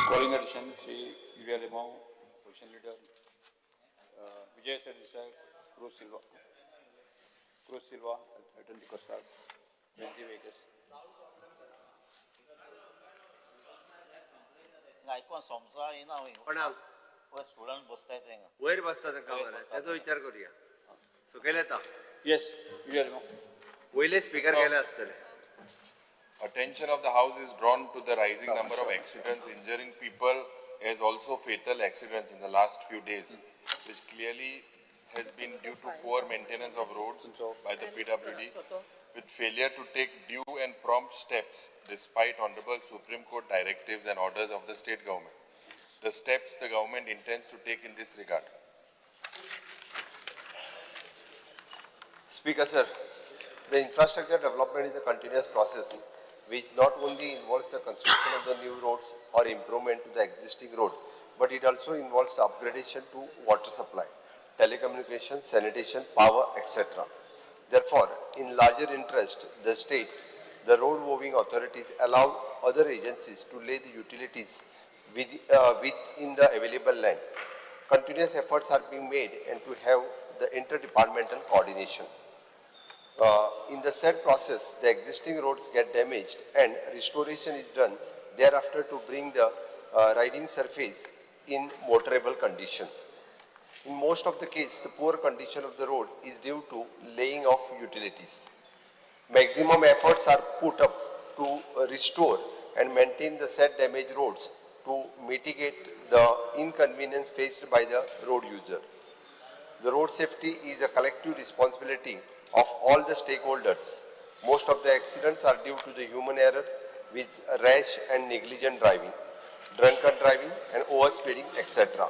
Calling attention Shri Yuri Alemao, Opposition Leader, Vijay Sardesai, Cruz Silva, Cruz Silva, attend the Costa, Venzi Vegas. आयकोन समजा येना कोणाक student बसताय तेंगा वयर बसता तांकां मरे, तेजो विचार करुया. सकयल येता. Yes, Yuri Alemao. वयले स्पीकर गेले आसतले. Attention of the House is drawn to the rising number of accidents injuring people as also fatal accidents in the last few days, which clearly has been due to poor maintenance of roads by the PWD, with failure to take due and prompt steps despite Honorable Supreme Court directives and orders of the state government. The steps the government intends to take in this regard. Speaker sir, the infrastructure development is a continuous process which not only involves the construction of the new roads or improvement to the existing road, but it also involves the upgradation to water supply, telecommunication, sanitation, power, etc. Therefore, in larger interest, the state, the road moving authorities allow other agencies to lay the utilities within the available land. Continuous efforts are being made and to have the interdepartmental coordination. In the said process, the existing roads get damaged and restoration is done thereafter to bring the riding surface in motorable condition. In most of the case, the poor condition of the road is due to laying of utilities. Maximum efforts are put up to restore and maintain the said damaged roads to mitigate the inconvenience faced by the road user. The road safety is a collective responsibility of all the stakeholders. Most of the accidents are due to the human error with rash and negligent driving, drunken driving and overspeeding, etc.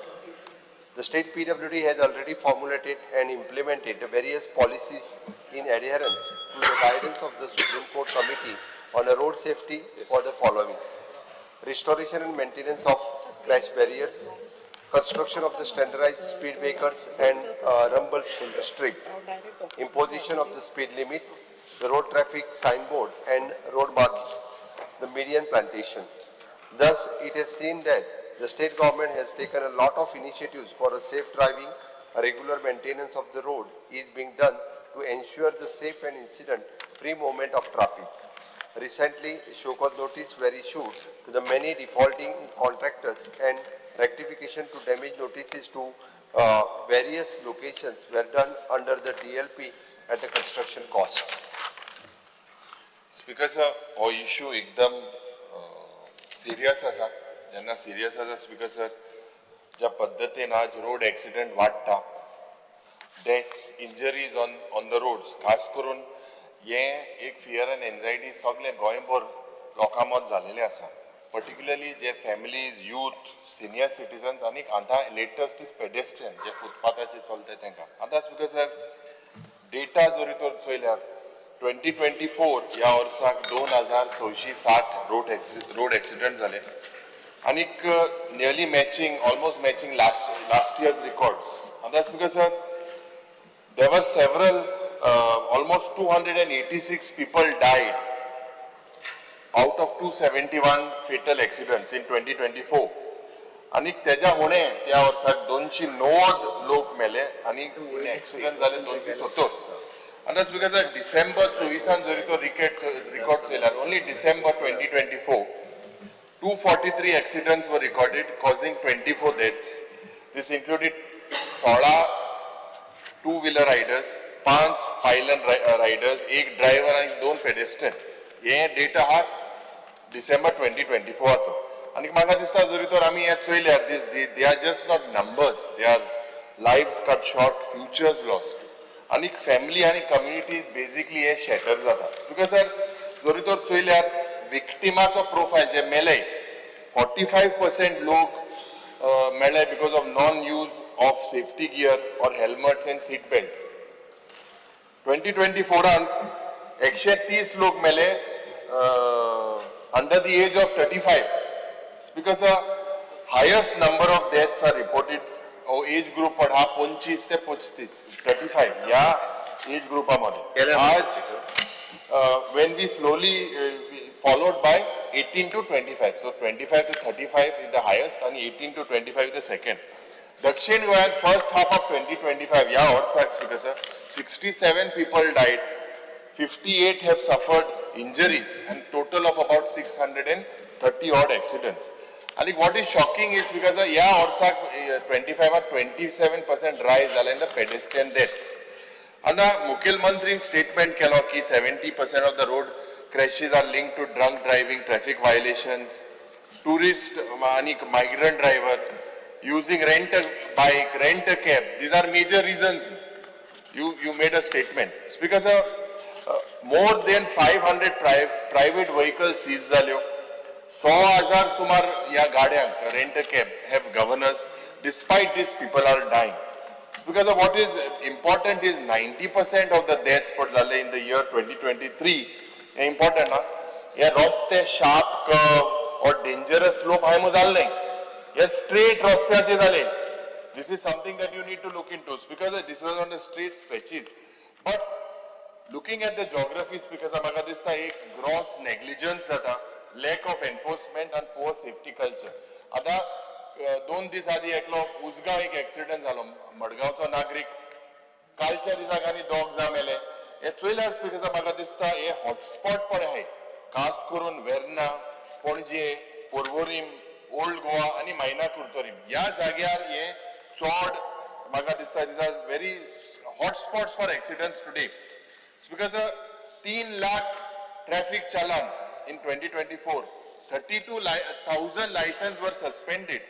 The state PWD has already formulated and implemented various policies in adherence to the guidance of the Supreme Court Committee on a road safety for the following: restoration and maintenance of crash barriers, construction of the standardized speed breakers and rumble strip, imposition of the speed limit, the road traffic signboard and road marking, the median plantation. Thus, it is seen that the state government has taken a lot of initiatives for a safe driving. A regular maintenance of the road is being done to ensure the safe and incident-free movement of traffic. Recently, show cause notice were issued to the many defaulting contractors and rectification to damage notices to various locations were done under the DLP at the construction cost. Speaker sir, हो issue एकदम serious आसा. जेन्ना serious आसा speaker sir, ज्या पद्दतीन आज road accident वाडटा, deaths, injuries on the roads, खास करून हें एक फियर एंड एन्जायटी सगळे गोंयभर लोकां मद जालेलें आसा, पर्टिक्युलरली जे फॅमिलीज, यूथ, सिनियर सिटीजन्स आनी आतां लेटस्ट is pedestrian जे फुटपाथाचेर चलता तांकां. आतां स्पीकर सर, डेटा जरी तर चोयल्यार 2024 ह्या वर्साक 2660 रोड एक्सिडंट जाले आनीक nearly matching, almost matching last year's records. आतां speaker sir, there were several, almost 286 people died out of 271 fatal accidents in 2024. आनी तेज्या हुणे त्या वर्साक 290 लोक मेले आनी एक्सिडंट जाले 270. आनी because डिसेंबर 24 जरी तो record चोयल्यार, only December 2024, 243 accidents were recorded, causing 24 deaths. This included 16 two wheeler riders, पांच पायलन रायडर्स, एक ड्रायव्हर आनी दोन पेडेस्ट्रियन. हे डेटा हा डिसेंबर 2024चो. आनी म्हाका दिसता जरी तर आमी हे चोयल्यार, this they are just not numbers, they are lives cut short, futures lost आनी फॅमिली आनी कम्युनिटी बेजिकली हे शॅटर जाता. Because sir, जरी तर चोयल्यार विक्टिमाचो प्रोफायल, जे मेले, 45% लोक मेले because of non use of safety gear or helmets and seat belts. 2024 130 लोक मेले under the age of 35. Because highest number of deaths are reported age group हा 25 ते 35, 35 ह्या एज ग्रुपामध्ये. केल्या. आज when we slowly followed by 18 to 25. So 25 to 35 is the highest आणि 18 to 25 is the second. दक्षिण गोंयांत first half of 2025 ह्या वर्साक, Speaker sir, 67 people died, 58 have suffered injuries and total of about 630 odd accidents. आणि what is shocking is because ह्या वर्साक 25 27% rise जाला in the pedestrian deaths. आतां मुखेलमंत्रीन स्टेटमेंट केलो की 70% of the road crashes are linked to drunk driving, traffic violations, tourist आणि migrant driver, using rent a bike, rent a cab. These are major reasons. You made a statement. Speaker sir, more than 500 private vehicles seize जाल्यो. 100,000 सुमार ह्या गाड्यांक rent a cab have governors. Despite this, people are dying. Because of what is important is 90% of the deaths पट जाले in the year 2023. हे important हा. हे रस्ते sharp curve or dangerous slope हाय जाले नाही, हे straight रस्त्याचे जाले. This is something that you need to look into because this was on the straight stretches. But looking at the geographies, because म्हाका दिसता एक gross negligence जाता, lack of enforcement and poor safety culture. आता 2 दीस आदी एकलो उसगांव एक accident जालो, मडगांवचो नागरीक. कालच्या दिसाक आनी दोग जाण मेले. हे चोयल्यार, स्पीकर, म्हाका दिसता हे हॉटस्पॉट पळय आहाय, खास करून वेर्ना, पणजे, पोर्वोरीम, ओल्ड गोवा आनी मायना कुर्तोरीम ह्या जाग्यार हे चड म्हाका दिसता these are very hotspots for accidents today. Speaker, 3 lakh traffic challan in 2024, 32,000 license were suspended,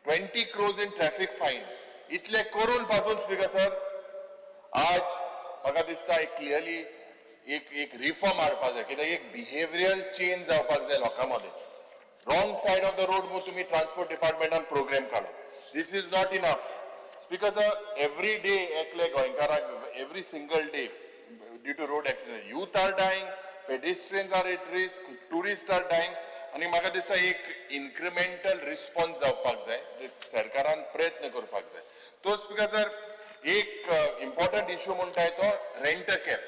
20 crores in traffic fine. इतले करून पासून, स्पीकर सर, आज म्हाका दिसता एक क्लियरली एक रिफॉर्म हाडपाक जाय, कित्याक एक बिहेवियर चेंज जावपाक जाय लोकां मदें. Wrong side of the road म्हूण तुमी ट्रान्सपोर्ट डिपार्टमेंटान प्रोग्राम काडलो, this is not enough. Speaker sir, every day एकले गोंयकाराक, every single day, due to road accident, youth are dying, pedestrians are at risk, tourist are dying. आनी म्हाका दिसता एक incremental response जावपाक जाय, सरकारान प्रयत्न करपाक जाय तो. स्पीकर सर, एक इम्पॉर्टंट इशू म्हणटाय तो रेंट कॅब.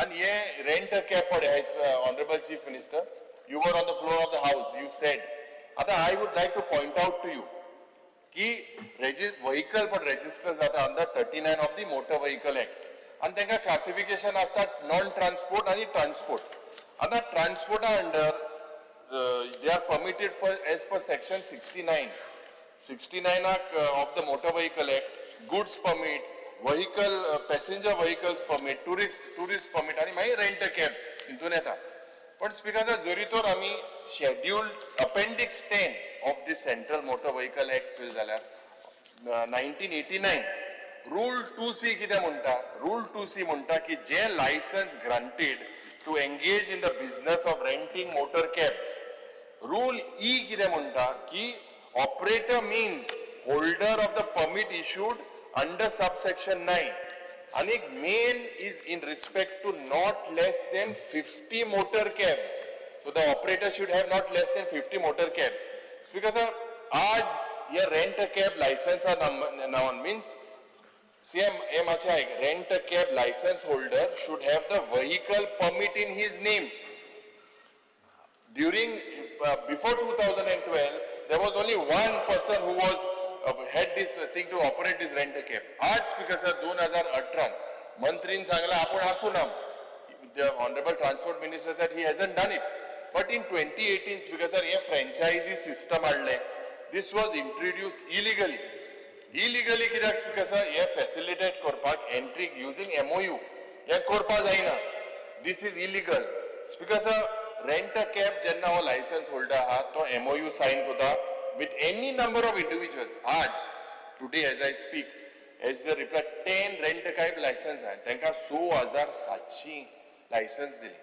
आनी हे रेंट कॅब पळय, Honourable Chief Minister, you were on the floor of the house, you said. आतां I would like to point out to you की व्हिकल पण रेजिस्टर जाता under 39 of the Motor Vehicle Act आनी तांकां classification आसता non transport आनी transport. आतां ट्रान्सपोर्टा under they are permitted as per section 69, 69 नाक of the Motor Vehicle Act, goods permit, vehicle, passenger vehicles permit, tourist permit आनी मागीर rent cab हितून येता. पण स्पीकर सर, जरी तर आमी schedule appendix 10 of the Central Motor Vehicle Act चोयले जाल्यार 1989, rule 2C कितें म्हणटा? रूल 2C म्हणटा की जे license granted to engage in the business of renting motor cabs. Rule E कितें म्हणटा की operator means holder of the permit issued under subsection 9 आणि main is in respect to not less than 50 motor cabs. So the operator should have not less than 50 motor cabs. Speaker sir, आज हे rent cab लायसन्सा नांवान means CM हे मातशें आयक, rent a cab license holder should have the vehicle permit in his name. During before 2012, there was only one person who was had this thing to operate this rent a cab. आज, speaker sir, 2018 मंत्रीन सांगला आपूण आसूं ना. The Honourable Transport Minister said he hasn't done it, but in 2018, Speaker sir, hey franchise system हाडलें. This was introduced illegally. Illegally कित्याक, speaker sir? हे facilitate करपाक entry using MOU, हे करपाक जायना. This is illegal, Speaker sir. Rent a cab जेन्ना हो licence holder आहा तो एमओयू सायन करता with any number of individuals. आज today as I speak, as the reply, 10 rent cab license आहा, तांकां 6700 लायसन्स दिली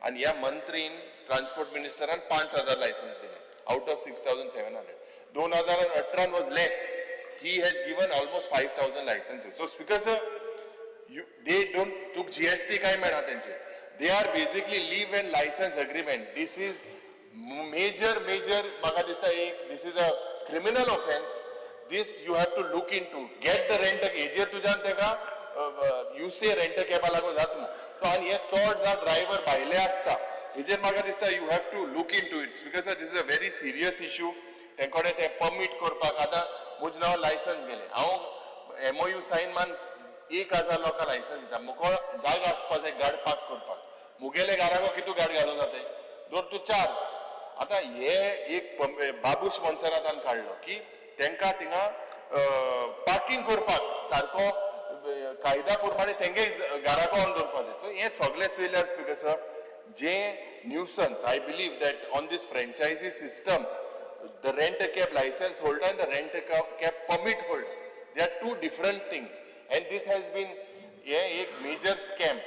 आनी ह्या मंत्रीन, ट्रान्सपोर्ट मिनिस्टरान 5000 लायसन्स दिले out of 6700. 2018 was less. He has given almost 5000 licenses. So, Speaker sir, you they don't took GST काय मेळना तेंचे. They are basically leave and license agreement. This is major, major, म्हाका दिसता एक this is a criminal offense. This you have to look into. Get the rent हेजेर तुज्यान तेका you say rent कॅबा लागून जाता. सो आनी हे चड जाण ड्रायव्हर भायले आसता. हेजेर म्हाका दिसता you have to look into it because this is a very serious issue. तेंकोडे ते परमीट करपाक आतां म्हजें नांव लायसन्स गेलें, हांव एमओयू सायन मान 1000 लोकांक लायसन्स दिता. मुको जागा आसपा जाय गाड पार्क करपाक. मुगेले घराको कितू गाड घालूं जाता, दोन तूं चार. आतां हे एक बाबूश मोन्सेरातान काडलो की तेंकां थिंगा पार्किंग करपाक सारको कायदा प्रमाणे तेंगे घराको ऑन दवरपाक जाय. सो हें सगळें चोयल्यार स्पीकर सर, जे nuisance, I believe that on this franchise system, the rent a cab license holder and the rent a cab permit holder, they are two different things, and this has been हे एक major scam.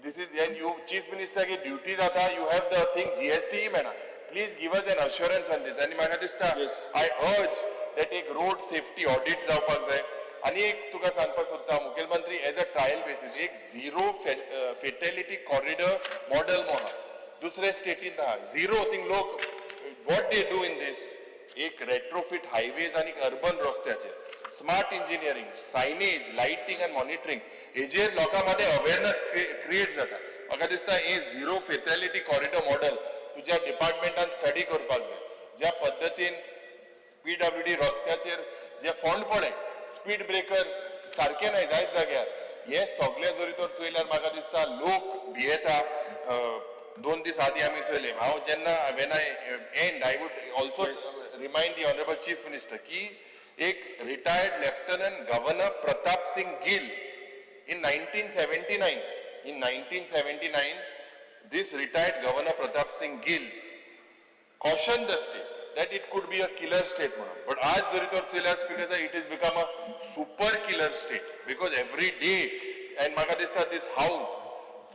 This is, and you chief minister की duty जाता, you have the thing GST मेळना. Please give us an assurance on this. आनी म्हाका दिसता I अर्ज that एक रोड सेफ्टी ऑडिट जावपाक जाय. आनी एक तुका सांगपाक सोदता मुखेलमंत्री, एज अ ट्रायल बेसीस एक झिरो फेटेलिटी कॉरिडॉर मॉडल म्हणून दुसरे स्टेटीन आहा झिरो. थिंग लोक what they do in this, एक रेट्रोफिट हायवेज आनी अर्बन रस्त्याचेर smart engineering, signage, lighting and monitoring हेजेर लोकां मदें अवेरनस क्रिएट जाता. म्हाका दिसता हे झिरो फेटॅलिटी कॉरिडॉर मॉडल तुज्या डिपार्टमेंटान स्टडी करपाक जाय. ज्या पद्दतीन पीडब्ल्यूडी रस्त्याचेर जे फोंड पडे, स्पीड ब्रेकर सारके नाही जायत जाग्यार, हे सगळे जरी तर चोयल्यार म्हाका दिसता लोक भियेता. 2 दीस आदी आमी चोयले. हांव जेन्ना when I end, I would also remind the honourable chief minister की एक retired lieutenant governor Pratap Singh Gill in 1979, in 1979, this retired governor Pratap Singh Gill cautioned the state that it could be a killer state म्हणून. But आज जरी तर चोयल्यार speaker, it is become a super killer state because every day, and म्हाका दिसता this house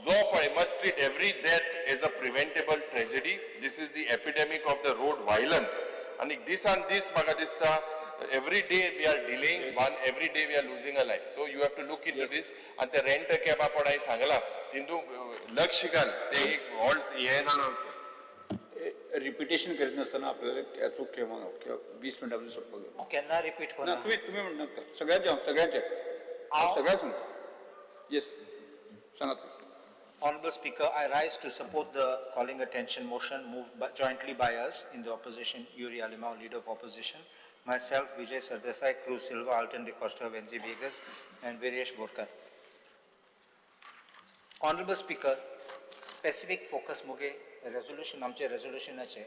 जो पळय must treat every death as a preventable tragedy. This is the epidemic of the road violence. आनी दिसान दीस म्हाका दिसता every day we are delaying one, every day we are losing a life. So you have to look into this. आनी ते rent कॅबा पण हांवें सांगलां, तितून लक्ष घाल, ते एक व्हड हें जाणा. रिपिटेशन करीत नासतना आपल्याला अचूक किंवा किंवा 20 मिनटां सोंपपाक जाय. केन्ना रिपीट ना. करना. तुम्ही तुम्ही म्हणनात सगळ्यांचे, हांव सगळ्यांचे, हांव सगळ्यांक सांगता. येस, सांगात तुम्ही. Honorable Speaker, I rise to support the calling attention motion moved jointly by us in the opposition, Yuri Alimao, Leader of Opposition, myself, Vijay Sardesai, Cruz Silva, Alton De Costa, Venzi Vegas, and Viresh Borkar. Honorable Speaker, specific focus मुगे resolution, आमचे resolutionाचे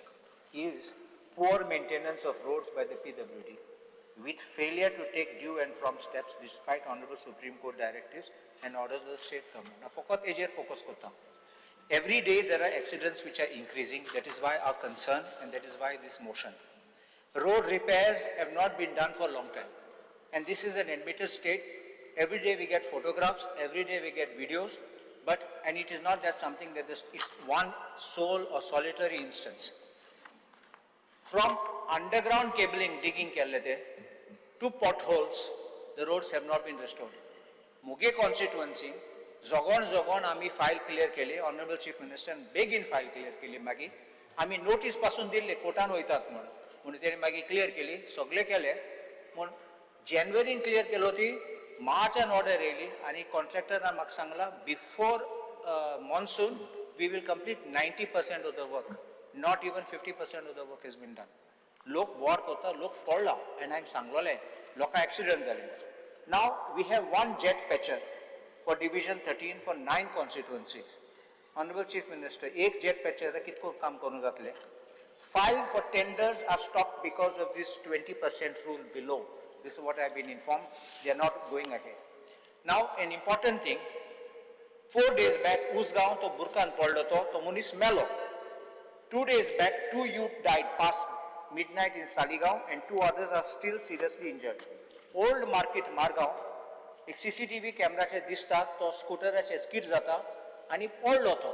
is poor maintenance of roads by the PWD with failure to take due and prompt steps despite Honorable Supreme Court directives and orders of the state government. Now, फकत हेजेर focus करता. Every day there are accidents which are increasing. That is why our concern and that is why this motion. Road repairs have not been done for a long time. And this is an admitted state. Every day we get photographs, every day we get videos, and it is not that something that this, it's one sole or solitary instance. From underground cabling digging केल्ले ते to potholes, the roads have not been restored. मुगे constituency जोगोण जोगोण आमी file clear केली. Honourable chief मिनिस्टरान बेगीन file clear केली. मागीर आमी notice पासून दिल्ली कोर्टान वयतात म्हणून, म्हणून तेणी मागीर क्लियर केली, सगळें केलें. म्हूण जानेवारीन क्लियर केलो, ती मार्चान ऑर्डर येयली आनी कॉन्ट्रॅक्टरान म्हाका सांगलां, before monsoon we will complete 90% of the work. Not even 50% of the work has been done. लोक बोर करता, लोक पडला आनी हांवें सांगलोलें लोकांक एक्सिडंट जाले. Now we have one jet patcher for division 13 for nine constituencies. Honourable Chief Minister, एक jet patcher कितको काम करूंक जातलें? File for tenders are stopped because of this 20% rule below. This is what I have been informed. They are not going ahead. Now, an important thing, 4 days back, Usgaon तो बुरकान पडलो तो, तो मनीस मेलो. 2 days back, two youth died past midnight in Saligao and two others are still seriously injured. Old Market, Margao, एक CCTV कॅमेराचेर दिसता तो स्कुटराचेर स्कीड जाता आनी पडलो तो.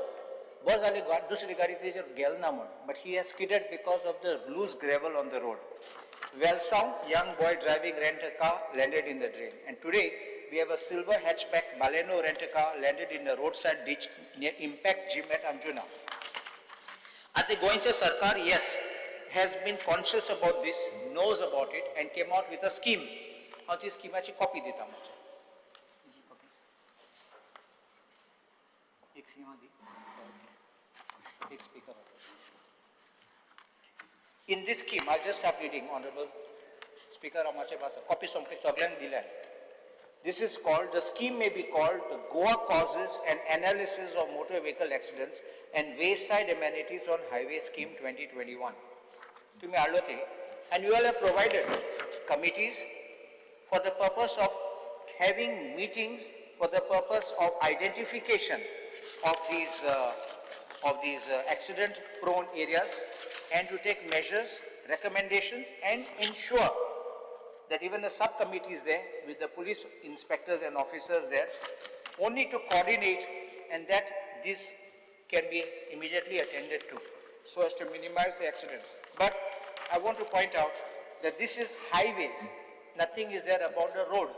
बरें जालें दुसरी गाडी तेजेर गेल ना म्हण, but he has skidded because of the loose gravel on the road. Velsao, young boy driving rent a car landed in the drain. And today, we have a silver hatchback Baleno rent a car landed in a roadside ditch near Impact Gym at Anjuna. आतां गोंयचें सरकार, yes, has been conscious about this, knows about it and came out with a scheme. हांव ती स्किमाची copy दिता मातशें. एक स्किमा दी. Big speaker. In this scheme, I'll just start reading, Honorable Speaker, आमाचे भाषा copy सगळ्यांक दिल्या. This is called, the scheme may be called the Goa Causes and Analysis of Motor Vehicle Accidents and Wayside Amenities on Highway Scheme 2021. तुम्ही हाडलो ते, and you all have provided committees for the purpose of having meetings for the purpose of identification of these accident prone areas and to take measures, recommendations and ensure that even the subcommittee is there with the police inspectors and officers there, only to coordinate and that this can be immediately attended to so as to minimize the accidents. But I want to point out that this is highways, nothing is there about the road.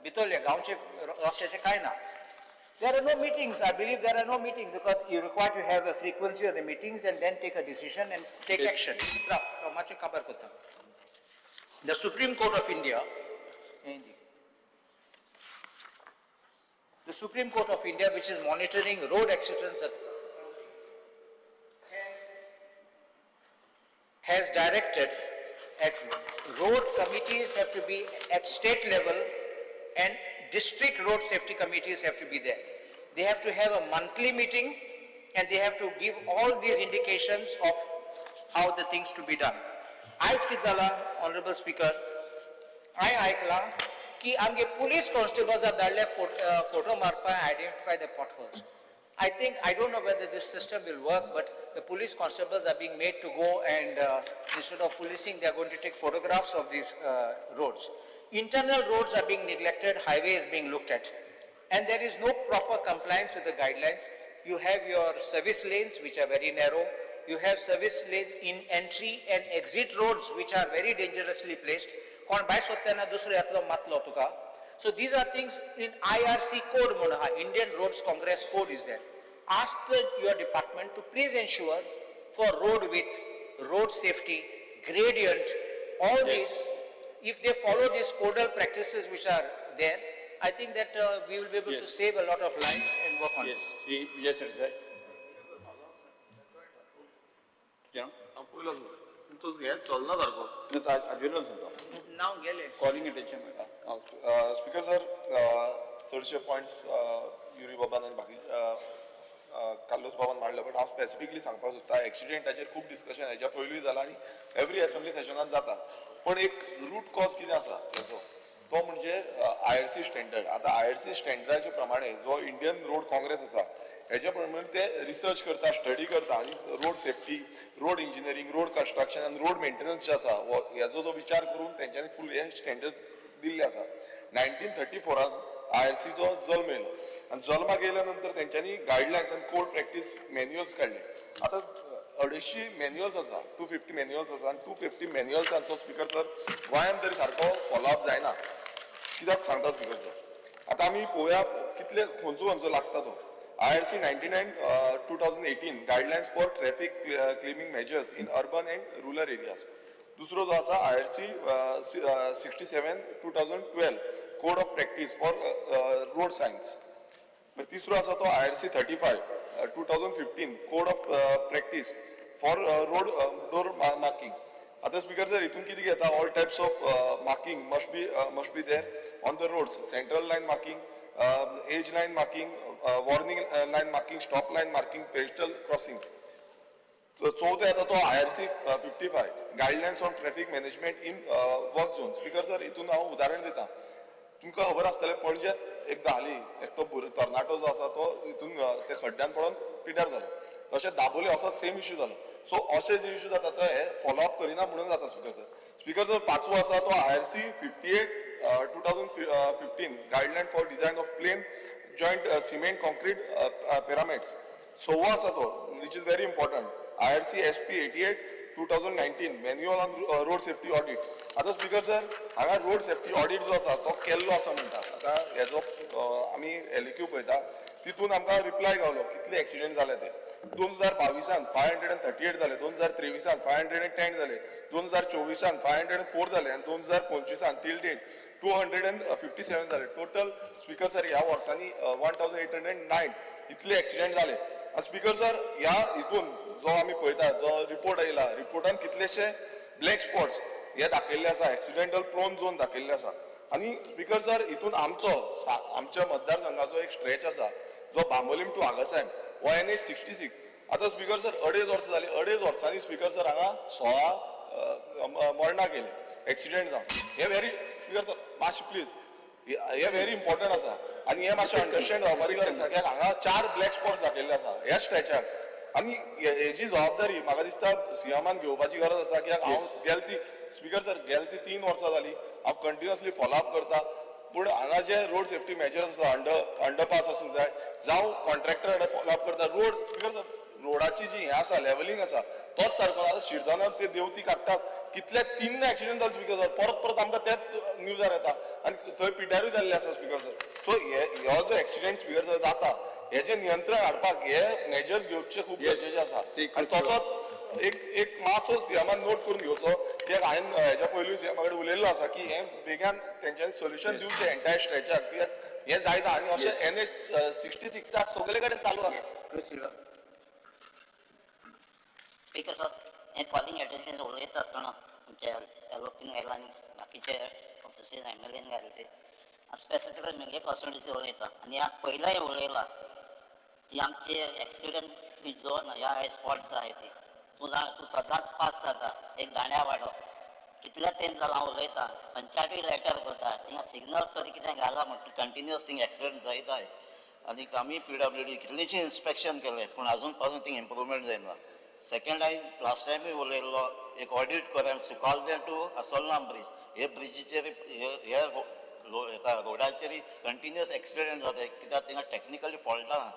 भितरले गांवचे रस्त्याचे काय ना. There are no meetings. I believe there are no meetings because you require to have a frequency of the meetings and then take a decision and take Yes. action. मातशें काबार करता. The Supreme Court of India, the Supreme Court of India, which is monitoring road accidents, has directed at road committees have to be at state level and district road safety committees have to be there. They have to have a monthly meeting and they have to give all these indications of how the things to be done. आयज कितें जाला, Honorable Speaker, हांवें आयकलां की आमगे police constables धाडले photo मारपाक identify the potholes. I think, I don't know whether this system will work, but the police constables are being made to go and instead of policing, they are going to take photographs of these roads. Internal roads are being neglected, highway is being looked at. And there is no proper compliance with the guidelines. You have your service lanes, which are very narrow. You have service lanes in entry and exit roads, which are very dangerously placed. कोण भायर सोदतना दुसरो येतलो मातलो तुका. So these are things in IRC code म्हणून आहा, Indian Roads Congress code is there. Ask your department to please ensure for road width, road safety, gradient, all Yes. these, if they follow these codal practices which are there, I think that we will be able to Yes. save a lot of lives and work on Yes, it. Shri Vijay Sardesai. कितें? हांव पयलो तुमचो हें चलना सारको. ना, आजवेलो सुद्दां. नाव गेले. Calling attention. Speaker sir, चडशे पॉयंट्स युरी बाबान आनी बाकी कार्लोस बाबान मांडले, बट हांव स्पेसिफिकली सांगपाक सोदता एक्सिडेंटाचेर खूब डिस्कशन हेज्या पयलूय जालां आनी एवरी असेंब्ली सेशनान जाता, पण एक रूट कॉज कितें आसा तेजो, तो म्हणजे IRC standard. आतां IRC स्टँडर्डाचे प्रमाणे जो इंडियन रोड काँग्रेस आसा हेज्या प्रमाणे ते रिसर्च करता, स्टडी करता आनी road safety, road engineering, road construction आनी रोड मेंटेनन्स जे आसा हेजो जो विचार करून तेंच्यांनी फूल हे स्टँडर्ड्स दिल्ले आसा. 1934 IRCचो जल्म येयलो आनी जल्माक येयल्या नंतर तेंच्यांनी गायडलायन्स आनी कोड प्रॅक्टीस मॅन्युअल्स काडले. आतां 250 मॅन्युअल्स आसा, 250 मॅन्युअल्स आसा आनी 250 मॅन्युअल्सांचो स्पीकर सर गोंयांत तरी सारको फॉलोअप जायना. कित्याक सांगता स्पीकर सर, आतां आमी पळोवया कितले खंयचो खंयचो लागता तो. IRC 99 2018 guidelines for traffic calming measures in urban and rural areas. दुसरो जो आसा IRC 67 2012 code of practice for road signs. तिसरो आसा तो IRC 35 2015 code of practice for road door marking. आतां स्पीकर सर हितून कितें घेता, all types of marking must be there on the roads, central line marking, edge line marking, warning line marking, stop line marking, pedestrian crossing. चवथो येता तो IRC 55 guidelines on traffic management in work zone. Speaker sir हितून हांव उदाहरण दिता, तुमकां खबर आसतलें पणजेंत एकदां हालीं एकटो तरणाटो जो आसा तो हितून ते खड्ड्यान पडोन पिड्ड्यार जालो. तशें दाबोली असोच सेम इश्यू जालो. सो अशे जे इश्यू जाता ते हे फॉलोअप करिना म्हणून जाता स्पीकर सर. स्पीकर सर पांचवो आसा तो IRC 58 2015 guideline for design of plain joint cement concrete pyramids. सव्वो आसा तो which is very important, IRC SP 88 2019 manual on road safety audit. आतां स्पीकर सर हांगा रोड सेफ्टी ऑडिट जो आसा तो केल्लो आसा म्हणटा. आतां हेजो आमी LAQ पळयता तितून आमकां रिप्लाय गावलो कितले एक्सिडेंट जाले ते. 2022 538 जाले, 2023 510 जाले, 2024 504 जाले आनी 2025 टील डेट 257 जाले. टोटल स्पीकर सर ह्या वर्सांनी 1809 इतले एक्सिडेंट जाले. आनी स्पीकर सर, ह्या हितून जो आमी पळयता, जो रिपोर्ट आयला, रिपोर्टान कितलेशे ब्लॅक स्पॉट्स हे दाखयल्ले आसा, एक्सिडेंटल प्रोन झोन दाखयल्ले आसा. आनी स्पीकर सर, हितून आमचो आमच्या मतदारसंघाचो एक स्ट्रेच आसा जो बांबोलीम टू आगासायब, हो एनएच 66. आतां स्पीकर सर, अडेज वर्सां जाली, अडेज वर्सांनी स्पीकर सर हांगा 16 मरणां केली एक्सिडेंट जावन. हे व्हेरी, स्पीकर सर, मातशें प्लीज, हे व्हेरी इम्पॉर्टंट आसा आनी हे मातशें अंडरस्टँड जावपाची गरज आसा, कित्याक हांगा चार ब्लॅक स्पॉट्स दाखयल्ले आसा ह्या स्ट्रेचाक. आनी हेजी जबाबदारी म्हाका दिसता सीएमान घेवपाची गरज आसा, कित्याक हांव गेल ती, स्पीकर सर, गेल ती 3 वर्सां जाली हांव कंटिन्युअसली फॉलो अप करता, पूण हांगा जे रोड सेफ्टी मेजर्स आसा, अंडरपास आसूंक जाय, जावं कॉन्ट्रॅक्टर कडेन फॉलो अप करता. रोड, स्पीकर सर, रोडाची जी हें आसा, लेवलिंग आसा, तोच सारको. आतां शिरदोना ते देंवती काडटात, कितले तीन एक्सिडंट जाले स्पीकर सर, परत परत आमकां तेच न्यूजार येता आनी थंय पिड्ड्यारूय जाल्ले आसा स्पीकर सर. सो हे हो जो एक्सिडंट, स्पीकर सर, जाता, हेजें नियंत्रण हाडपाक हे मेजर्स घेवचे खूब गरजेचे आसा. आनी तसोच एक एक मातसो सीएमान नोट करून घेवचो, कित्याक हांवें हेच्या पयलू सीएमा कडेन उलयल्लो आसा की हें बेगान तेंच्यांनी सोल्युशन दिवचें एंटायर स्ट्रेचाक, कित्याक हें जायना आनी अशें एनएच 66 सगळे कडेन चालू आसा. क्रूज सिल्वा. स्पीकर सर, हें कॉलिंग एटेन्शन उलयता आसतना आमच्या एलोपीन घायला आनी बाकीचे ऑफिसर्स एमएलएन घायले ते स्पेसिफिकली म्हगे कॉन्स्टिट्युन्सी उलयता. आनी ह्या पयल्याय उलयला की आमचे एक्सिडंट झोन ह्या स्पॉट्स आहाय ते तूं जाणा, तूं सदांच पास जाता. एक दांड्या वाडो कितले तेंप जाला हांव उलयता, पंचायतूय लेटर करता, थिंगा सिग्नल तरी कितें घाला म्हणटा, कंटिन्युअस थिंग एक्सिडंट जायत आहाय. आनी आमी पीडब्ल्यूडी कितलेशें इन्स्पेक्शन केलें, पूण आजून पासून थिंग इम्प्रुवमेंट जायना. सेकंड, हांवें लास्ट टायमूय उलयल्लो, एक ऑडीट कर सुकालदें टू असोलना ब्रीज. हे ब्रिजीचेर, हे हेका रोडाचेर कंटिन्युअस एक्सिडंट जाता, कित्याक थिंगा टॅक्निकली फॉल्ट आहा,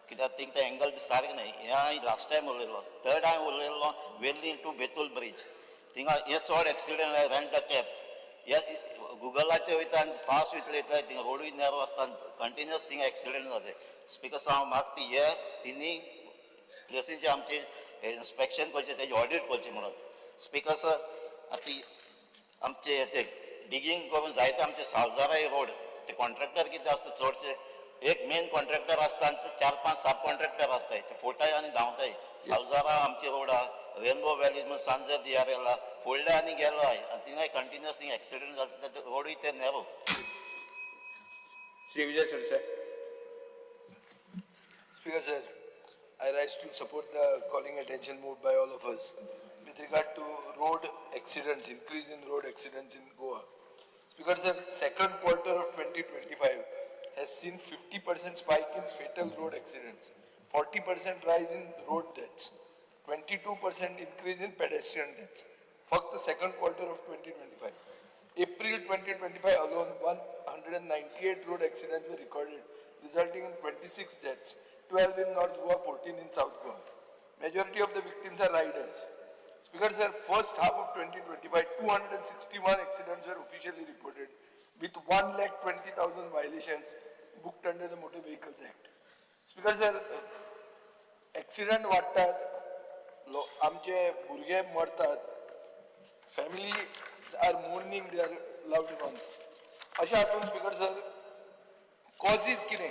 कित्याक थिंग ते एंगल बी सारकें न्हय. हें हांवें लास्ट टायम उलयल्लो. थर्ड, हांवें उलयल्लो वेर्ली टू बेतूल ब्रीज, थिंगा हे चड एक्सिडंट. रेंट अ कॅब हे गुगलाचेर वयता आनी फास्ट वयतले वयता, थिंगा रोडूय नॅरो आसता, कंटिन्युअस थिंगा एक्सिडंट जाता. स्पीकर हांव मागता, हे तिनूय प्लेसींचे आमचे इन्स्पेक्शन करचें, तेजें ऑडीट करचें म्हणून. स्पीकर सर, आतां आमचे ते डिगींग करून जायते आमचे सावजाराय रोड, ते कॉन्ट्रॅक्टर कितें आसता, चडशे एक मेन कॉन्ट्रॅक्टर आसता आनी ते चार पांच सब कॉन्ट्रॅक्टर आसताय, ते फोटाय आनी धांवताय. सावजारा आमचे रोड आहा, रेनबो व्हॅली म्हणून सांजे दियारेला फुडले आनी गेलो आहाय आनी थिंगाय कंटिन्युअस थिंग एक्सिडंट जाता, ते रोडूय ते narrow. Shri Vijay Sardesai. Speaker sir, I rise to support the calling attention moved by all of us with regard to road accidents, increase in road accidents in Goa. Speaker sir, second quarter of 2025 has seen 50% spike in fatal road accidents, 40% rise in road deaths, 22% increase in pedestrian deaths. फक्त second quarter of 2025. April 2025 alone, 198 road accidents were recorded, resulting in 26 deaths, 12 in North Goa, 14 in South Goa. Majority of the victims are riders. Speaker sir, first half of 2025, 261 accidents were officially reported, with 1,20,000 violations booked under the Motor Vehicles Act. Speaker sir, accident वाडटात, आमचे भुरगे मरतात, family are mourning their loved ones. अशा हातून speaker sir, causes कितें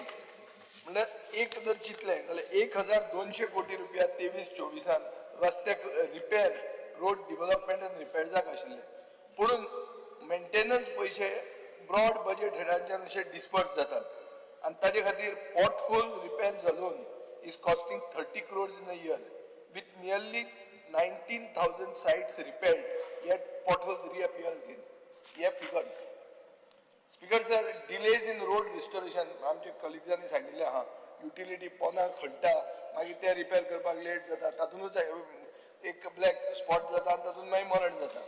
म्हणल्यार, एक जर चिंतलें जाल्यार 1200 कोटी रुपया 23-24 रस्त्याक रिपेर, रोड डिव्हलपमेंट आनी रिपेर्साक आशिल्ले, पुणून मेंटेनन्स पयशे ब्रॉड बजेट हेडांच्यान अशे डिस्पर्स जातात आनी ताजे खातीर pothole repairs alone is costing 30 crores in a year, with nearly 19,000 sites repaired, yet potholes reappear again. हे figures. Speaker sir, delays in road restoration, आमच्या कलिग्जांनी सांगिल्लें आहा, युटिलिटी पोना खणटा, मागीर ते रिपेर करपाक लेट जाता, तातूंतच एक ब्लॅक स्पॉट जाता आनी तातूंत मागीर मरण जाता.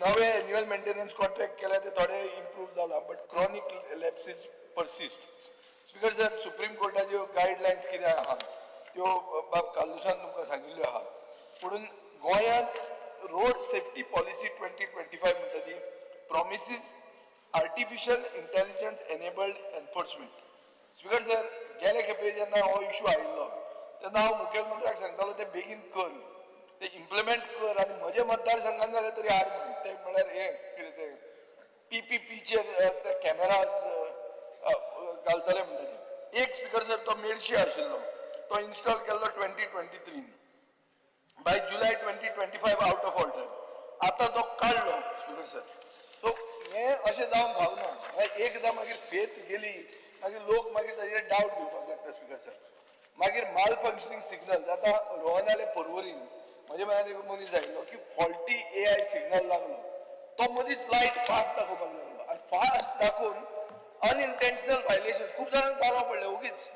नवे एन्युअल मेंटेनन्स कॉन्ट्रॅक्ट केल्या, ते थोडे इम्प्रूव जाला, but chronic lapses persist. Speaker sir, supreme कोर्टाच्यो guidelines कितें आहा त्यो बाब कार्लुसान तुमकां सांगिल्ल्यो आहा. पुणून गोंयांत road safety policy 2025 म्हणटा ती promises artificial intelligence enabled enforcement. Speaker sir, गेले खेपे जेन्ना हो इशू आयिल्लो तेन्ना हांव मुखेलमंत्र्याक सांगतालो, ते बेगीन कर, ते इम्प्लिमेंट कर आनी म्हज्या मतदारसंघान जाल्यार तरी हाड म्हणून. ते म्हळ्यार हें कितें तें पीपीपीचेर ते कॅमेराज घालतले म्हणटा ते. एक स्पीकर सर तो मेर्शे आशिल्लो, तो इन्स्टॉल केल्लो 2023, by July 2025 out of order. आतां तो काडलो स्पीकर सर. सो हें अशें जावन फावना. एकदां मागीर फेथ गेली, मागीर लोक मागीर ताजेर डावट घेवपाक लागता स्पीकर सर. मागीर माल फंक्शनींग सिग्नल आतां रोहनाले पर्वरीन म्हजे मनात एक मनीस आयलो की फॉल्टी एआय सिग्नल लागलो, तो मदींच लायट फास्ट दाखोवपाक लागलो आनी फास्ट दाखोवन अनइंटेन्शनल व्हायलेशन खूब जाणांक तालांव पडले ओगीच.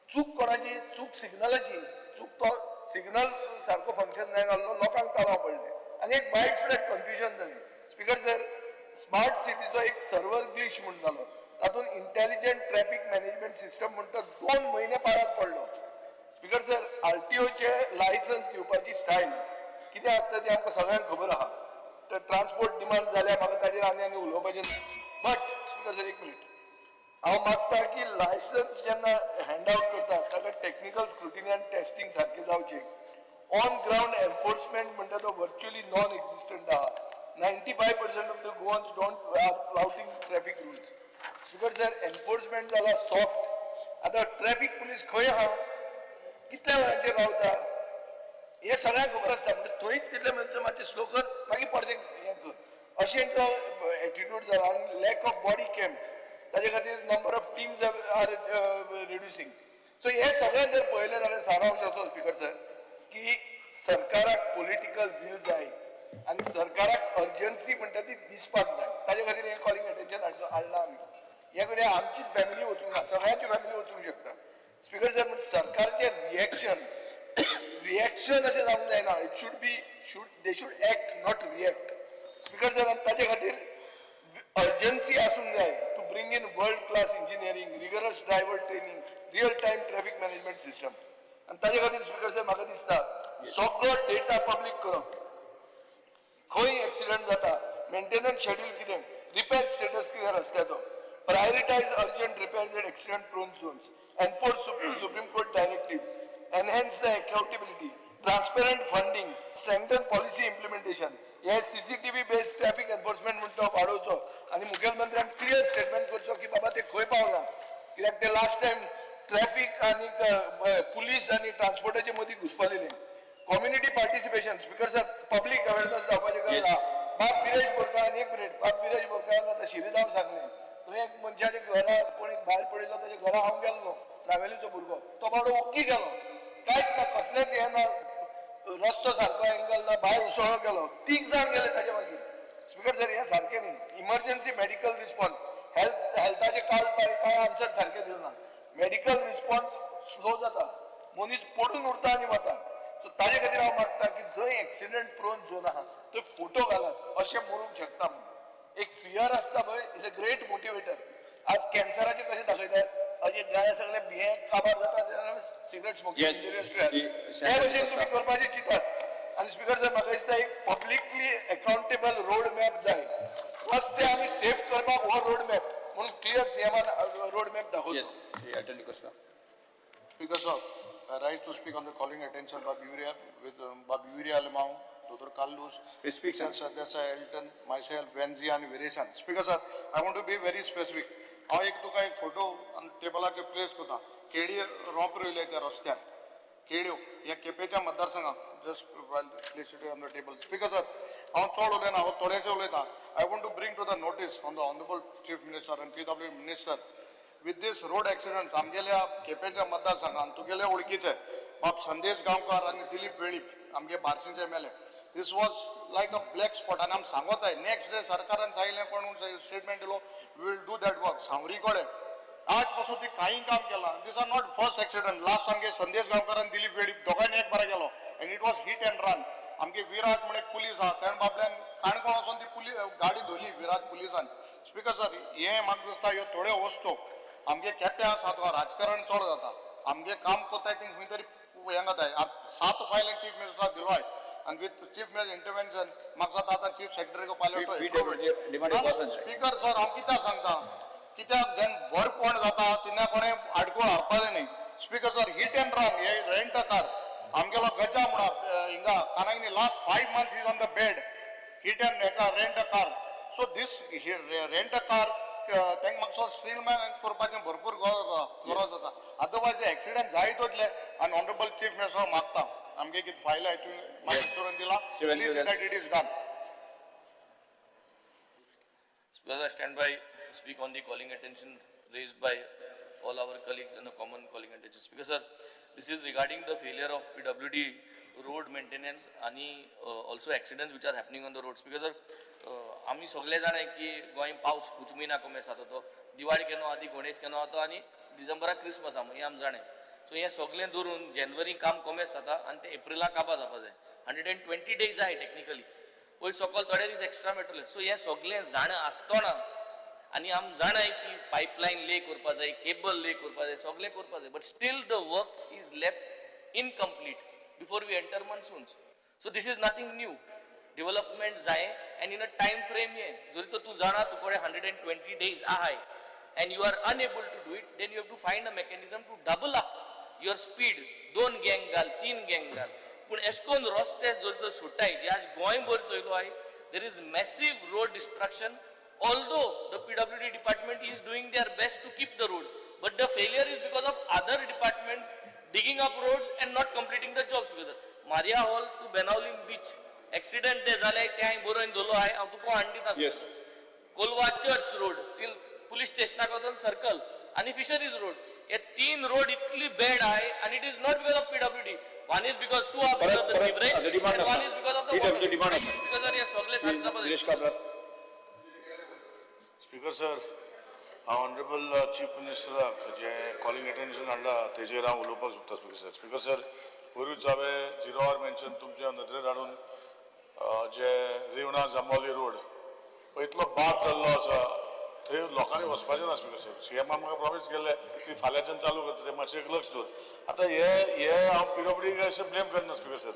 चूक कोणाची? चूक सिग्नलाची. चूक तो सिग्नल सारको फंक्शन जायना आसलो, लोकांक तालांव पडले आनी एक वायड स्प्रेड कन्फ्युजन जालें. स्पीकर सर, स्मार्ट सिटीचो एक सर्वर ग्लिच म्हूण जालो, तातूंत इंटेलिजंट ट्रॅफिक मॅनेजमेंट सिस्टम म्हण तो 2 म्हयने पारार पडलो. स्पीकर सर, आरटीओचे लायसन्स दिवपाची स्टायल कितें आसता ती आमकां सगळ्यांक खबर आहा. तर ट्रान्सपोर्ट डिमांड जाल्यार म्हाका ताजेर आनी आनी उलोवपाचें ना. बट स्पीकर सर, एक मिनीट, हांव मागता की लायसन्स जेन्ना हँड आवट करता ताका टॅक्निकल स्क्रुटिनी आनी टेस्टिंग सारकें जावचें. ऑन ग्रावंड एन्फोर्समेंट म्हणटा तो वर्च्युअली नॉन एक्झिस्टंट आहा. 95% of the Goans don't are flouting traffic rules. Speaker sir, enforcement जाला सॉफ्ट. आतां ट्रॅफिक पुलीस खंय आहा, कितल्या वरांचेर रावता हें सगळ्यांक खबर आसता. म्हणजे थंयच तितले म्हणचे मातशें स्लो कर, मागीर परतें हें कर, अशें तो एटिट्यूड जाला. आनी लॅक ऑफ बॉडी कॅम्स, ताजे खातीर number of teams are reducing. So हें सगळें जर पळयलें जाल्यार सारांश असो स्पीकर सर की सरकाराक पॉलिटिकल वील जाय आनी सरकाराक अर्जन्सी म्हणटा ती दिसपाक जाय. ताजे खातीर हें कॉलिंग अटेन्शन हाडलां आमी. हे कडेन आमचीच फॅमिली वचूंक ना, सगळ्यांची फॅमिली वचूंक शकता. स्पीकर सर, म्हणजे सरकारचें रिएक्शन रिएक्शन अशें जावंक जायना. It should be should they should act, not react. Speaker sir, आनी ताजे खातीर अर्जन्सी आसूंक जाय to bring in world class engineering, rigorous driver training, real time traffic management system. आनी ताजे खातीर स्पीकर सर, म्हाका दिसता सगळो डेटा पब्लीक करप, खंय एक्सिडंट जाता, मेंटेनन्स शेड्यूल कितें, रिपेर स्टेटस कितें रस्त्याचो, prioritise urgent repairs at accident prone zones, enforce Supreme Court directives, enhance the accountability, transparent funding, strengthen policy implementation. हे सीसीटीव्ही बेस्ड ट्रॅफिक एन्फोर्समेंट म्हणटा तो वाडोवचो आनी मुखेलमंत्र्यान क्लियर स्टेटमेंट करचो की बाबा ते खंय पावला. कित्याक ते लास्ट टायम ट्रॅफिक आनी पुलीस आनी ट्रान्सपोर्टाचे मदीं घुसपलेले. Community participation, speaker sir, public awareness जावपाची गरज आहा. बाब विरेश बोरकार, एक मिनीट, बाब विरेश बोरकार आतां शिरीदाव सांगलें, थंय एक मनशाच्या घरा कोण एक भायर पडिल्लो, ताच्या घरा हांव गेल्लो, नावेलीचो भुरगो, तो बाबडो ओग्गी गेलो, कांयच ना, कसलेंच हें ना, रस्तो सारको एंगल ना, भायर उसळो गेलो, तीग जाण गेले ताच्या मागीर. स्पीकर सर, हें सारकें न्ही. इमर्जन्सी मेडिकल रिस्पॉन्स, हेल्थाचे काल कांय आन्सर सारकें दिलें ना. मेडिकल रिस्पॉन्स स्लो जाता, मनीस पडून उरता आनी वता. सो ताजे खातीर हांव मागता की जंय एक्सिडंट प्रोन झोन आहा थंय फोटो घालात, अशें मरूंक शकता म्हणून एक फियर आसता पळय, is a great motivator. आज कॅन्सराचे कशें दाखयतात, अशें गाय सगळे भिये काबार जाता सिगरेट स्मोकिंग. ते भशेन तुमी करपाचें चिंतात. आनी स्पीकर सर, म्हाका दिसता एक पब्लिकली अकाउंटेबल रोड मॅप जाय. रस्ते आमी सेफ करपाक हो रोड मॅप म्हणून क्लियर सीएमान रोड मॅप दाखोवचो. Yes, Shri Elton D'Costa. Speaker sir, I rise to speak on the calling attention by Buria with Bob Yuri Alemao, Dr. Carlos, Specific, sir. Sir Desai, Elton, myself, Venzi and Vireshan. Speaker sir, I want to be very specific. हांव एक तुका एक photo आनी टेबलाचेर place करता. केळी रोंप रोयले त्या रस्त्यार, केळ्यो ह्या केपेच्या मतदारसंघात. Just place it on the table. Speaker sir, हांव चड उलयना, हांव थोडेशें उलयता. I want to bring to the notice on the honourable Chief Minister and PW Minister with this road accident. आमगेल्या केपेंच्या मतदारसंघात तुगेल्या वळखीचे बाब संदेश गांवकार आनी दिलीप वेळीप आमगे बार्शीचे M L A. This was like a black spot. आनी आमी सांगोताय, नेक्स्ट डे सरकारान सांगिल्लें, कोण स्टेटमेंट दिलो, we will do that work. सांवरी कडेन आज पासून ती काही काम केलां. This are not first accident. Last आमगे संदेश गांवकार आनी दिलीप वेळीप दोगांयनी एक बरो गेलो and it was hit and run. आमगे विराज म्हण एक पुलीस आहा, तेणें बाबल्यान काणकोण वचून ती पुलीस गाडी धरली विराज पुलिसान. स्पीकर सर, हें म्हाका दिसता ह्यो थोड्यो वस्तू आमगे केप्यां आसा, तुका राजकारण चड जाता. आमगे काम कोत्ताय ती खंय तरी हें जाताय. सात फायली चीफ मिनिस्टराक दिलोय आनी विथ चीफ मिनिस्टर इंटरवेन्शन म्हाका जाता आतां चीफ सेक्रेटरीक PWD demand पायलट. वचून जाय. स्पीकर सर, हांव कित्याक सांगता, कित्याक जेन्ना बरें जाता तेन्ना कोणें आडकोळ हाडपाचें न्ही. Speaker sir, hit and run hey rent a car, आमगेलो गजा म्हणा हिंगा कानागिनी, last 5 months is on the bed. Hit and हेका rent a car. So this rent a car तांकां मातसो स्ट्रीमलायन करपाचें भरपूर गरज आसा. अदरवायज एक्सिडंट जायत वतले. आनी ऑनरेबल चीफ मिनिस्टर मागता आमगे कितें फायल आहाय तुवें म्हाका करून दिला, please that it is done. Speaker, I stand by to speak on the calling attention raised by all our colleagues in a common calling attention. Speaker, sir, this is regarding the failure of PWD road maintenance आणि also accidents which are happening on the roads. Speaker, sir, आमी सगळे जाणाय की गोंय पावस कुछ म्हयना कमी आसा तो दिवाळी केन्ना आदी गणेश केन्ना जाता आनी डिसेंबराक क्रिसमस आहा, हें आमी जाणाय. सो हें सगळें धरून जेनवरी काम कमी जाता आनी तें एप्रिलाक काबार जावपा जाय. 120 डेज आहाय टेक्निकली, पयर सकयल थोडे दीस एक्स्ट्रा मेळटले. सो हें सगळें जाणा आसतना आनी आम जाणाय की पायपलायन ले करपा जाय, केबल ले करपा जाय, सगळें करपा जाय, but still the work is left incomplete before we enter monsoons. So this is nothing new. Development जाय and in a time frame. हें जरी तर तूं जाणा तुकडे 120 डेज आहाय and you are unable to do it, then you have to find a mechanism to double up your speed. दोन गँग घाल, तीन गँग घाल, पूण एश कोन रस्ते जर तर सुट्टाय जे आज गोंयभर चोयलो आहाय, there is massive road destruction. Although the PWD department is doing their best to keep the roads, but the failure is because of other departments digging up roads and not completing the jobs. Because Maria Hall to Benaulim beach accident ते जाले ते हांवें बरोवन दवरलो आहाय, हांव तुका हाडून दिता. Yes. Colva church road till police स्टेशनाक वचून सर्कल आनी फिशरीज रोड, हे तीन रोड इतली बॅड आहाय आनी it is not because of PWD. One is because two are because of the sewerage, demand one is because of the PWD demand आसा. Because हे सगळे सारकें जावपा जाय. दिनेश काब्राल. स्पीकर सर, हांव ऑनरेबल चीफ मिनिस्टराक जे कॉलिंग अटेन्शन हाडला तेजेर हांव उलोवपाक सोदता. स्पीकर सर, स्पीकर सर, पयरूच हांवें झिरो our mention तुमच्या नदरेर हाडून जे रिवणा जांबावली रोड पळय इतलो बाद जाल्लो आसा, थंय लोकांनी वचपाचें ना. स्पीकर सर, सी एमान म्हाका प्रॉमीस केल्लें की फाल्यांच्यान चालू करतले, मातशें एक लक्ष दवर. आतां हे हे हांव पीडब्ल्यूडीक अशें ब्लेम करना. स्पीकर सर,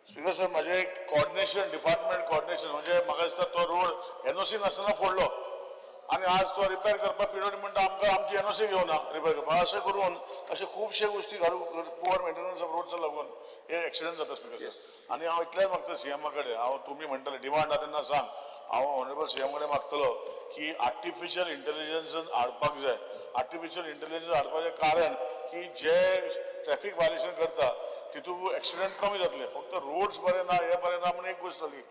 स्पीकर सर, म्हाजें एक कॉर्डिनेशन, डिपार्टमेंट कॉर्डिनेशन, म्हणजे म्हाका दिसता तो रोड एनओसी नासतना फोडलो आनी आज तो रिपेर करपाक पीडब्ल्यूडी म्हणटा आमकां आमची एनओसी घेवना रिपेर करपाक. अशें करून अशे खुबशे गोश्टी घालून पुअर मेंटेनन्स ऑफ रोड्सा लागून हे एक्सिडंट जाता. स्पीकर सर, आनी हांव इतलेंच मागता सीएमा कडेन, हांव तुमी म्हणटले डिमांड आहा तेन्ना सांग, हांव ऑनरेबल सीएम कडेन मागतलो की आर्टिफिशियल इंटेलिजन्स हाडपाक जाय. आर्टिफिशियल इंटेलिजन्स हाडपाचें कारण की जे ट्रॅफिक व्हायलेशन करता तितून एक्सिडंट कमी जातले. फक्त रोड्स बरे ना, हे बरे ना म्हण एक गोश्ट जाली.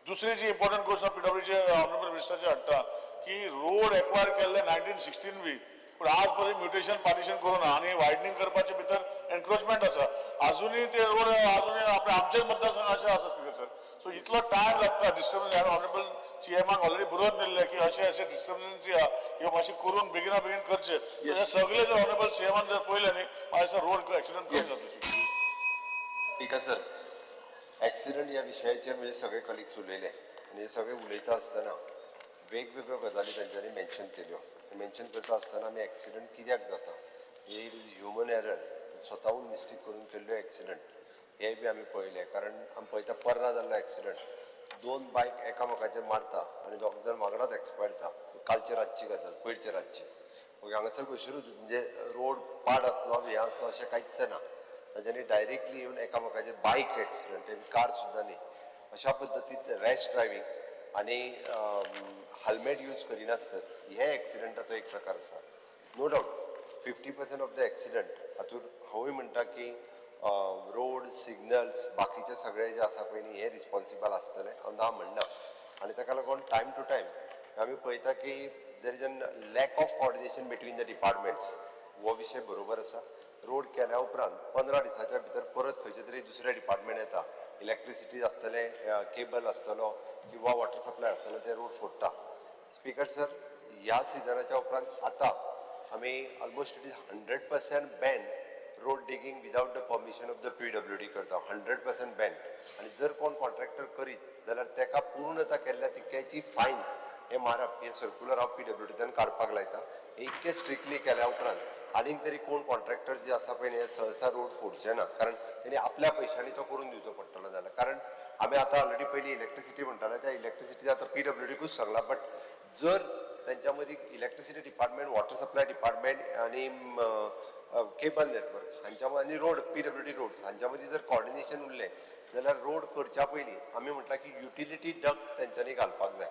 दुसरी जी इम्पॉर्टंट गोश्ट हांव पीडब्ल्यूचे ऑनरेबल मिनिस्टराचे हाडटा की रोड एक्वायर केल्ले 1916 बी, पूण आज पर्यंत म्युटेशन पार्टिशन करूं ना आनी वायडनींग करपाचे भितर एनक्रोचमेंट आसा. आजुनूय ते रोड आजुनूय आपल्या आमचेच मतदारसंघाचे आसा. स्पीकर सर, सो इतलो टायम लागता डिस्टर्बन्स. हांवें ऑनरेबल सीएमाक ऑलरेडी बरोवन दिल्लें की अशें अशें डिस्टर्बन्सी आहा, ह्यो मातशें करून बेगिना बेगीन करचें. हे सगळे जर ऑनरेबल सीएमान जर पळयलें न्ही, म्हाका दिसता रोड एक्सिडंट कमी जातले. स्पीकर सर, एक्सिडंट ह्या विशयाचेर म्हणजे सगळे कलिग्स उलयले आनी हे सगळे उलयता आसतना वेगवेगळ्यो गजाली तांच्यांनी मेन्शन केल्यो. मेन्शन करता आसतना आमी एक्सिडंट कित्याक जाता, हे it is human error, स्वताहून मिस्टेक करून केल्ल्यो एक्सिडंट हे बी आमी पळयले. कारण आमी पळयता पर्रा जाल्लो एक्सिडंट, दोन बायक एकामेकाचेर मारता आनी दोग जाण वांगडाच एक्सपायर जाता. कालचे रातची गजाल, पयरचे रातची. ओके, हांगासर खंयसरूच म्हणजे रोड पाड आसलो, हें आसलो अशें कांयच ना, तांच्यांनी डायरेक्टली येवन एकामेकाचेर बायक एक्सिडंट, कार सुद्दां न्ही. अशा पद्दतीन रॅश ड्रायव्हींग आनी हेल्मेट यूज करिनासतना हे एक्सिडंटाचो एक प्रकार आसा. No doubt 50% of the accident हातूंत हांवूय म्हणटा की रोड सिग्नल्स बाकीचे सगळे जे आसा पळय न्ही हे रिस्पॉन्सिबल आसतले, हांव ना म्हणना. आनी ताका लागून टायम टू टायम आमी पळयता की there is an lack of coordination between the departments. हो विशय बरोबर आसा. रोड केल्या उपरांत 15 दिसाच्या भितर परत खंयचे तरी दुसरें डिपार्टमेंट येता, इलेक्ट्रिसिटी आसतलें, केबल आसतलो किंवा वॉटर सप्लाय आसतलो, ते रोड फोडटा. स्पीकर सर, ह्या सिजनाच्या उपरांत आतां आमी almost it is 100% ban road digging without the permission of the PWD करता, 100% बॅन. आनी जर कोण कॉन्ट्रॅक्टर करीत जाल्यार ताका पूर्णता केल्ल्या तितक्याची फायन हे मारप, हे सर्कुलर हांव पीडब्ल्यूडींतल्यान काडपाक लायता. हे इतकें स्ट्रिक्टली केल्या उपरांत आनीक तरी कोण कॉन्ट्रॅक्टर जे आसा पळय न्ही हे सहसा रोड फोडचे ना, कारण तेणी आपल्या पयशांनी तो करून दिवचो पडटलो जाल्यार. कारण आमी आतां ऑलरेडी पयलीं इलेक्ट्रिसिटी म्हणटाले, त्या इलेक्ट्रिसिटी आतां पीडब्ल्यूडीकूच सांगला, बट जर तेंच्या मदीं electricity department, water supply department आनी केबल नेटवर्क हांच्या आनी रोड पीडब्ल्यूडी रोड्स हांच्या मदीं जर कॉर्डिनेशन उरलें जाल्यार रोड करच्या पयलीं आमी म्हटलां की युटिलिटी डक्ट तेंच्यांनी घालपाक जाय.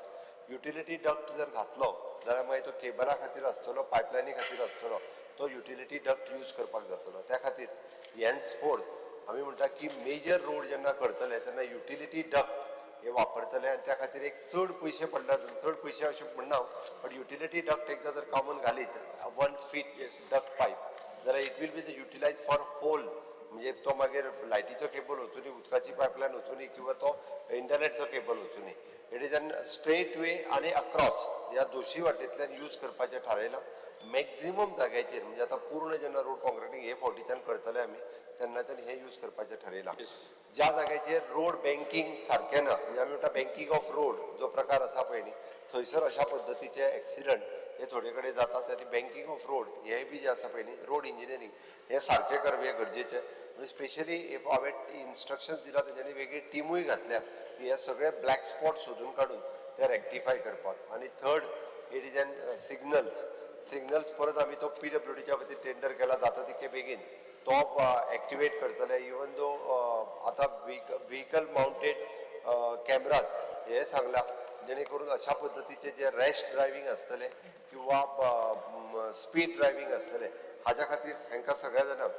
युटिलिटी डक्ट जर घातलो जाल्यार मागीर तो केबला खातीर आसतलो, पायपलायनी खातीर आसतलो, तो युटिलिटी डक्ट यूज करपाक जातलो. त्या खातीर हेन्स फोर्थ आमी म्हणटा की मेजर रोड जेन्ना करतले तेन्ना युटिलिटी डक्ट हे वापरतले आनी त्या खातीर एक चड पयशे पडला, चड पयशे अशें म्हणना, बट युटिलिटी डक्ट एकदां जर कॉमन घालीत 1 फीट डक्ट पायप जाल्यार it will be the utilize for whole, म्हणजे तो मागीर लायटीचो केबल वचुनी, उदकाची पायपलायन वचुनी किंवा तो इंटरनेटचो केबल वचुनी. It is an straight way आनी अक्रॉस ह्या दोशी वाटेंतल्यान यूज करपाचें थारायलां मॅक्झिमम जाग्याचेर. म्हणजे आतां पूर्ण जेन्ना रोड कॉन्क्रिटींग हे फावटीच्यान करतले आमी तेन्नाच्यान हें यूज करपाचें ठरयलां. ज्या जाग्याचेर रोड बँकींग सारकें ना, म्हणजे आमी म्हणटा बँकींग ऑफ रोड जो प्रकार आसा पळय न्ही, थंयसर अशा पद्दतीचे एक्सिडंट हे थोडे कडेन जाता. त्या बँकींग ऑफ रोड हे बी जे आसा पळय न्ही, रोड इंजिनियरींग हे सारकें करप हें गरजेचें. म्हणजे स्पेशली if हांवें इन्स्ट्रक्शन्स दिला तेंच्यांनी वेगळी टिमूय घातल्या की हे सगळे ब्लॅक स्पॉट सोदून काडून ते रेक्टिफाय करपाक. आनी third it is an signals. Signals परत आमी तो पीडब्ल्यूडीच्या वतीन टेंडर केला, जाता तितके बेगीन तो एक्टिवेट करतले. इवन दो आतां व्हिकल माउंटेड कॅमराज हे सांगला, जेणे करून अशा पद्दतीचे जे रॅश ड्रायव्हींग आसतले किंवा स्पीड ड्रायव्हींग आसतले हाज्या खातीर हांकां सगळ्या जाणांक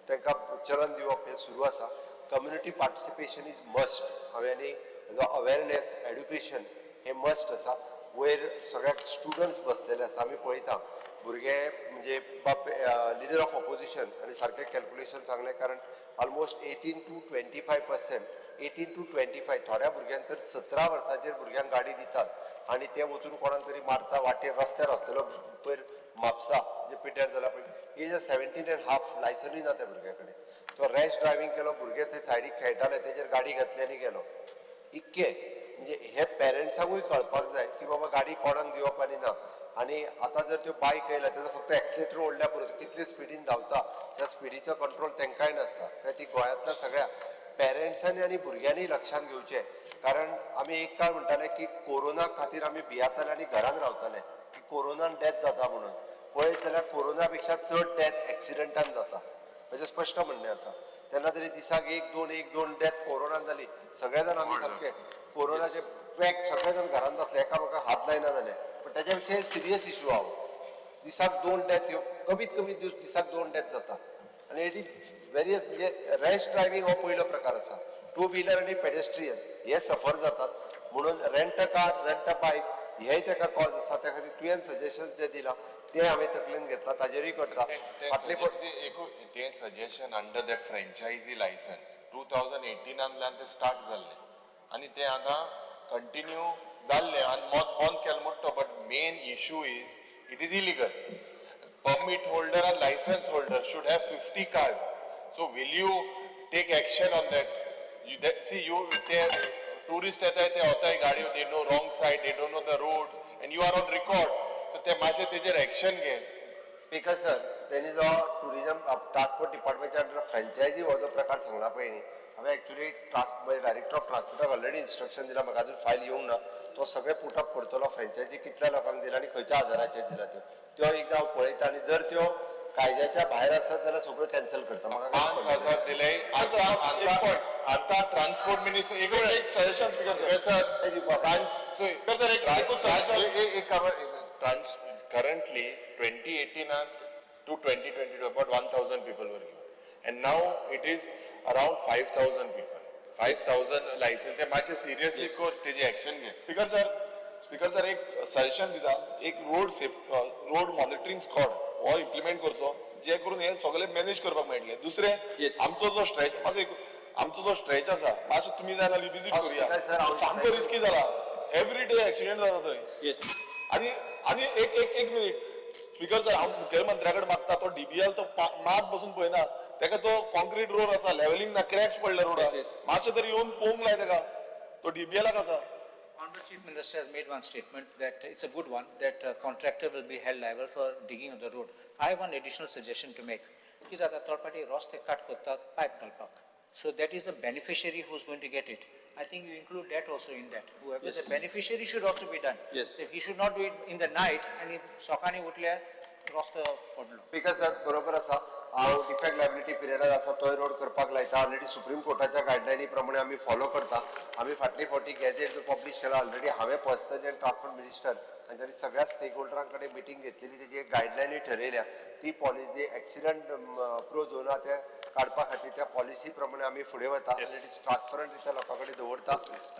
तांकां चलन दिवप हें सुरू आसा. Community participation is must. हांवें आनी अवेरनेस एड्युकेशन हें मस्ट आसा. वयर सगळ्याक स्टुडंट्स बसलेले आसा, आमी पळयता भुरगे, म्हणजे बाप लिडर ऑफ ऑपोजिशन आनी सारकें कॅल्कुलेशन सांगलें, कारण almost 18 to 25%, 18 to 25, थोड्या भुरग्यांक तर 17 वर्सांचेर भुरग्यांक गाडी दितात आनी ते वचून कोणाक तरी मारता वाटेर रस्त्यार आसलेलो. पयर म्हापसा जे पिड्ड्यार जाला पळय, is a 17.5, लायसनूय ना त्या भुरग्या कडेन. तो रॅश ड्रायव्हींग केलो, भुरगे ते सायडीक खेळटाले तेजेर गाडी घातली आनी गेलो. इतके म्हणजे हे पेरंट्सांकूय कळपाक जाय की बाबा गाडी कोणाक दिवप आनी ना. आनी आतां जर त्यो बायक येयल्या तेजो फक्त एक्सिलेटर ओडल्या पुरो, कितले स्पिडीन धांवता त्या स्पिडीचो कंट्रोल तांकांय नासता. त्या ती गोंयांतल्या सगळ्या पेरंट्सांनी आनी भुरग्यांनी लक्षांत घेवचें, कारण आमी एक काळ म्हणटाले की कोरोना खातीर आमी भियेताले आनी घरान रावताले की कोरोनान डेथ जाता म्हणून. पळयत जाल्यार कोरोना पेक्षा चड डेथ एक्सिडंटान जाता म्हणजे स्पश्ट म्हणणें आसा. तेन्ना तरी दिसाक एक दोन, एक दोन डेथ कोरोनान जाली. सगळे जाण आमी सारके कोरोनाचे पॅक, सगळे जाण घरान बसले, एकामेकाक हात लायना जाले. पण त्याच्या पेक्षा सिरियस इशू आहो. दिसाक दोन डेथ ह्यो कमीत कमी दिसाक दोन डेथ जाता आनी it is various. म्हणजे रॅश ड्रायव्हींग हो पयलो प्रकार आसा. टू व्हिलर आनी पेडेस्ट्रियन हे सफर जातात, म्हणून rent a car, rent a bike हेय ताका कॉज आसा. त्या खातीर तुवें सजेशन्स जे दिला ते हांवें तकलेन घेतला, ताजेरूय करता फाटले फावट. ते suggestion under that franchise licence 2018नांतल्यान ते स्टार्ट जाल्ले आनी ते आतां कंटिन्यू जाल्ले आनी मत बंद केलें म्हणटा, but main issue is it is illegal. Permit holder and license holder should have 50 cars. So will you take action on that? You that, see you ते tourist येताय, ते वताय गाडयो, they know wrong side, they don't know the roads and you are on record. So ते मातशें तेजेर action घे. Speaker sir, त्यांनी जो टुरिझम ट्रान्सपोर्ट डिपार्टमेंटच्या अंडर फ्रँचायझी हो जो प्रकार सांगला पळय न्ही, हांवें एक्चुली डायरेक्टर ऑफ ट्रान्सपोर्टाक ऑलरेडी इन्स्ट्रक्शन दिला. म्हाका अजून फायल येवंक ना. तो सगळें पुटअप करतलो, फ्रँचायझी कितल्या लोकांक दिला आनी खंयच्या आधाराचेर दिला त्यो. त्यो एकदां हांव पळयता आनी जर त्यो कायद्याच्या भायर आसत जाल्यार सगळ्यो कॅन्सल करता. म्हाका कांयच पांच पडलें ना. हजार दिले. एक point. आता ट्रान्सपोर्ट मिनिस्टर एक एक suggestion speaker sir. Sir, Sir, एकूच suggestion. Trans currently 2018 to 2022 about 1000 people were given and now it is around 5000 people, 5000 license. ते मातशें सिरियसली कर, तेजी एक्शन घे. स्पीकर सर, स्पीकर सर, एक सजेशन दिता. एक रोड मॉनिटरींग स्क्वॉड हो इम्प्लिमेंट करचो, जे करून हे सगळे मॅनेज करपाक मेळटले. दुसरें, आमचो जो स्ट्रेच मातसो आमचो जो स्ट्रेच आसा, मातशें तुमी जाय जाल्यार विजीट हांव करुया. स्पीकर सर, हांव सामको रिस्की जाला, एवरी डे एक्सिडेंट जाता थंय. आनी आनी एक एक एक मिनिट स्पीकर सर, हांव मुखेलमंत्र्या कडेन मागता, तो डीबीएल तो मात बसून पळयना. तेका तो कॉन्क्रीट रोड आसा, लेवलिंग ना, क्रॅक्स पडले रोडार. मातशें तरी येवन पळोवंक लाय तेका, तो डीबीएलाक आसा. Honorable Chief Minister has made one statement that it's a good one, that contractor will be held liable for digging of the road. I have one additional suggestion to make. की जाता, थोडे रस्ते कट करतात pipe घालपाक. So that is a beneficiary who is going to get it. I think you include that also in that. Whoever the beneficiary should also be done. That he should not do it in the night and if सकाळी उठल्या रस्तो पडलो. Speaker sir, बरोबर आसा. हांव defect liability पिरियडार आसा तोय road करपाक लायता. ऑलरेडी सुप्रीम कोर्टाच्या गायडलायनी प्रमाणे आमी फॉलो करता. आमी फाटले फावटी गॅझेट जो पब्लीश केला, ऑलरेडी हांवें पर्सनली आनी ट्रान्सपोर्ट मिनिस्टर हांच्यानी सगळ्या स्टेक होल्डरां कडेन मिटींग घेतलेली, तेजी एक गायडलायनी ठरयल्या. ती पॉलिसी एक्सिडंट प्रो झोन आहा ते काडपा खातीर त्या पॉलिसी प्रमाणे आमी फुडें वता आनी it is transparent रित्या लोकां कडेन दवरता.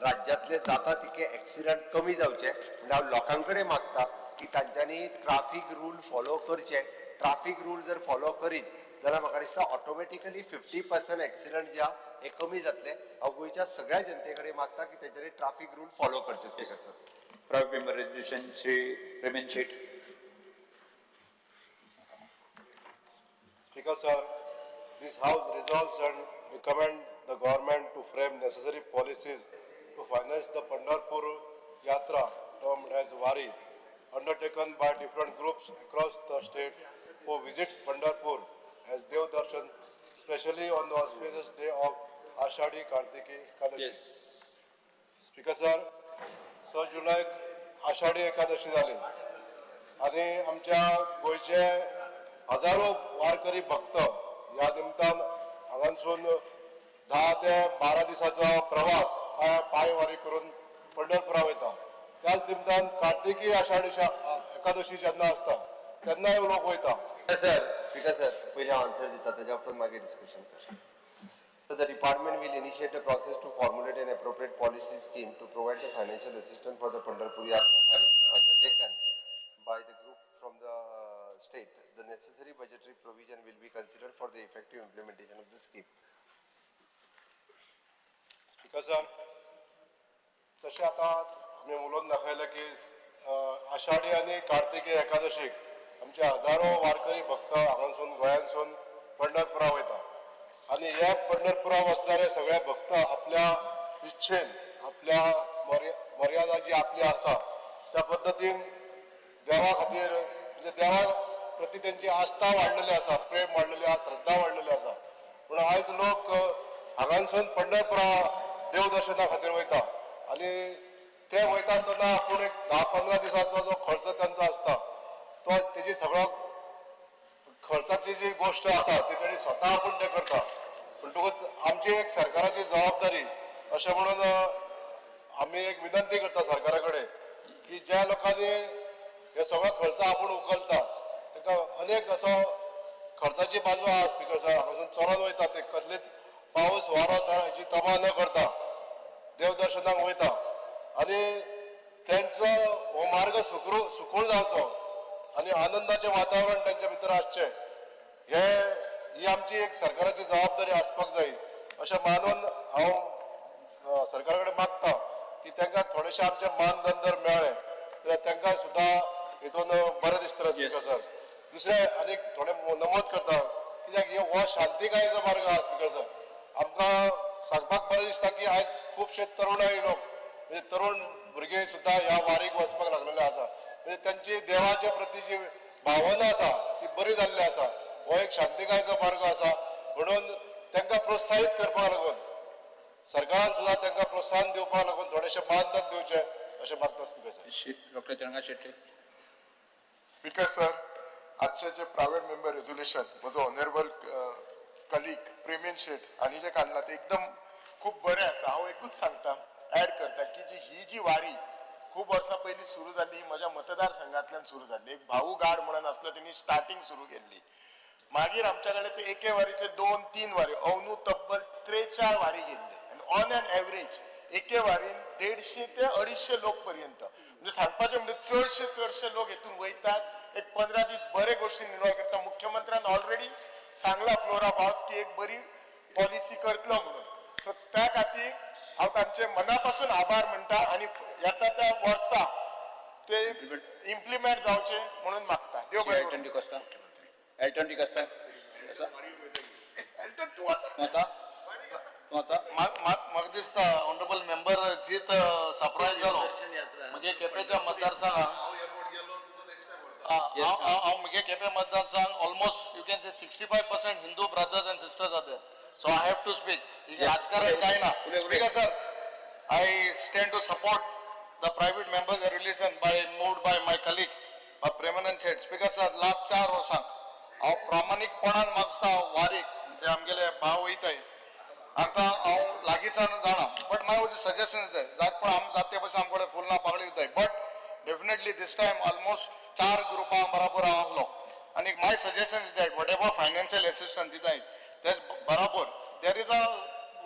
राज्यांतले जाता तितके एक्सिडंट कमी जावचे म्हणजे हांव लोकां कडेन मागता की तांच्यांनी ट्राफीक रूल फॉलो करचे. ट्राफीक रूल जर फॉलो करीत जाल्यार म्हाका दिसता ऑटोमॅटिकली 50% एक्सिडंट जे आहा हे कमी जातले. हांव गोंयच्या सगळ्या जनते कडेन मागता की तेंच्यांनी ट्राफीक रूल फॉलो करचे. Speaker sir. Private member resolution, Shri Premen Shet. Speaker sir, this House resolves and recommend the government to frame necessary policies to finance the Pandharpur Yatra, termed as Wari, undertaken by different groups across the state who visit Pandharpur as Dev Darshan, especially on the auspicious day of Ashadhi Kartiki Ekadashi. Yes. Speaker sir, 6 जुलैक आषाढी एकादशी जाली आनी आमच्या गोंयचे हजारो वारकरी भक्त ह्या निमतान हांगासून 10 ते 12 दिसाचो प्रवास पांयवारी करून पंढरपुरा वयता. त्याच निमतान कार्तिकी आषाढी एकादशी जेन्ना आसता तेन्नाय लोक वयता. सर, स्पीकर सर, पयलीं हांव आन्सर दिता, तेज्या उपरांत मागीर डिस्कशन कर. So the department will initiate a process to formulate an appropriate policy scheme to provide the financial assistance for the Pandharpur Yatra undertaken by the group from the state. The necessary budgetary provision will be considered for the effective implementation of the scheme. Speaker sir, तशें आतां आमी उलोवन दाखयलें की आषाढी आनी कार्तिकी एकादशीक आमचे हजारो वारकरी भक्त हांगासून गोंयांसून पंढरपुरा वयता आनी हे पंढरपुरा वचणारे सगळे भक्त आपल्या इच्छेन, आपल्या मर्यादा जी आपली आसा त्या पद्दतीन देवा खातीर, म्हणजे देवा प्रती तेंची आस्था वाडलेली आसा, प्रेम वाडलेली आसा, श्रद्धा वाडलेली आसा. पूण आयज लोक हांगासून पंढरपुरा देवदर्शना खातीर वयता आनी ते वयता आसतना आपूण एक 10-15 दिसाचो जो खर्च तांचो आसता तो तेजी सगळो खर्चाची जी गोश्ट आसा ती तेणी स्वता आपूण ते करता. म्हणटकूच आमची एक सरकाराची जबाबदारी अशें म्हणून आमी एक विनंती करता सरकारा कडेन की ज्या लोकांनी हे सगळो खर्च आपूण उखलतात तांकां अनेक असो खर्चाची बाजू आहा. स्पीकर सर, हांगासून चलोन वयता ते कसलीच पावस वारो हाची तमा न करता देवदर्शनाक वयता आनी तेंचो हो मार्ग सुखरूळ जावचो आनी आनंदाचें वातावरण तेंच्या भितर आसचें, हे ही आमची एक सरकाराची जबाबदारी आसपाक जाय अशें मानून हांव सरकारा कडेन मागता की तांकां थोडेशें आमचें मानधन जर मेळ्ळें जाल्यार तांकां सुद्दां हितून बरें दिसतलें. स्पीकर सर, दुसरें आनीक थोडें नमूद करता, कित्याक हो शांतिकायेचो मार्ग आहा. स्पीकर सर, आमकां सांगपाक बरें दिसता की आयज खुबशे तरुणाई लोक, म्हणजे तरुण भुरगे सुद्दां ह्या वारीक वचपाक लागलेले आसा. म्हणजे तेंची देवाच्या प्रती जी भावना आसा ती बरी जाल्ली आसा. हो एक शांतिकायेचो मार्ग आसा म्हणून तांकां प्रोत्साहीत करपाक लागून सरकारान सुद्दां तांकां प्रोत्साहन दिवपाक लागून थोडेशें मानधन दिवचें अशें मागता. Speaker sir. Doctor Tiranga Shetty. Speaker sir, आजचे जे प्रायव्हेट मेंबर रेझोल्युशन म्हजो ऑनरेबल कलीग प्रेमेन शेट हांणी जें काडलां तें एकदम खूब बरें आसा. हांव एकूच सांगता, एड करता की जी ही जी वारी खूब वर्सां पयलीं सुरू जाल्ली, ही म्हज्या मतदारसंघांतल्यान सुरू जाल्ली. एक भाऊ गाड म्हणून आसलो, तेणी स्टार्टींग सुरू केल्ली. मागीर आमच्या कडेन ते एके वारीचे 2-3 वारी, अंदू तब्बल 43 वारी गेल्ले आनी ऑन एन एवरेज एके वारीन 150 ते 250 लोक पर्यंत, म्हणजे सांगपाचें म्हणजे चडशे चडशे लोक हितून वयतात. एक 15 दीस बरे गोश्टीन एन्जॉय करता. मुख्यमंत्र्यान ऑलरेडी सांगला फ्लोर ऑफ हावस की एक बरी पॉलिसी करतलो म्हणून. सो त्या खातीर हांव तांचे मना पासून आभार म्हणटा आनी येता त्या वर्सा ते इम्प्लिमेंट जावचे म्हणून मागता. देव बरें एल्टन डिकोस्ता. एल्टन डिकोस्ता. एल्टन तूं आतां तूं आतां म्हाका दिसता ऑनरेबल मेंबर जीत सरप्रायज जालो. म्हगे केपेंच्या मतदारसंघाक हांव म्हगे केपें मतदारसंघ almost you can say 65% Hindu brothers and sisters are there. So I have to speak. राजकारण काय ना. Speaker sir, I stand to support the private members resolution by moved by my colleague Premanand Shet. Speaker sir, last 4 वर्सांक हांव प्रामाणीकपणान मागता वारीक जे आमगेले भाव वयताय तांकां हांव लागींच्यान जाणा, बट मागीर सजेशन दिताय जात, पण आम जात ते भशेन आमकडे फुलना पाकळी दिताय, but definitely this time almost 4 ग्रुपां बराबर हांव आहलो आनी my suggestion is that whatever financial assistance दिताय तेच बराबर there is a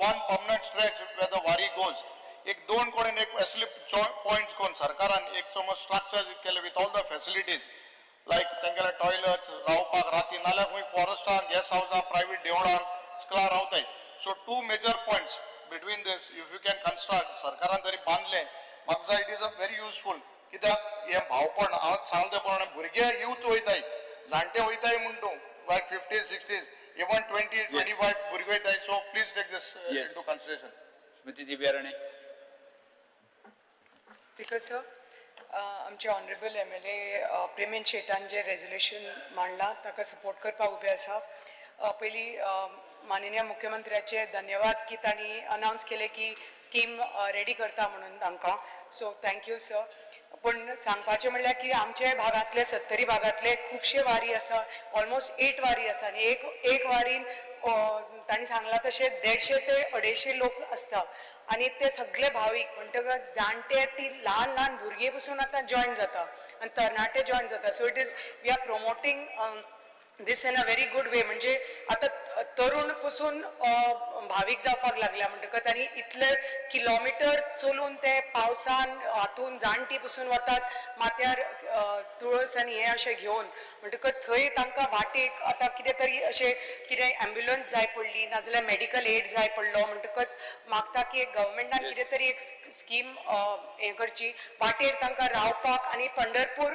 one permanent stretch where the Wari goes, एक दोन कडेन एक असली पॉयंट्स करून सरकारान एक समज स्ट्रक्चर केले with all the facilities like तेंगेले टॉयलट्स रावपाक राती, नाल्यार खंय फॉरेस्टान गेस्ट हावसान प्रायवेट देवळान स्कला रावताय. So 2 major points between this if you can construct, सरकारान जरी बांदलें म्हाका दिसता it is a very useful. कित्याक हें भावपण हांव सांगता ते प्रमाणे भुरगे यूथ वयताय, जाणटे वयताय म्हण तूं लायक 50s 60s even 20 25 भुरगे वयताय. So please take this into consideration. Shrimati Divya Rane. Speaker sir, आमचे ऑनरेबल MLA प्रेमेन शेटान जे रेजोल्युशन मांडलां ताका सपोर्ट करपाक उबे आसा. पयलीं माननीय मुख्यमंत्र्याचे धन्यवाद की तांणी अनावन्स केलें की स्कीम रेडी करता म्हणून तांकां, सो thank you sir. पूण सांगपाचें म्हणल्यार की आमचे भागांतले सत्तरी भागांतले खुबशे वारी आसा, ऑलमोस्ट 8 वारी आसा आनी एक वारीन तांणी सांगलां तशें 150 ते 250 लोक आसता आनी ते सगळे भावीक, म्हणटकच जाणटे ती ल्हान ल्हान भुरगीं पसून आतां जॉयन जाता आनी तरणाटे जॉयन जाता. So it is we are promoting this in a very good way. म्हणजे आतां तरुण पसून भावीक जावपाक लागल्या, म्हणटकच आनी इतले किलोमिटर चलून ते पावसान हातून जाणटी पसून वतात माथ्यार तुळस आनी हें अशें घेवन, म्हणटकच थंय तांकां वाटेक आतां कितें तरी अशें कितें एम्ब्युलन्स जाय पडली नाजाल्यार मेडिकल एड जाय पडलो, म्हणटकच मागता की एक गव्हर्मेंटान कितें तरी एक स्कीम हें करची, वाटेर तांकां रावपाक. आनी पंढरपूर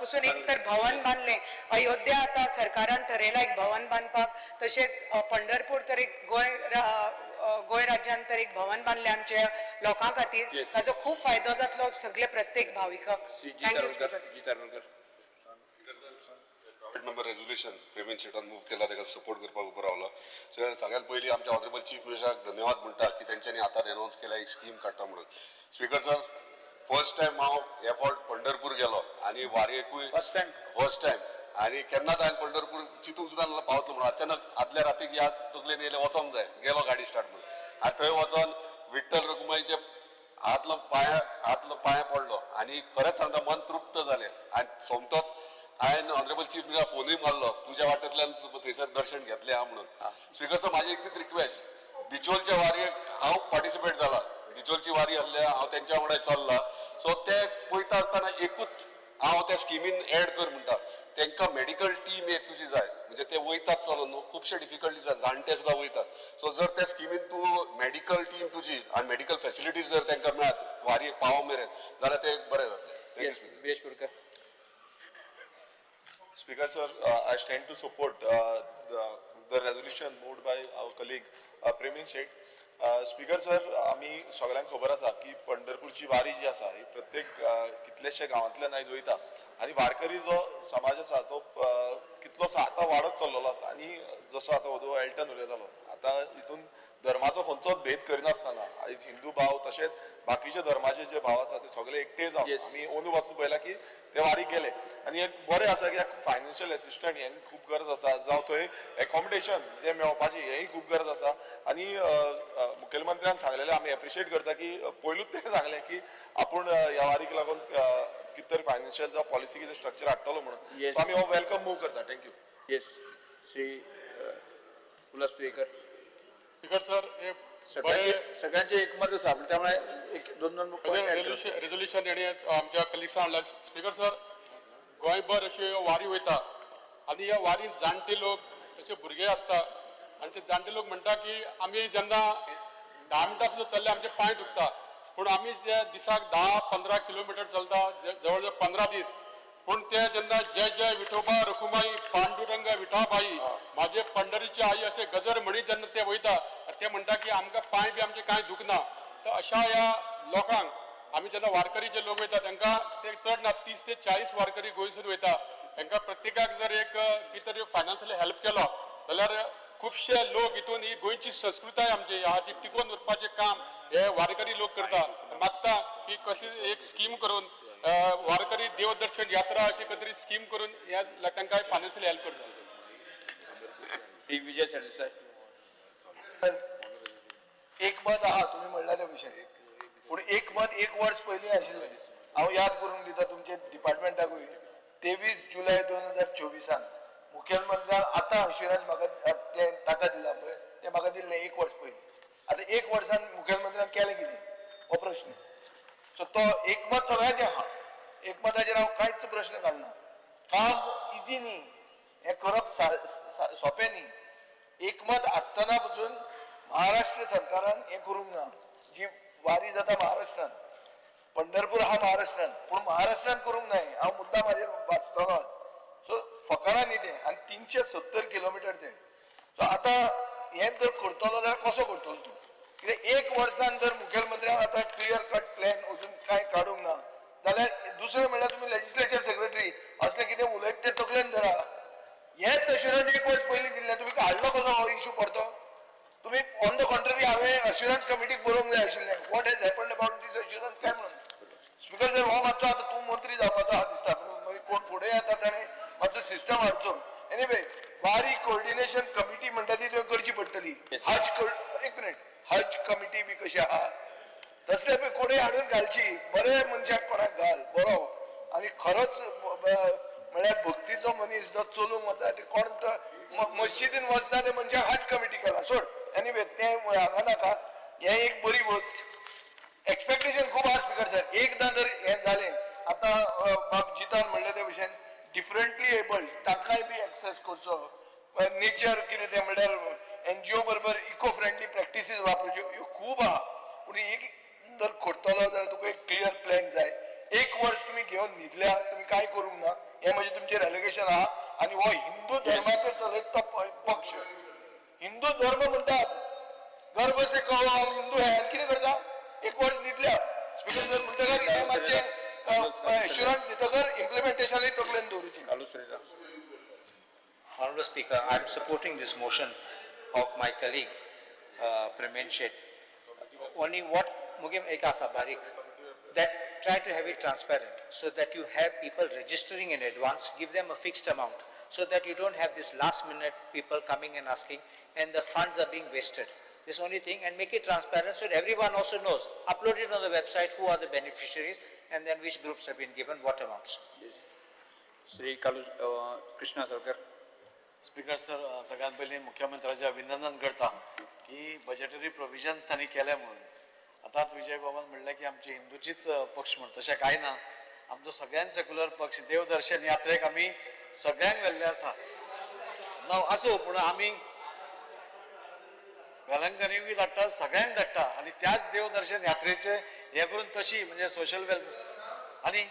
पसून एक तर भवन बांदलें, अयोध्या आतां सरकारान ठरयलां एक भवन बांदपाक, तशेंच पंढरपूर तर एक गोंय राज्यान तर एक भवन बांदलें आमच्या लोकां खातीर, ताजो खूब फायदो जातलो सगळे प्रत्येक भाविकाक. Thank you speaker. Private member resolution Premen शेटान move केला, ताका सपोर्ट करपाक उबो रावलो. सो सगळ्यात पयलीं आमच्या ऑनरेबल चीफ मिनिस्टराक धन्यवाद म्हणटा की तेंच्यांनी आतां अनावन्स केला एक स्कीम काडटा म्हणून. स्पीकर सर, फर्स्ट टायम हांव हे फावट पंढरपूर गेलो आनी वारयेकूय फर्स्ट टायम, आनी केन्नाच हांवें पंढरपूर चितूंक सुद्दां पावतलो म्हणून अचानक आदल्या रातीक याद तकलेन येयलें वचोंक जाय, गेलो गाडी स्टार्ट म्हणून. आनी थंय वचोन विठ्ठल रखुमाईचे हात पांया पडलो आनी खरेंच सांगता मन तृप्त जालें. आनी सोमतोच हांवें ऑनरेबल चीफ मिनिस्टर फोनूय मारलो, तुज्या वाटेंतल्यान थंयसर दर्शन घेतलें हांव म्हणून. स्पीकर सर, म्हाजी एकटीच रिक्वेस्ट, बिचोलच्या वारयेक हांव पार्टिसिपेट जाला, बिचोलची वारी आसल्या हांव तेंच्या वांगडा चल्ला, सो ते पळयता आसतना एकूच हांव त्या स्किमीन एड कर म्हणटा, तांकां मेडिकल टीम एक तुजी जाय, म्हणजे ते वयतात चलोन न्हू, खुबशे डिफिकल्टीज आसा, जाणटे सुद्दां वयतात. सो जर त्या स्किमीन तूं मेडिकल टीम तुजी आनी मेडिकल फेसिलिटीज जर तांकां मेळत वारयेक पावो मेरेन जाल्यार ते बरें जातलें. Yes, Viresh Borkar. Speaker sir, I stand to support the resolution moved by our colleague Premin Shet. Speaker sir, आमी सगळ्यांक खबर आसा की पंढरपूरची वारी जी आसा ही प्रत्येक कितलेशे गांवांतल्यान आयज वयता आनी वारकरी जो समाज आसा तो कितलोसो आतां वाडत चल्लेलो आसा. आनी जसो आतां ओदो एल्टन उलयतालो, आतां हितून धर्माचो खंयचोच भेद करिनासतना आयज हिंदू भाव तशेंच बाकीचे धर्माचे जे भाव आसा ते सगळे एकटे जावन आमी अंदू पासून पळयला की ते वारीक गेले. आनी एक बरें आसा की फायनान्शियल एसिस्टंट हें खूब गरज आसा, जावं थंय एकोमोडेशन जें मेळपाची हेंय खूब गरज आसा. आनी मुखेलमंत्र्यान सांगलेलें आमी एप्रिशिएट करता की पयलूच तेणें सांगलें की आपूण ह्या वारीक लागून कितें तरी फायनान्शियल जावं पॉलिसी कितें स्ट्रक्चर हाडटलो म्हणून. सो आमी हो welcome move करता. Thank you. Yes, Shri Ulhas Tuyenkar. Speaker sir, हे सगळ्यांचे एकमत आसा, त्यामुळे एक दोन दोन रेजोल्युशन तेणी आमच्या कलिग्सान हाडला. स्पीकर सर, गोंयभर अशी वारी वयता आनी ह्या वारीन जाणटे लोक तशे भुरगे आसता आनी ते जाणटे लोक म्हणटा की आमी जेन्ना 10 मिनटां सुद्दां चल्ले आमचे पांय दुखता, पूण आमी जे दिसाक 10-15 किलोमिटर चलता जवळ जवळ 15 दीस, पूण ते जेन्ना जय जय विठोबा रखुमाई पांडुरंग विठाबाई माझे पंढरीची आई असे गजर म्हणीत जेन्ना ते वयता ते म्हणटा की आमकां पांय बी आमचे कांय दुखना. तर अशा ह्या लोकांक आमी जेन्ना वारकरी जे लोक वयता तांकां ते चड ना 30 ते 40 वारकरी गोंयसून वयता, तांकां प्रत्येकाक जर एक कितें तरी फायनान्शियली हेल्प केलो जाल्यार खुबशे लोक हितून ही गोंयची संस्कृताय आमची आहा ती टिकोवन उरपाचें काम हे वारकरी लोक करता. मागता की कसली एक स्कीम करून वारकरी देवदर्शन यात्रा अशी कसली स्कीम करून ह्या तांकां फायनान्शियल हेल्प करता. श्री विजय सरदेसाय. एक मत आहा तुमी म्हणला त्या भशेन, पूण एक मत एक वर्स पयलीं आशिल्लें. हांव याद करून दिता तुमचे डिपार्टमेंटाकूय, 23 जुलय 2024 मुखेलमंत्र्यान आतां अश्युरन्स म्हाका तें ताका दिला पळय, तें म्हाका दिल्लें एक वर्स पयलीं. आतां एक वर्सान मुखेलमंत्र्यान केलें कितें हो प्रश्न. सो तो एकमत सगळ्यांचें आहा, एकमताचेर हांव कांयच प्रश्न घालना. काम इजी न्ही, हें करप सोंपें न्ही. एकमत आसतना पसून महाराष्ट्र सरकारान हें करूंक ना. जी वारी जाता महाराष्ट्रान, पंढरपूर आहा महाराष्ट्रान, पूण महाराष्ट्रान करूंक ना हें. हांव मुद्दाम हाजेर वाचतलो आज. सो फकाणां न्ही तें, आनी 370 किलोमिटर तें. सो आतां हें जर करतलो जाल्यार कसो करतलो तूं? कित्याक एक वर्सान जर मुखेलमंत्र्यान आतां क्लियर कट प्लॅन अजून कांय काडूंक ना जाल्यार, दुसरें म्हणल्यार तुमी लेजिस्लेचर सेक्रेटरी असलें कितें उलयत तें तकलेन धरा. हेच अश्युरन्स एक वर्स पयलीं दिल्लें, तुमी हाडलो कसो हो इशू परतो? तुमी ऑन the contrary हांवें अश्युरन्स कमिटीक बरोवंक जाय आशिल्लें, what has happened about this assurance काय म्हणून. स्पिकर सर, हो मातसो आतां तूं मंत्री जावपाचो आहा दिसता, मागीर कोण फुडें येता ताणें मातसो सिस्टम हाडचो. एनिवे, वारी कोऑर्डिनेशन कमिटी म्हणटा ती तुवें करची पडटली. हज, एक मिनीट, हज कमिटी बी कशी आहा तसले पळय कोणूय हाडून घालची, बरे मनशाक कोणाक घाल बरो, आनी खरोच म्हळ्यार भक्तीचो मनीस जो चलूंक वता ते कोण तो मस्जिदीन वचना ते मनशाक हज कमिटी केला सोड. एनिवे, तें हांगा नाका. हें एक बरी वस्त, एक्सपेक्टेशन खूब आहा स्पिकर सर. एकदां जर हें जालें, आतां बाब जितान म्हणलें ते भशेन डिफरंटली एबल्ड तांकांय बी एक्सेस करचो, नेचर कितें तें म्हणल्यार एनजीओ बरोबर इको फ्रेंडली प्रॅक्टिसीस वापरच्यो, ह्यो खूब आहा. पूण एक जर करतलो जाल्यार तुका एक क्लियर प्लॅन जाय. एक वर्स तुमी घेवन न्हिदल्या, तुमी कांय करूंक ना, हें म्हजें तुमचेर एलिगेशन आहा. आनी हो हिंदू धर्माचेर चलयता तो पक्ष, हिंदू धर्म म्हणटात, गर्व से कहो हम हिंदू है, आनी कितें करता? एक वर्स न्हिदल्या. स्पिकर सर, म्हणटकर हें मातशें एश्युरन्स दितकर इम्प्लिमेंटेशनूय तकलेन दवरुचें. Carlos Ferreira. Honorable Speaker, I am supporting this motion of my colleague Premen Shet. Only what मुगे एक आसा बारीक, that try to have it transparent so that you have people registering in advance, give them a fixed amount so that you don't have this last minute people coming and asking and the funds are being wasted. This only thing, and make it transparent so that everyone also knows. Upload it on the website who are the beneficiaries and then which groups have been given what amounts. Shri Carlos Krishna Salkar. Speaker sir, सगळ्यात पयलीं मुख्यमंत्र्याचें अभिनंदन करता की budgetary provisions तांणी केले म्हणून. आतांच विजय बाबान म्हणलें की आमची हिंदूचीच पक्ष म्हण, तशें कांय ना, आमचो सगळ्यांत सेक्युलर पक्ष. देवदर्शन यात्रेक आमी सगळ्यांक व्हेल्ले आसा. ना आसूं, पूण आमी वेलंकनीकूय धाडटा, सगळ्यांक धाडटा, आनी त्याच देवदर्शन यात्रेचे हें करून तशी म्हणजे सोशल वेलफेअर आनी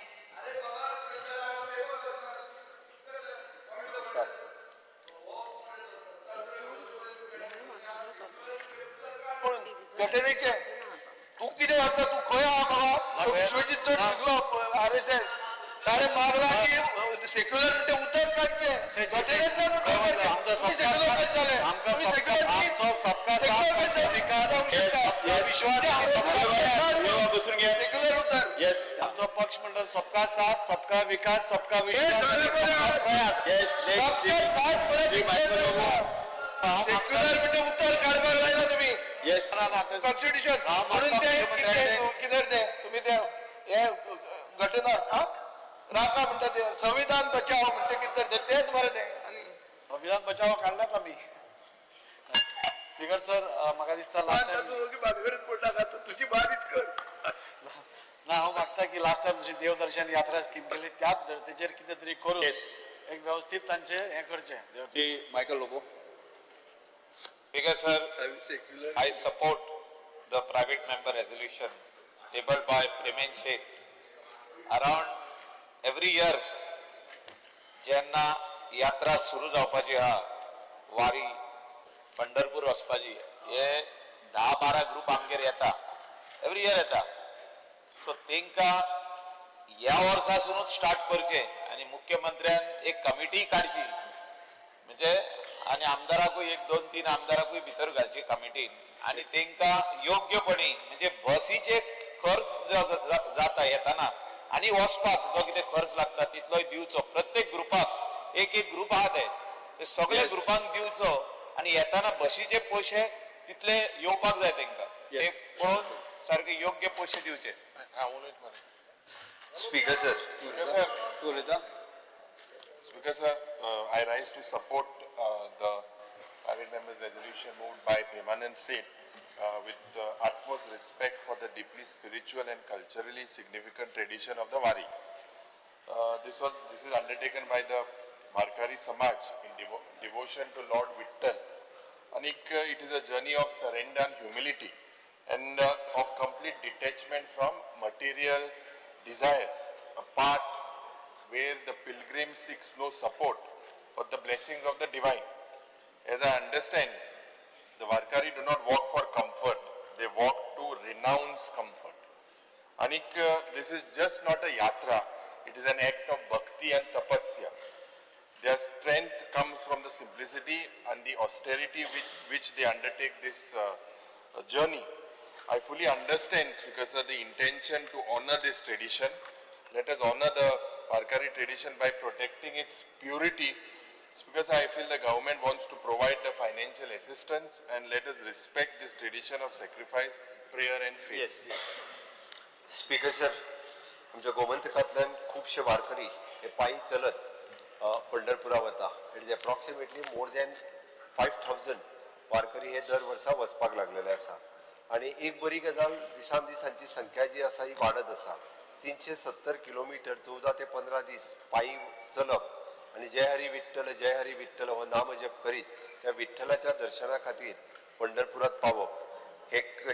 गटरीचे तूं कितें आसा, तूं खंय आहा बाबा? तो विश्वजीत चड शिकलो आरएसएस, ताणें मागला की सेक्युलर म्हणटे उतर काडचें, गटरींतल्यान उतर काडचें. तुमी सेक्युलर कशें जाले? तुमी सेक्युलर न्हीच. सबका सेक्युलर साथ, कशें जाले? विकास, जावंक शकता. विश्वास, बसून घ्या. सेक्युलर उतर. येस. आमचो पक्ष म्हणटा सबका साथ, सबका विकास, सबका विश्वास, सगळें बरें सबका प्रयास. येस. सबका साथ म्हळ्यार श्री मायकल लोबो. सेक्युलर म्हणटे उतर काडपाक लायला तुमी. येस. कॉन्स्टिट्यूशन म्हणून ते कितें कितें ते तुमी ते हे घटना हा राखा म्हणटा ते, संविधान बचाव म्हणटा कितें तर ते, तेच मरे ते. आनी संविधान बचाव काडल्यात आमी. स्पीकर सर, म्हाका दिसता लास्ट टायम तूं भानगडीत पडटा, तुजी बारीच कर. ना, हांव मागता की लास्ट टायम जशी देवदर्शन यात्रा स्कीम केली त्याच धर्तेचेर कितें तरी करून एक व्यवस्थीत तांचें हें करचें. Shri Michael Lobo. Speaker sir, I support the private member resolution tabled by Premen Shet. Around every year, जेन्ना यात्रा सुरू जावपाची आहा, वारी पंढरपूर वचपाची, हे 10-12 ग्रुप आमगेर येता, एवरी इयर येता. सो तेंकां ह्या वर्सासुनूच स्टार्ट करचें आनी मुख्यमंत्र्यान एक कमिटी काडची, म्हणजे आनी आमदाराकूय एक 2-3 आमदाराकूय भितर घालची कमिटीन, आनी तेंकां योग्यपणी म्हणजे बसीचे खर्च जो जाता येताना आनी वचपाक जो कितें खर्च लागता तितलोय दिवचो. प्रत्येक ग्रुपाक एक एक ग्रुप आहा ते सगळे ग्रुपांक दिवचो आनी येताना बशीचे पयशे तितले येवपाक जाय तेंकां, ते पळोवन सारके योग्य पयशे दिवचे. Speaker sir. तूं उलयता. Speaker sir, I rise to support the private members resolution moved by Premanand Seth with utmost respect for the deeply spiritual and culturally significant tradition of the Wari. This is undertaken by the Varkari Samaj in devotion to Lord Vittal. And it is a journey of surrender and humility and of complete detachment from material desires, a path where the pilgrim seeks no support but the blessings of the divine. As I understand, the Varkari do not walk for comfort, they walk to renounce comfort. Anik, this is just not a yatra, it is an act of bhakti and tapasya. Their strength comes from the simplicity and the austerity with which they undertake this journey. I fully understand, because of the intention to honor this tradition. Let us honor the Varkari tradition by protecting its purity. It's because I feel the government wants to provide the financial assistance, and let us respect this tradition of sacrifice, prayer and faith. Yes, yes. Speaker sir, आमच्या गोमंतकांतल्यान खुबशे वारकरी हे पायी चलत पंढरपुरा वता. It is approximately more than 5,000 Warkari हे दर वर्सा वचपाक लागलेले आसा. आनी एक बरी गजाल, दिसान दीस तांची संख्या जी आसा ही वाडत आसा. 370 किलोमिटर 14 ते 15 दीस पायी चलप आनी जय हरी विठ्ठल जय हरी विठ्ठल हो नामजप करीत त्या विठ्ठलाच्या दर्शना खातीर पंढरपुरात पावप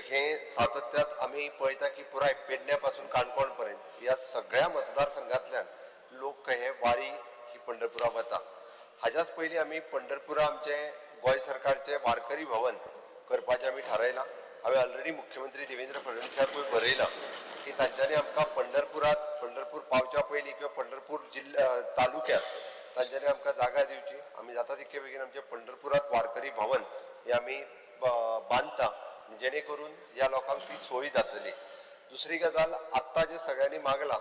हे सातत्यात आमी पळयता की पुराय पेडण्या पासून काणकोण पर्यंत ह्या सगळ्या मतदारसंघातल्यान लोक हे वारी ही पंढरपुरा वता. हाज्याच पयलीं आमी पंढरपुरा आमचे गोंय सरकारचे वारकरी भवन करपाचें आमी थारायलां. हांवें ऑलरेडी मुख्यमंत्री देवेंद्र फडणवीसाकूय बरयलां की तांच्यांनी आमकां पंढरपुरात पंढरपूर पावच्या पयलीं किंवा पंढरपूर जिल्ल्या तालुक्यात तांच्यांनी आमकां जागा दिवची. आमी जाता तितके बेगीन आमचे पंढरपुरात वारकरी भवन हे आमी बांदता, जेणे करून ह्या लोकांक ती सोय जातली. दुसरी गजाल, आत्तां जे सगळ्यांनी मागला,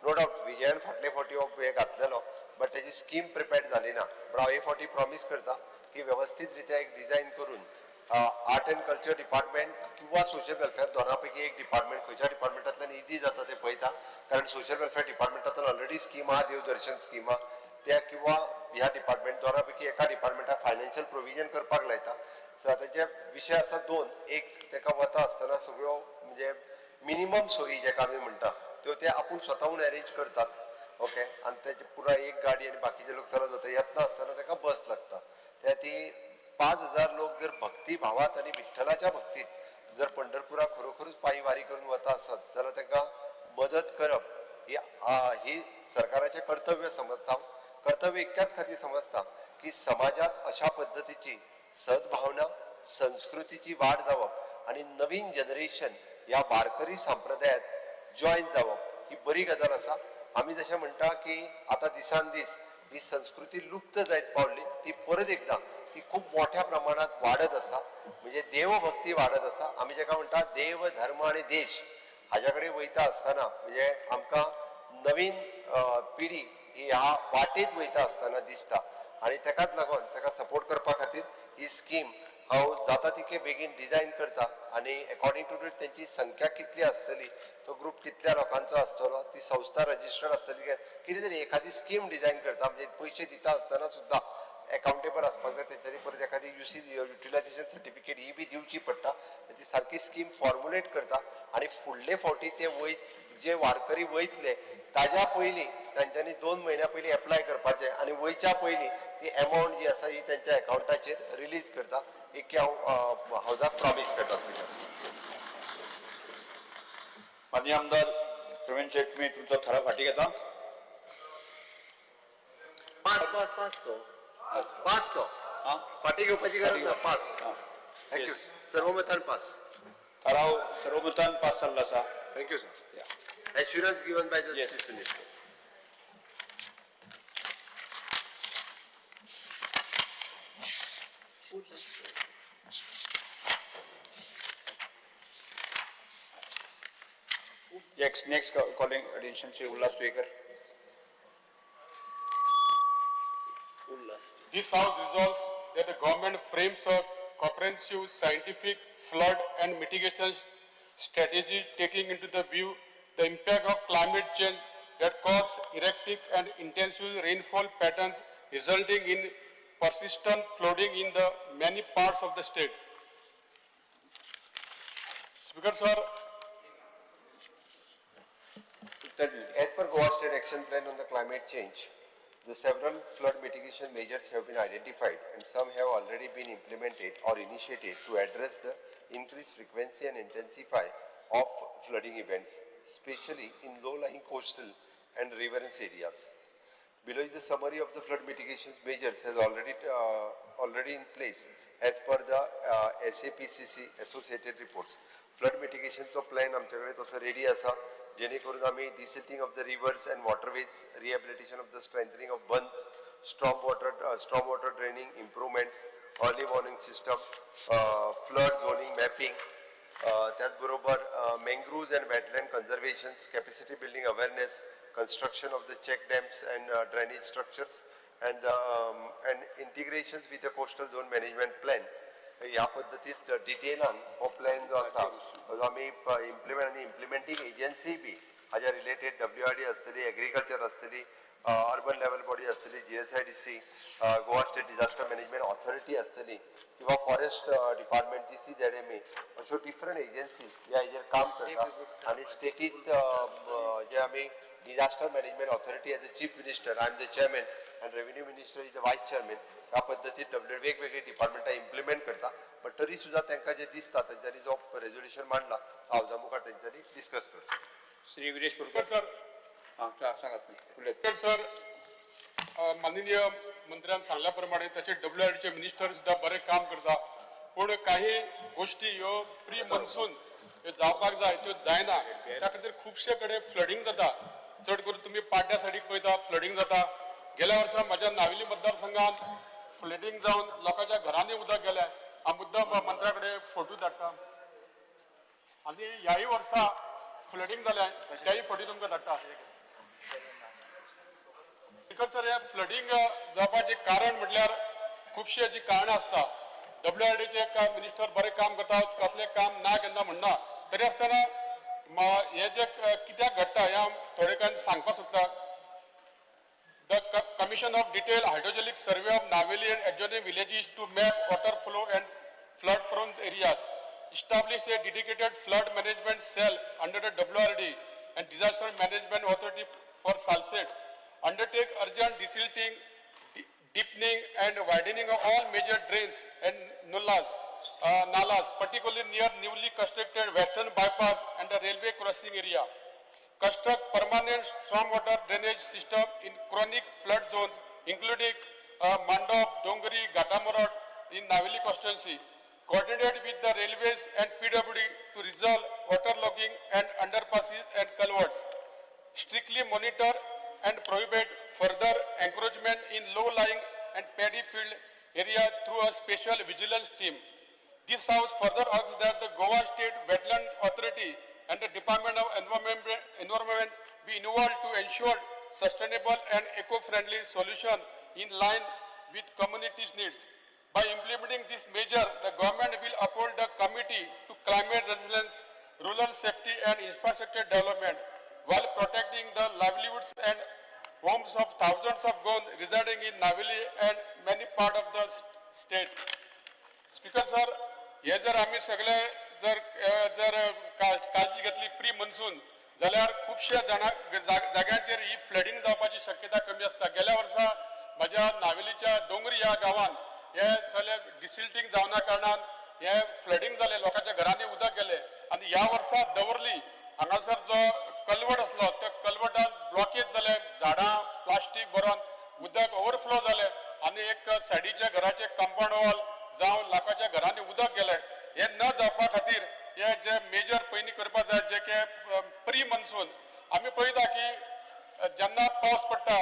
नो डावट विजयान फाटले फावटी हो हे घातलेलो, बट तेजी स्कीम प्रिपेर्ड जाली ना. बट हांव हे फावटी प्रॉमीस करता की वेवस्थीत रित्या एक डिझायन करून आर्ट एंड कल्चर डिपार्टमेंट किंवा सोशल वेलफेअर दोना पैकी एक डिपार्टमेंट, खंयच्या डिपार्टमेंटांतल्यान इजी जाता ते पळयता. कारण सोशल वेलफेअर डिपार्टमेंटांतल्यान ऑलरेडी स्कीम आहा, देवदर्शन स्कीम आहा त्या, किंवा ह्या डिपार्टमेंट दोना पैकी एका डिपार्टमेंटाक फायनान्शियल प्रोविजन करपाक लायता. सो ताचे विशय आसा दोन, एक ताका वता आसतना सगळ्यो म्हणजे मिनिमम सोयी जेका आमी म्हणटा त्यो ते आपूण स्वताहून अरेंज करतात. ओके, आनी तेजे पुराय एक गाडी आनी बाकीचे लोक चलत वता. येतना आसतना ताका बस लागता. त्या ती 5,000 लोक जर भक्ती भावात आनी विठ्ठलाच्या भक्तीत जर पंढरपुराक खरोखरूच पायी वारी करून वता आसत जाल्यार तांकां मदत करप ही ही सरकाराचें कर्तव्य समजता. कर्तव्य इतक्याच खातीर समजता की समाजात अशा पद्दतीची सद्भावना, संस्कृतीची वाड जावप आनी नवीन जनरेशन ह्या वारकरी संप्रदायात जॉयन जावप ही बरी गजाल आसा. आमी जशें म्हणटा की आतां दिसान दीस ही संस्कृती लुप्त जायत पावली, ती परत एकदां ती खूब मोठ्या प्रमाणात वाडत आसा. म्हणजे देवभक्ती वाडत आसा. आमी जेका म्हणटा देव, धर्म आनी देश हाज्या कडेन वयता आसतना म्हणजे आमकां नवीन पिढी ही ह्या वाटेत वयता आसतना दिसता. आनी तेकाच लागून ताका सपोर्ट करपा खातीर ही स्कीम हांव जाता तितके बेगीन डिझायन करता आनी एकॉर्डिंग टू तेंची संख्या कितली आसतली, तो ग्रूप कितल्या लोकांचो आसतलो, ती संस्था रजिस्टर्ड आसतली, कितें तरी एखादी स्कीम डिझायन करता. म्हणजे पयशे दिता आसतना सुद्दां एकाउंटेबल आसपाक जाय. तेंच्यांनी परत एखादी युसी युटिलायझेशन सर्टिफिकेट ही बी दिवची पडटा. ती सारकी स्कीम फॉर्मुलेट करता आनी फुडले फावटी ते जे वारकरी वयतले ताज्या पयलीं तांच्यांनी 2 म्हयन्या पयलीं एप्लाय करपाचें आनी वयच्या पयलीं ती एमावंट जी आसा ही तेंच्या एकावंटाचेर रिलीज करता. एक हांव हावजाक प्रॉमीस करता. स्पीकर, माननीय आमदार प्रवीण शेट, तुमी तुमचो थाराव फाटीं घेता? पास पास पास तो पास तो फाटीं घेवपाची गरज ना. पास. Thank you. सर्वमतान पास. थाराव सर्वमतान पास जाल्लो आसा. Thank you sir. Assurance given by the Chief Minister. Next calling attention Shri Ulhas Tuyenkar. This House resolves that the government frames a comprehensive scientific flood and mitigation strategy taking into the view the impact of climate change that cause erratic and intensive rainfall patterns resulting in persistent flooding in the many parts of the state. Speaker sir, As per Goa State Action Plan on the Climate Change, the several flood mitigation measures have been identified and some have already been implemented or initiated to address the increased frequency and intensify of flooding events, especially in low-lying coastal and riverine areas. Below is the summary of the flood mitigation measures has already in place as per the SAPCC associated reports. Flood mitigationचो plan आमचे कडेन तसो ready आसा, जेणे करून आमी desilting of the rivers and waterways, rehabilitation of the strengthening of bunds, storm water draining improvements, early warning system, flood zoning mapping, त्याचबरोबर mangroves and wetland conservations, capacity building awareness, construction of the check dams and drainage structures, and integrations with the coastal zone management plan. ह्या पद्दतीत डिटेलान हो plan जो आसा जो आमी implement आनी इम्प्लिमेंटींग agency बी हाज्या related W R D आसतली, एग्रीकल्चर आसतली, अर्बन लेवल बॉडी आसतली, GSIDC, Goa State Disaster Management Authority आसतली किंवा फॉरेस्ट डिपार्टमेंट, GCZMA, अश्यो डिफरंट एजन्सीज ह्या हेजेर काम करता. आनी स्टेटीत जे आमी Disaster Management Authority, as a Chief Minister I am the chairman and Revenue Minister is the vice chairman, ह्या पद्दतीन डब्ल्यू वेगवेगळी डिपार्टमेंटां इम्प्लिमेंट करता. बट तरी सुद्दां तांकां जें दिसता, तेंच्यांनी जो रेजोल्युशन मांडला तो हावजा मुखार तेंच्यांनी डिस्कस करता. श्री विरेश बोरकर. सर. हां, सांगात तुमी, उलयत. तर सर, माननीय मंत्र्यान सांगल्या प्रमाणे तशें डब्ल्यू आर डीचे मिनिस्टर सुद्दां बरें काम करता, पूण काही गोश्टी ह्यो प्री मॉन्सून ह्यो जावपाक जाय त्यो जायना. त्या खातीर खुबशे कडेन फ्लडींग जाता. चड करून तुमी पाड्ड्या सायडीक पळयता, फ्लडींग जाता. गेल्या वर्सा म्हज्या नावेली मतदारसंघात फ्लडींग जावन लोकांच्या घरांनी उदक गेलें. हांव मुद्दाम मंत्र्या कडेन फोटो धाडटा. आनी ह्याय वर्सा फ्लडींग जालें, त्याय फोटो तुमकां धाडटा. स्पीकर सर, हे फ्लडींग जावपाचें कारण म्हटल्यार खुबशीं हाजी कारणां आसता. डब्ल्यू आर डीचे मिनिस्टर बरें काम करता, कसलें काम ना केन्ना म्हणना. तरी आसतना हें जें कित्याक घडटा हें हांव थोडे कांय सांगपाक सोदता. The commission of detailed hydrologic survey of Naveli and adjoining villages to map water flow and flood prone areas. Establish a dedicated flood management cell under the WRD and Disaster Management Authority for Salcete. Undertake urgent desilting, deepening and widening of all major drains and nalas, particularly near newly constructed Western Bypass and the railway crossing area. Construct permanent stormwater drainage system in chronic flood zones, including Mandop, Dongri, Gatamorat in Naveli constituency. Coordinate with the railways and PWD to resolve waterlogging and underpasses and culverts. Strictly monitor and prohibit further encroachment in low-lying and paddy field area through a special vigilance team. This House further asks that the Goa State Wetland Authority and the Department of Environment be involved to ensure sustainable and eco-friendly solution in line with community's needs. By implementing this measure, the government will uphold the committee to climate resilience, rural safety and infrastructure development while protecting the livelihoods and homes of thousands of Goans residing in Naveli and many part of the state. Speaker sir, हे जर आमी सगळे जर काळजी घेतली pre monsoon, जाल्यार खुबश्या जाणा जाग्यांचेर ही फ्लडींग जावपाची शक्यता कमी आसता. गेल्या वर्सा म्हज्या नावेलीच्या डोंगरी ह्या गांवान हे सगळे डिसिल्टींग जावना कारणान हे फ्लडींग जालें, लोकांच्या घरांनी उदक गेलें. आनी ह्या वर्सा दवर्ली हांगासर जो कलवट आसलो त्या कलवटान ब्लॉकेज जाले, झाडां प्लास्टीक भरोन उदक ओवरफ्लो जालें आनी एक सायडीच्या घराचे कंपाउंड वॉल जावं लोकांच्या घरांनी उदक गेलें. हें न जावपा खातीर हे जे मेजर पयलीं करपाक जाय, जे की प्री मॉन्सून आमी पळयता की जेन्ना पावस पडटा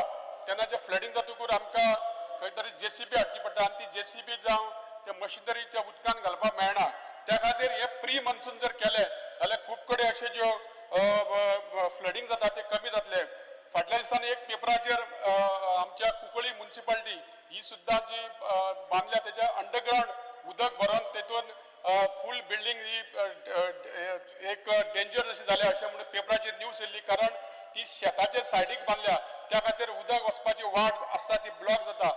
तेन्ना जे फ्लडींग जातकूच आमकां खंय तरी जेसीबी हाडची पडटा आनी ती जेसीबी जावं ते मशिनरी त्या उदकान घालपाक मेळना. त्या खातीर हे प्री मॉन्सून जर केले जाल्यार खूब कडेन अशे ज्यो फ्लडींग जाता ते कमी जातले. फाटल्या दिसांनी एक पेपराचेर आमच्या कुंकळी मुन्सिपालिटी ही सुद्दां जी बांदल्या तेच्या अंडरग्रावंड उदक भरून तेतून फूल बिल्डींग ही एक डेंजर अशी जाल्या अशें म्हणून पेपराचेर न्यूज येयल्ली, कारण ती शेताचे सायडीक बांदल्या त्या खातीर उदक वचपाची वाट आसता ती ब्लॉक जाता.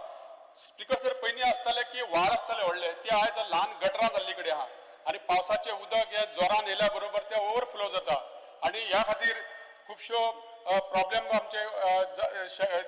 स्पीकर सर, पयलीं आसताले की व्हाळ आसताले व्हडले, ते आयज ल्हान गटरां जाल्ली कडेन आहा आनी पावसाचें उदक हे जोरान येयल्या बरोबर ते ओवरफ्लो जाता आनी ह्या खातीर खुबश्यो प्रॉब्लेम आमचे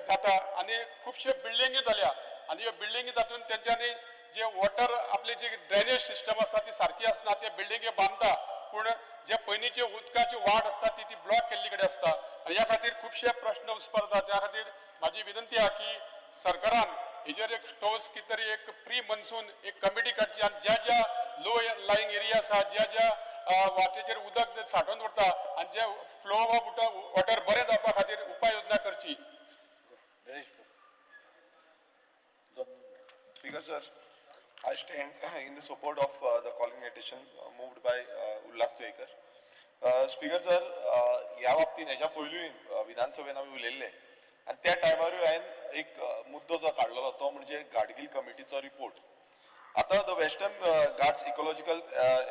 जाता आनी खुबश्यो बिल्डिंगी जाल्या आनी ह्यो बिल्डिंगी जातून तेंच्यांनी जे वॉटर आपली जी ड्रेनेज सिस्टम आसा ती सारकी आसना, ते बिल्डिंगी बांदता पूण जे पयलींचे उदकाची वाट आसता ती ती ब्लॉक केल्ली कडेन आसता आनी ह्या खातीर खुबशे प्रश्न उत्पन्न जाता. त्या खातीर म्हाजी विनंती आहा की सरकारान हेजेर एक ठोस कितें तरी एक प्री मनसून एक कमिटी काडची आनी ज्या ज्या लो लाईंग एरिया आसा, ज्या ज्या वाटेचेर उदक सांठोवन उरता आनी जे फ्लो ऑफ वॉटर बरें जावपा खातीर उपाय योजना करची. Speaker sir, I stand in the support of the calling attention moved by Ulhas Tuyenkar. Speaker sir, ह्या बाबतींत हेच्या पयलूय विधानसभेन आमी उलयल्ले आनी त्या टायमारूय हांवें एक मुद्दो जो काडलेलो तो म्हणजे गाडगील कमिटीचो रिपोर्ट. आतां the Western Ghats ecological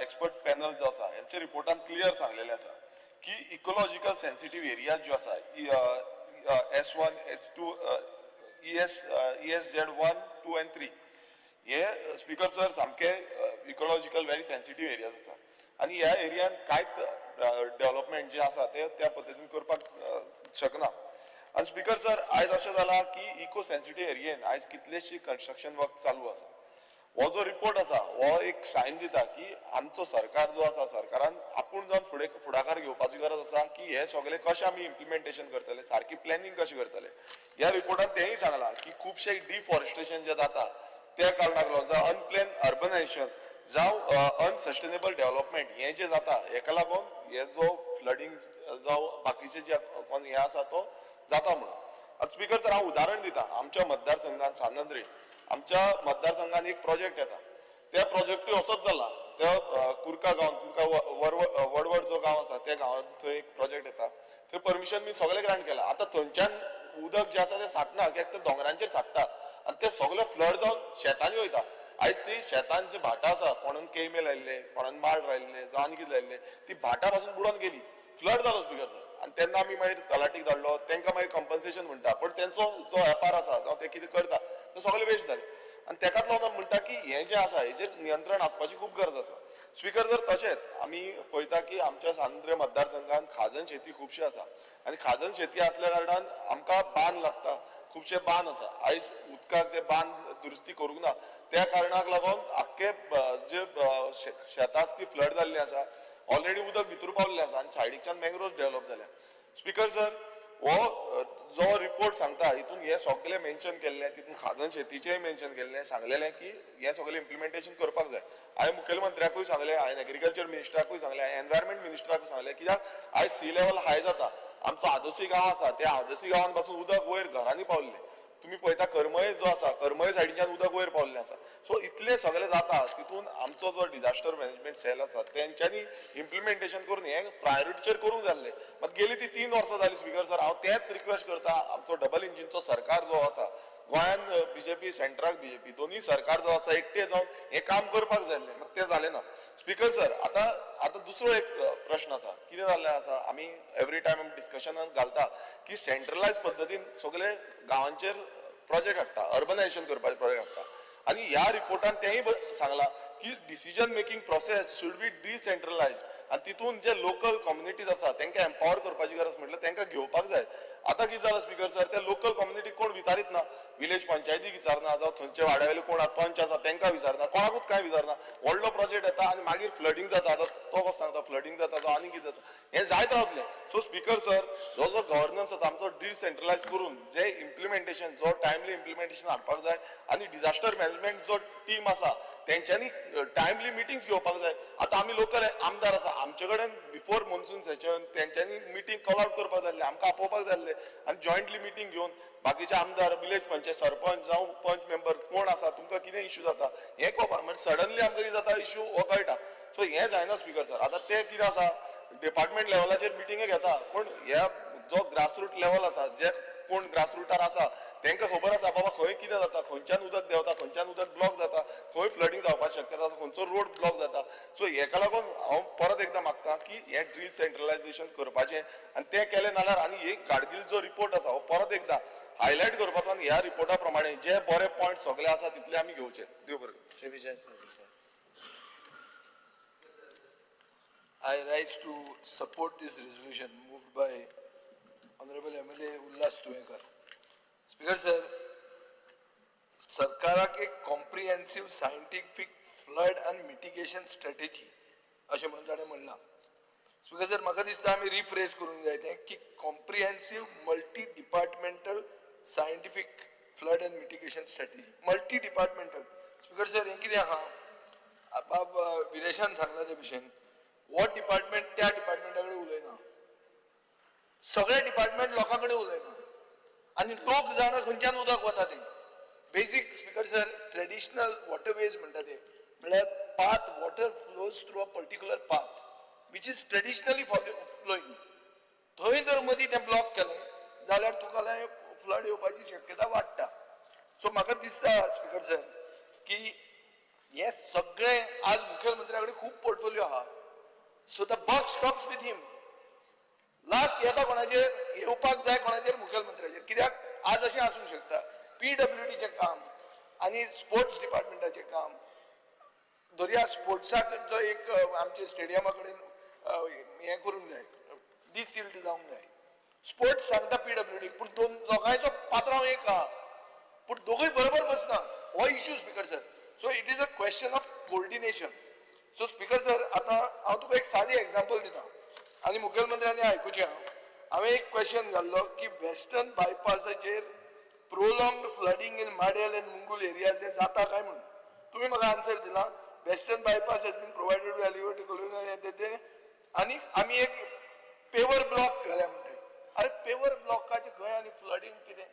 expert panel जो आसा हेंच्या रिपोर्टान क्लियर सांगलेलें आसा की इकोलॉजिकल सेन्सिटीव एरियाज ज्यो आसा S1, S2, ESZ 1, 2 and 3 हे स्पीकर सर सामके इकोलॉजिकल व्हेरी सेन्सिटीव एरियाज आसा आनी ह्या एरियान कांयच डेव्हलपमेंट जें आसा तें त्या पद्दतीन करपाक शकना. आनी स्पीकर सर, आयज अशें जालां की इको सेन्सिटीव एरियेन आयज कितलेशी कन्स्ट्रक्शन वर्क चालू आसा. हो जो रिपोर्ट आसा हो एक सायन दिता की आमचो सरकार जो आसा सरकारान आपूण जावन फुडें फुडाकार घेवपाची गरज आसा की हे सगळे कशें आमी इम्प्लिमेंटेशन करतले, सारकी प्लॅनिंग कशें करतले. ह्या रिपोर्टान तेंय सांगलां की खुबशे डिफॉरेस्टेशन जें जाता त्या कारणाक लागून जावं अनप्लॅन अर्बनायझेशन जावं अनसस्टेनेबल डेव्हलपमेंट हें जें जाता हेका लागून हे जो फ्लडींग जावं बाकीचे जे हें आसा तो जाता म्हणून. आतां स्पीकर सर, हांव उदाहरण दिता. आमच्या मतदारसंघात सांत आमच्या मतदारसंघात एक प्रोजेक्ट येता, त्या प्रोजेक्टूय असोच जाला. त्या कुर्का गांवान, कुर्का वडवड जो गांव आसा त्या गांवांत थंय एक प्रोजेक्ट येता, थंय परमिशन बी सगळें ग्रांट केलां. आतां थंयच्यान उदक जें आसा तें साठना, कित्याक तें दोंगरांचेर साठता आनी तें सगळें फ्लड जावन शेतांनी वयता. आयज ती शेतान जी भाटां आसा, कोणान केळमे लायिल्ले, कोणान माड लायिल्ले, जावं आनी कितें लायिल्ले, ती भाटां पासून बुडोन गेली, फ्लड जालो स्पीकर सर. आनी तेन्ना आमी मागीर तलाटीक धाडलो, तांकां मागीर कंपन्सेशन म्हणटा, पण तेंचो जो वेपार आसा जावं ते कितें करता तो सगळें वेस्ट जालें. आनी तेकाच लागून म्हणटा की हें जें आसा हेजेर नियंत्रण आसपाची खूब गरज आसा. स्पीकर जर, तशेंच आमी पळयता की आमच्या सांत मतदारसंघात खाजन शेती खुबशी आसा आनी खाजन शेती आसल्या कारणान आमकां बांद लागता, खुबशे बांद आसा. आयज उदकाक जे बांद दुरुस्ती करूंक ना त्या कारणाक लागून आख्खे जे शेतां आसा ती फ्लड जाल्ली आसा, ऑलरेडी उदक भितर पावल्लें आसा आनी सायडीकच्यान मँग्रोव्स डेव्हलप जाल्या. स्पीकर सर, हो जो रिपोर्ट सांगता हितून हें सगळें मेन्शन केल्लें, तितून खाजन शेतीचेंय मेन्शन केल्लें, सांगलेलें की हें सगळें इम्प्लिमेंटेशन करपाक जाय. हांवें मुखेलमंत्र्याकूय सांगलें, हांवें एग्रीकल्चर मिनिस्टराकूय सांगलें, हांवें एनवायरमेंट मिनिस्टराकूय सांगलें, कित्याक आयज सी लेवल हाय जाता. आमचो आदोसी गांव आसा, त्या आदोसी गांवान पासून उदक वयर घरांनी पावल्लें. तुमी पळयता करमय जो आसा, करमय सायडीच्यान उदक वयर पावल्लें आसा. सो इतलें सगळें जाता तितून आमचो जो डिजास्टर मॅनेजमेंट सेल आसा तेंच्यांनी इम्प्लिमेंटेशन करून हें प्रायोरिटीचेर करूंक जाय आसलें. मात गेली ती 3 वर्सां जालीं स्पीकर सर. हांव तेंच रिक्वेस्ट करता, आमचो डबल इंजिनचो सरकार जो आसा, गोंयान बीजेपी, सेंट्राक बीजेपी, दोनूय सरकार जो आसा एकटे जावन हें काम करपाक जाय आसलें, मात तें जालें ना. स्पीकर सर, आतां आतां दुसरो एक प्रश्न आसा. कितें जाल्लें आसा, आमी एवरी टायम आमी डिस्कशनान घालता की सेंट्रलायज पद्दतीन सगळे गांवांचेर प्रोजेक्ट हाडटा, अर्बनायझेशन करपाचे प्रोजेक्ट हाडटा आनी ह्या रिपोर्टान तेंय सांगलां की decision making process should be decentralise आनी तितून जे लोकल कम्युनिटीज आसा तांकां एम्पावर करपाची गरज, म्हटल्यार तांकां घेवपाक जाय. आतां कितें जालां स्पीकर सर, त्या लोकल कम्युनिटीक कोण विचारीत ना, विलेज पंचायतीक विचारना, जावं थंयचे वाड्या वयले कोण पंच आसा तांकां विचारना, कोणाकूच कांय विचारना. व्हडलो प्रोजेक्ट येता आनी मागीर फ्लडींग जाता. आतां तो कसो सांगता फ्लडींग जाता, जावं आनी कितें जाता, हें जायत रावतलें. सो स्पीकर सर, जो जो गव्हर्नन्स आसा आमचो डिसेंट्रलायज करून जे इम्प्लिमेंटेशन, जो टायमली इम्प्लिमेंटेशन हाडपाक जाय आनी डिजास्टर मॅनेजमेंट जो टीम आसा तेंच्यांनी टायमली मिटिंग्स घेवपाक जाय. आतां आमी लोकल आमदार आसा, आमचे कडेन बिफोर मॉन्सून सेशन तेंच्यांनी मिटींग कॉल आवट करपाक जाय आसलें, आमकां आपोवपाक जाय आसलें आनी जॉयंटली मिटींग घेवन बाकीचे आमदार, विलेज पंचायत, सरपंच जावं पंच मेंबर कोण आसा, तुमकां कितें इश्यू जाता हें कळपाक. म्हणजे सडनली आमकां कितें जाता इश्यू हो कळटा. सो हें जायना स्पीकर सर. आतां तें कितें आसा, डिपार्टमेंट लेवलाचेर मिटिंगे घेता, पूण ह्या जो ग्रासरूट लेवल आसा, जे कोण ग्रासरुटार आसा तांकां खबर आसा बाबा खंय कितें जाता, खंयच्यान उदक ते केले नाल्यार आनी एक गाडगील जो रिपोर्ट आसा हो परत एकदा हायलायट करपाचो आनी ह्या रिपोर्टा प्रमाणे जे बरे पॉयंट सगळे आसा तितले आमी घेवचे. देव बरें करूं. Shri Vijay Sardesai. I rise to support this resolution moved by Honorable MLA Ulhas Tuyenkar. Speaker sir, सरकाराक एक comprehensive scientific flood and mitigation strategy अशें म्हणून ताणें म्हणलां. स्पीकर सर, म्हाका दिसता आमी रिफ्रेज करूंक जाय तें की comprehensive multi departmental scientific flood and mitigation strategy. Multi departmental. Speaker sir, हें कितें आहा, बाब विरेशान सांगलां ते भशेन, हो डिपार्टमेंट त्या डिपार्टमेंटा कडेन उलयना, सगळे डिपार्टमेंट लोकां कडेन उलयना आनी लोक जाणा खंयच्यान उदक वता तें. Basic speaker sir, traditional waterways म्हणटा ते, म्हळ्यार path, water flows through a particular path which is traditionally flowing. थंय जर मदीं तें ब्लॉक केलें जाल्यार तुका फ्लड येवपाची शक्यता वाडटा. सो म्हाका दिसता स्पीकर सर की हें सगळें आज मुखेलमंत्र्या कडेन खूब पोर्टफोलियो आहा. So the buck stops with him. Last येता कोणाचेर, येवपाक जाय कोणाचेर, मुखेलमंत्र्याचेर. कित्याक आज अशें आसूंक शकता, पीडब्ल्यूडीचें काम आनी स्पोर्ट्स डिपार्टमेंटाचें काम, दर्या स्पोर्ट्साक जो एक आमच्या स्टेडियमा कडेन हें करूंक जाय, डिसिल्ट जावंक जाय. स्पोर्ट्स सांगता पीडब्ल्यूडी, पूण दोन दोगांयचो पात्रांव एक आहा, पूण दोगूय बरोबर बसना. हो issue speaker sir. So it is a question of coordination. So speaker sir, आतां हांव तुका एक सादी एग्जाम्पल दिता आनी मुखेलमंत्र्यांनी आयकुचें. हांवें एक क्वेश्चन घाल्लो की western बायपासाचेर prolonged flooding in Madel and Mungul areas हें जाता काय म्हणून. तुमी म्हाका आन्सर दिला, western bypass has been provided to elevated ते आनी आमी एक पेवर ब्लॉक घाल्या म्हणटा. अरे पेवर ब्लॉकाचें खंय आनी फ्लडींग कितें,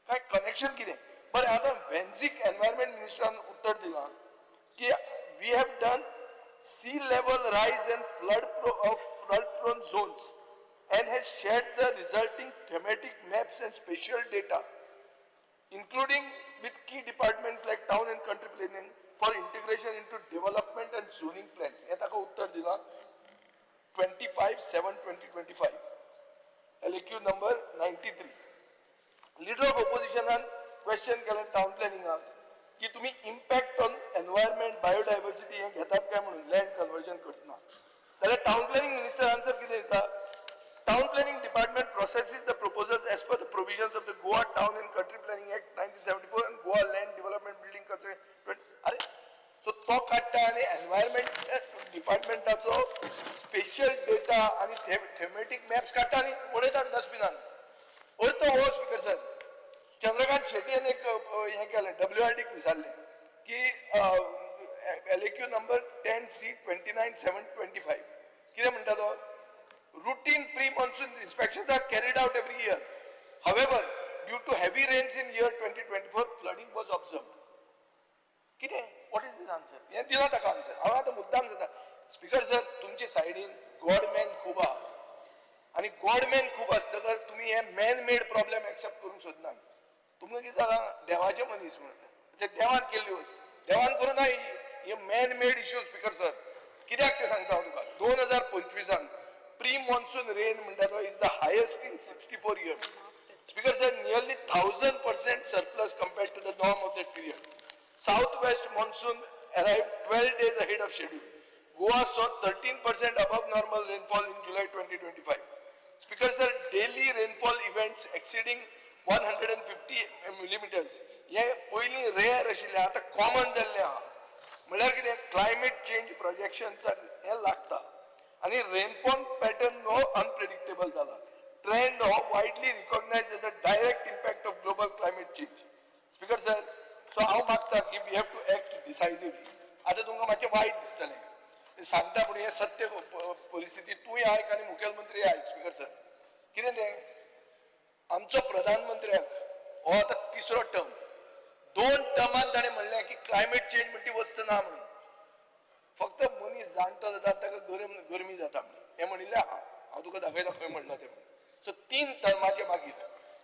काय कनेक्शन कितें? बरें, आतां वेन्झीक एनवायरमेंट मिनिस्टरान उत्तर दिलां की we have done sea level rise and flood prone zones and has shared the resulting thematic maps and spatial data, including with key departments like town and country planning for integration into development and zoning plans. हे ताका उत्तर दिलां 25/7/2025, LAQ number 93. Leader of ऑपोजिशनान question केलें town प्लॅनिंगाक की तुम्ही impact on environment, biodiversity हें घेतात काय म्हणून लँड कन्वर्जन करतना. जाल्यार टाउन प्लॅनिंग मिनिस्टर आन्सर कितें दिता, town planning department processes the proposals as per the provisions of the Goa Town and Country Planning Act 1974 and Goa Land Development Building Construction. अरे so तो काडटा आनी environment डिपार्टमेंटाचो special data आनी थेमेटीक maps काडटा आनी उडयता डस्टबिनान. अर्थ हो स्पीकर सर, चंद्रकांत शेट्टीन एक हें केलें, डब्ल्यू आर डीक विचारलें की LAQ number 10C 29/7/25 कितें म्हणटा तो, routine pre-monsoon inspections are carried out every year. However, due to heavy rains in year 2024, flooding was observed. कितें? What is this answer? हें दिलां ताका आन्सर. हांव आतां मुद्दाम जाता स्पीकर सर, तुमचे सायडीन गॉडमॅन खूब आहा आनी गॉडमॅन खूब आसतकर तुमी हे मॅन मेड प्रॉब्लेम एक्सेप्ट करूंक सोदनात. तुमकां कितें जालां, देवाचे मनीस म्हणून ते देवान केल्ली वस्त, देवान करूं ना हे man made issue. Speaker sir, कित्याक तें सांगता हांव तुका, 2025 प्री मॉन्सून रेन म्हणटा तो is the highest in 64 years. Speaker sir, nearly 1000% surplus compared to the norm of that period. South west monsoon arrived 12 days ahead of schedule. Goa saw 13% above normal rainfall in July 2025. Speaker sir, daily rainfall events exceeding 150 millimeters. हे पयलीं rare आशिल्लें, आतां common जाल्लें आहा. म्हणल्यार कितें, climate change प्रोजेक्शन्साक हें लागता आनी रेनफॉल पॅटर्न हो अनप्रेडिक्टेबल जाला. ट्रेंड हो widely recognized as a direct impact of global climate change. Speaker sir, so हांव मागता की we have to act decisively. आतां तुमकां मातशें वायट दिसतलें सांगता, पूण हें सत्य परिस्थिती. तूंय आयक आनी मुखेलमंत्री आयक. स्पीकर सर, कितें तें, आमचो प्रधानमंत्र्याक हो आतां तिसरो टर्म. दोन टर्मान ताणें म्हणलें की क्लायमेट चेंज म्हणटी वस्त ना म्हणून. फक्त मनीस जाणटो जाता, ताका गरम गरमी जाता म्हणून हें म्हणिल्लें आहा. हांव तुका दाखयता खंय म्हणलां तें म्हणून. सो तीन टर्माचे मागीर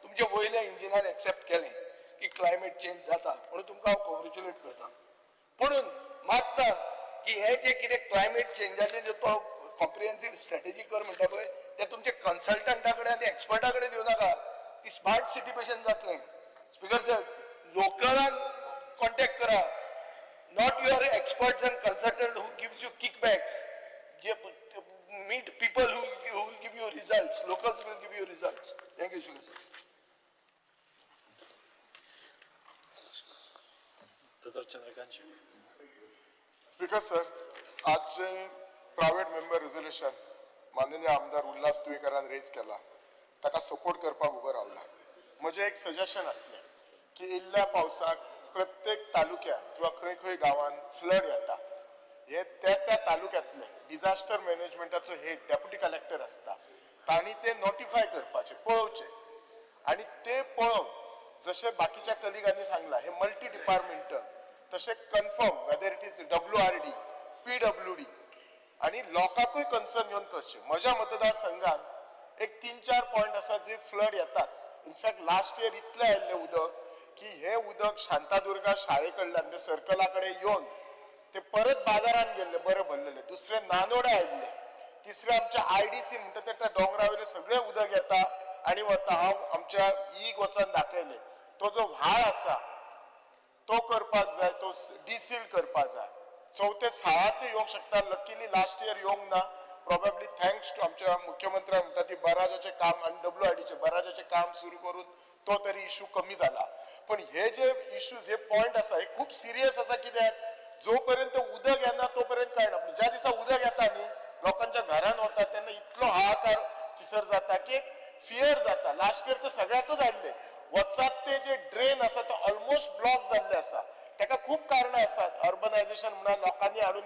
तुमच्या वयल्या इंजिनान एक्सेप्ट केलें की क्लायमेट चेंज जाता म्हणून तुमकां हांव कॉंग्रेच्युलेट करता. पुणून मागता की हे जे कितें क्लायमेट चेंजाचें जे तो कॉम्प्रिहेन्सीव स्ट्रॅटेजी कर म्हणटा पळय. ते तुमचे कन्सल्टंटा कडेन आनी एक्सपर्टा कडेन दिवं नाका, ती स्मार्ट सिटी भशेन जातलें. स्पीकर सर, लोकलांक कॉन्टॅक्ट करा, not your experts and consultant who gives you kickbacks. Meet people who will give you results. Locals will give you results. Thank you, Speaker sir. Dr. Chandrakant. Speaker sir, आज जे private member resolution माननीय आमदार Ulhas तुयेंकरान rays केला ताका support करपाक उबो रावला. म्हजें एक सजेशन आसलें की इल्ल्या पावसाक प्रत्येक तालुक्यात किंवा खंय खंय गांवांत फ्लड येता, हे त्या त्या तालुक्यांतले डिझास्टर मॅनेजमेंटाचो हेड डेप्युटी कलेक्टर आसता, तांणी ते नोटिफाय करपाचें, पळोवचें आनी ते पळोवन जशें बाकीच्या कलिगांनी सांगलां हे मल्टी डिपार्टमेंटल तशें confirm whether it is WRD PWD आनी लोकांकूय कन्सर्न येवन करचें. म्हज्या मतदारसंघात एक 3-4 पॉयंट आसा जे फ्लड येताच. इनफॅक्ट लास्ट इयर इतलें आयिल्लें उदक की हें उदक शांतादुर्गा शाळे कडल्यान म्हणजे सर्कला कडेन येवन ते परत बाजारान गेल्ले, बरें भरलेले. दुसरें नानोडा आयिल्लें, तिसरें आमच्या IDC म्हणटा ते त्या दोंगरा वयलें सगळें उदक येता आनी वता. हांव आमच्या ईक वचोन दाखयलें, तो जो व्हाळ आसा तो करपाक जाय, तो डिसील करपाक जाय. चवथे साळा ते येवंक शकता, लकीली लास्ट इयर येवंक ना, प्रोबेबली thanks to आमच्या मुख्यमंत्र्यान म्हणटा ती बराजाचें काम आनी WRDचें बराजाचें काम सुरू करून तो तरी इशू कमी जाला. पण हे जे इश्यूज, हे पॉयंट आसा हे खूब सिरियस आसा. कित्याक जो पर्यंत उदक येना तो पर्यंत कळना, पूण ज्या दिसा उदक येता न्ही लोकांच्या घरान वता तेन्ना इतलो हाहाकार थिसर जाता की एक फियर जाता. लास्ट इयर तर सगळ्याकूच हाडले, वचात ते जे ड्रेन आसा तो ऑलमोस्ट ब्लॉक जाल्ले आसा. ताका खूब कारणां आसात, अर्बनायझेशन म्हणा, लोकांनी हाडून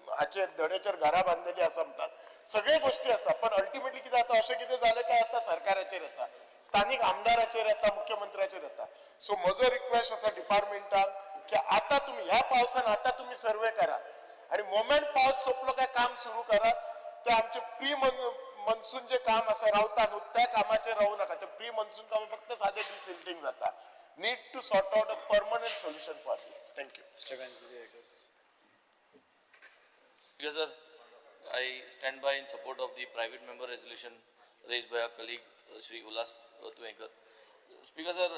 हाचेर धडेचेर घरां बांदलेली आसा म्हणटात, सगळे गोश्टी आसा. पण अल्टिमेटली कितें जाता, अशें कितें जालें काय आतां सरकाराचेर येता, स्थानीक आमदाराचेर येता, मुख्यमंत्र्याचेर येता. सो म्हजो रिक्वेस्ट आसा डिपार्टमेंटाक की आतां तुमी ह्या पावसान आतां तुमी सर्वे करात आनी मोमेंट पावस सोंपलो काय काम सुरू करात. ते आमचे प्री मनसून जे काम आसा रावता न्हू त्या कामाचेर रावू नाका. ते प्री मनसून काम फक्त सादें डिसिल्टींग जाता. Need to sort out a permanent solution for this. Thank you. Mr. Venzi Viegas. Speaker sir, I stand by in support of the private member resolution raised by our colleague Shri Ulhas Tuyenkar. Speaker sir,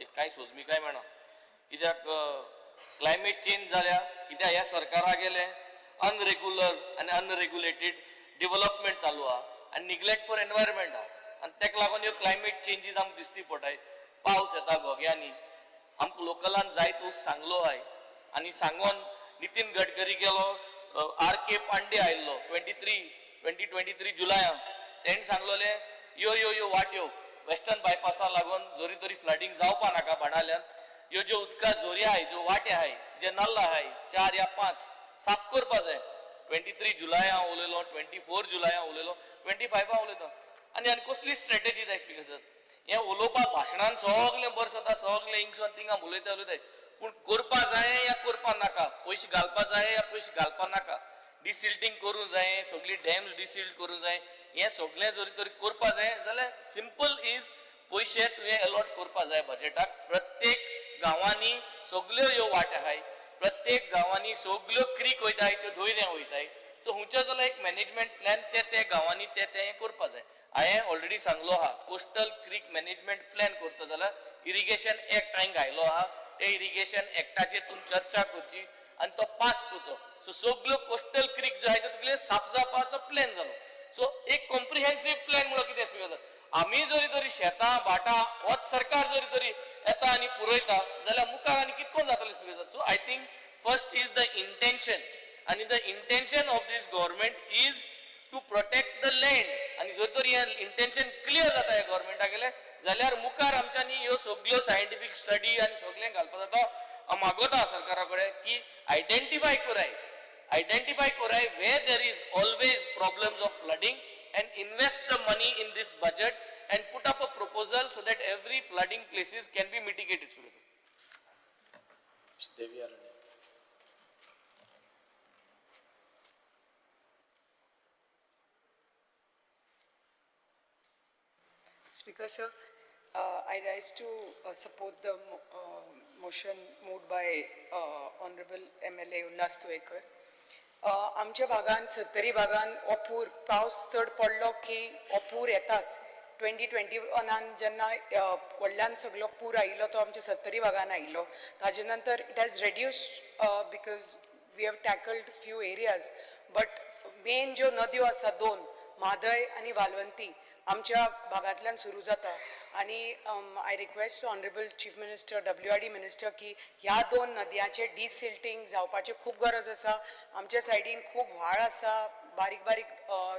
एक कांय सोजमिकाय मेळना कित्याक climate change जाल्या, कित्याक ह्या सरकारा गेले अनरेग्युलर आनी अनरेग्युलेटेड डेव्हलपमेंट चालू आहा आनी निग्लेक्ट फॉर एनवायरमेंट आहा आनी ताका लागून ह्यो क्लायमेट चेंजीस आमकां दिश्टी पडटाय. पावस येता घोग्यांनी, आमकां लोकलान जाय तो सांगलो आय आनी सांगोन नितीन गडकरी गेलो, RK Pandey आयिल्लो 2023 जुलयान, तेणें सांगलोलें यो यो यो वाट्यो वेस्टर्न बायपासा लागून जोरी तरी फ्लडींग जावपा नाका बाणाल्यान, ह्यो ज्यो उदका झोरी आहाय, ज्यो वाटे आहाय, जे नल्ला आहाय 4 या 5 साफ करपा जाय. 23 जुलय हांव उलयलो, 24 जुलय हांव उलयलो, 25 हांव उलयता. आनी आनी कसली स्ट्रेटजी जाय स्पीकर सर? हें उलोवपाक भाशणान सगळें बरें जाता, सगळें हिंगसून थिंगा उलयता उलयता, पूण करपा जाय या करपा नाका, पयशे घालपा जाय या पयशे घालपा नाका, डिसिल्टींग करूं जाय, सगळी डॅम्स डिसिल्ट करूं जाय, हें सगळें जरी तरी करपा जाय जाल्यार सिंपल is पयशे तुवें अलॉट करपा जाय बजेटाक. प्रत्येक गांवांनी सगळ्यो ह्यो वाट आहाय, प्रत्येक गांवांनी सगळ्यो क्रीक वयताय, त्यो दोयऱ्यां वयताय. सो हुंयचो जाल्यार एक मॅनेजमेंट प्लॅन ते ते गांवांनी ते ते करपा जाय. हांवें ऑलरेडी सांगलो आहा, कोस्टल क्रीक मॅनेजमेंट प्लॅन करता जाल्यार इरिगेशन एक्ट हांवें घायलो आहा, ते इरिगेशन एक्टाचेर तुमी चर्चा करची आनी तो पास करचो. सो सगळ्यो कोस्टल क्रीक जो आहाय त्यो तुगेले साफ जावपाचो प्लॅन जालो. सो एक कॉम्प्रिहेन्सीव प्लॅन म्हणून कितें स्पीकर सर, आमी जरी तरी शेतां भाटां होच सरकार जरी तरी येता आनी पुरयता जाल्यार मुखार आनी कितको जातलें speaker sir. So I think first is the intention आनी the intention of this government is to protect the land. आनी जर तर हें इंटेन्शन क्लियर जाता ह्या गव्हर्मेंटा गेलें जाल्यार मुखार आमच्यांनी ह्यो सगल्यो सायंटिफीक स्टडी आनी सगळें घालपा जाता. हांव मागोता सरकारा कडेन की आयडेंटिफाय कराय where there is always problems of flooding and invest the money in this budget and put up a proposal so that every flooding places can be mitigated. Mr. Devi Aranya. Speaker sir, I rise to support the motion moved by Honorable MLA Ulhas Tuyenkar. आमच्या भागान सत्तरी भागान हो पूर, पावस चड पडलो की हो पूर येताच. 2021 जेन्ना व्हडल्यान सगलो पूर आयिल्लो तो आमच्या सत्तरी भागान आयिल्लो. ताजे नंतर it has reduced because we have tackled few areas, but main ज्यो नदयो आसा दोन, म्हादय आनी वालवंती, आमच्या भागांतल्यान सुरू जाता. आनी I request honourable chief minister, WRD minister की ह्या दोन नदयांचें डिसिल्टींग जावपाची खूब गरज आसा. आमच्या सायडीन खूब व्हाळ आसा, बारीक बारीक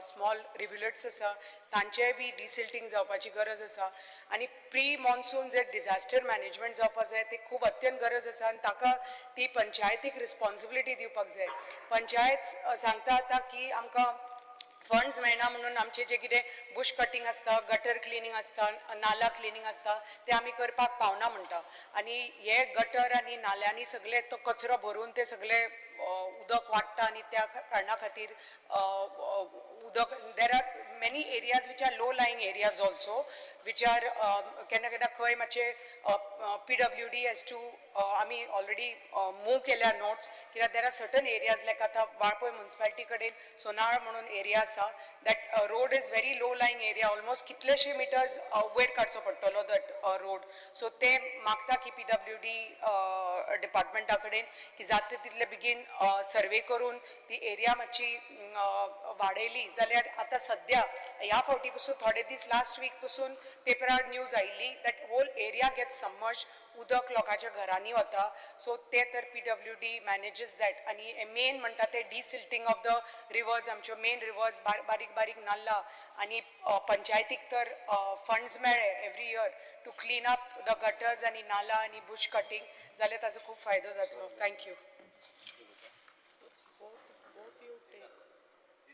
स्मॉल रिव्युलेट्स आसा, तांचेय बी डिसिल्टींग जावपाची गरज आसा. आनी प्री मॉन्सून जे डिझास्टर मॅनेजमेंट जावपा जाय ते खूब अत्यंत गरज आसा आनी ताका ती पंचायतीक रिस्पॉन्सिबिलिटी दिवपाक जाय. पंचायत सांगता आतां की आमकां फंड्स मेळना म्हणून आमचे जे कितें बुश कटींग आसता, गटर क्लिनींग आसता, नाला क्लिनींग आसता, ते आमी करपाक पावना म्हणटा. आनी हे गटर आनी नाल्यांनी सगळे तो कचरो भरून ते सगळे उदक वाडटा आनी त्या कारणा खातीर उदक, there are many areas which are low lying areas also, which are केन्ना केन्ना खंय मातशे पीडब्ल्यूडी हेज टू, आमी ऑलरेडी मूव केल्या नोट्स, कित्याक there are certain areas like आतां वाळपय मुन्सिपालिटी कडेन सोनाळ म्हणून एरिया आसा, that road is very low lying area, almost कितलेशे मिटर्स वयर काडचो पडटलो that road. सो ते मागता की पीडब्ल्यूडी डिपार्टमेंटा कडेन की जाता तितले बेगीन सर्वे करून ती एरिया मातशी वाडयली जाल्यार. आतां सद्या ह्या फावटी पसून थोडे दीस, लास्ट वीक पसून पेपरार न्यूज आयिल्ली that whole area get submerged, उदक लोकांच्या घरांनी वता. सो ते तर पीडब्ल्यूडी मॅनेजीस that. आनी मेन म्हणटा ते डिसिल्टींग ऑफ the reverse, आमच्यो मेन रिवर्स, बारीक बारीक नाल्ला. आनी पंचायतीक तर फंड्स मेळ्ळे every year to clean up the gutters आनी नाला आनी बुश कटींग जाल्यार ताजो खूब फायदो जातलो. Thank you. Both you take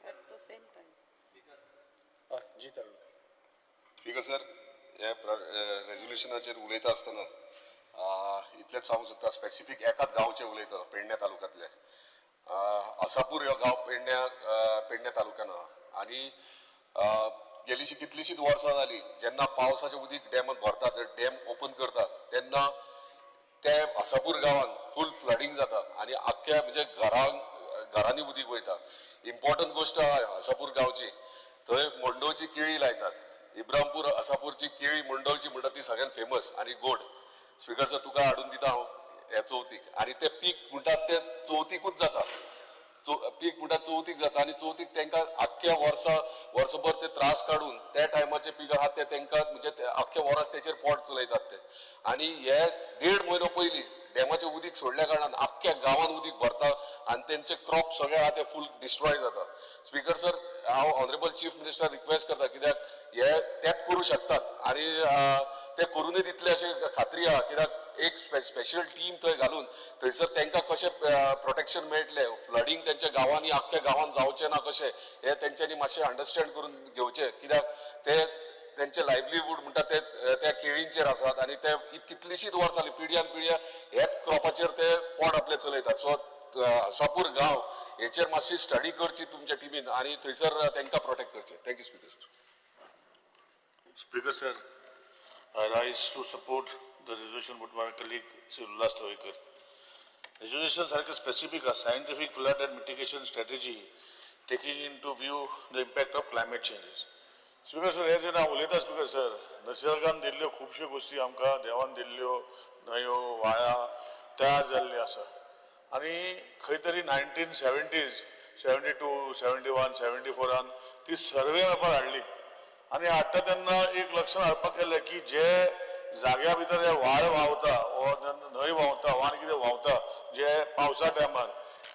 at the same time. Ji Tarun. Speaker sir, हे रेजोल्युशनाचेर उलयता आसतना इतलेंच सांगूंक सोदता, स्पेसिफीक एकाच गांवचे उलयता, पेडण्या तालुक्यांतले आसापूर ह्यो गांव पेडण्या तालुक्यान आहा. आनी गेलीशी कितलीशींच वर्सां जाली, जेन्ना पावसाचें उदीक डॅमान भरता, डॅम ओपन करता तेन्ना ते आसापूर गांवान फूल फ्लडींग जाता आनी आख्ख्या म्हणजे घरांनी उदीक वयता. इम्पॉर्टंट गोश्ट आहा आसापूर गांवची, थंय मंडोळची केळी लायतात. इब्रामपूर आसापूरची केळी मंडोळची म्हणटा ती सगळ्यात फेमस आनी गोड. स्पीकर सर, तुका हाडून दिता हांव हे चवथीक. आनी ते पीक म्हणटात ते चवथीकूच जाता, पीक म्हणटा चवथीक जाता आनी चवथीक तांकां आख्ख्या वर्सा वर्सभर ते त्रास काडून त्या टायमाचे पीक आहा ते तांकां म्हणजे आख्खे वर्स तेचेर पोट चलयतात ते. आनी हे देड म्हयनो पयलीं डॅमाचें उदीक सोडल्या कारणान आख्ख्या गांवान उदीक भरता आनी तेंचे क्रॉप सगळे आहा ते फूल डिस्ट्रॉय जाता. स्पीकर सर, हांव ऑनरेबल चीफ मिनिस्टर रिक्वेस्ट करता, कित्याक हे तेच करूं शकतात आनी ते करूनय दितले अशें खात्री आहा. कित्याक एक स्पेशल टीम थंय घालून थंयसर तांकां कशें प्रोटेक्शन मेळटलें, फ्लडींग तेंच्या गांवांनी आख्ख्या गांवांत जावचें ना कशें, हें तेंच्यांनी मातशें अंडरस्टँड करून घेवचें. कित्याक ते तेंचे लायवलीहूड म्हणटा ते त्या केळींचेर आसात आनी ते कितलीशींच वर्सां जाली पिढ्यान पिढ्या ह्याच क्रॉपाचेर ते पोट आपले चलयतात. सो आसापूर गांव हेचेर मातशी स्टडी करची तुमच्या टिमीन आनी थंयसर तांकां प्रोटेक्ट करचें. Thank you speaker sir. Speaker sir, I rise to support the resolution put by my colleague Sri Ulhas Tavekar. Resolution सारखे specific a scientific flood and mitigation strategy taking into view the impact of climate changes. Speaker sir, हे जेन्ना हांव उलयता speaker sir, निसर्गान दिल्ल्यो खुबश्यो गोश्टी आमकां देवान दिल्ल्यो न्हंयो व्हाळां तयार जाल्ली आसा. आनी खंय तरी 1970s, 72, 71, 74 ती सर्वे मेपार हाडली आनी हाडटा तेन्ना एक लक्षात हाडपाक केलें की जे जाग्या भितर हे व्हाळ व्हांवता वो न्हंय व्हांवता वा आनी कितें व्हांवता जे पावसा टायमार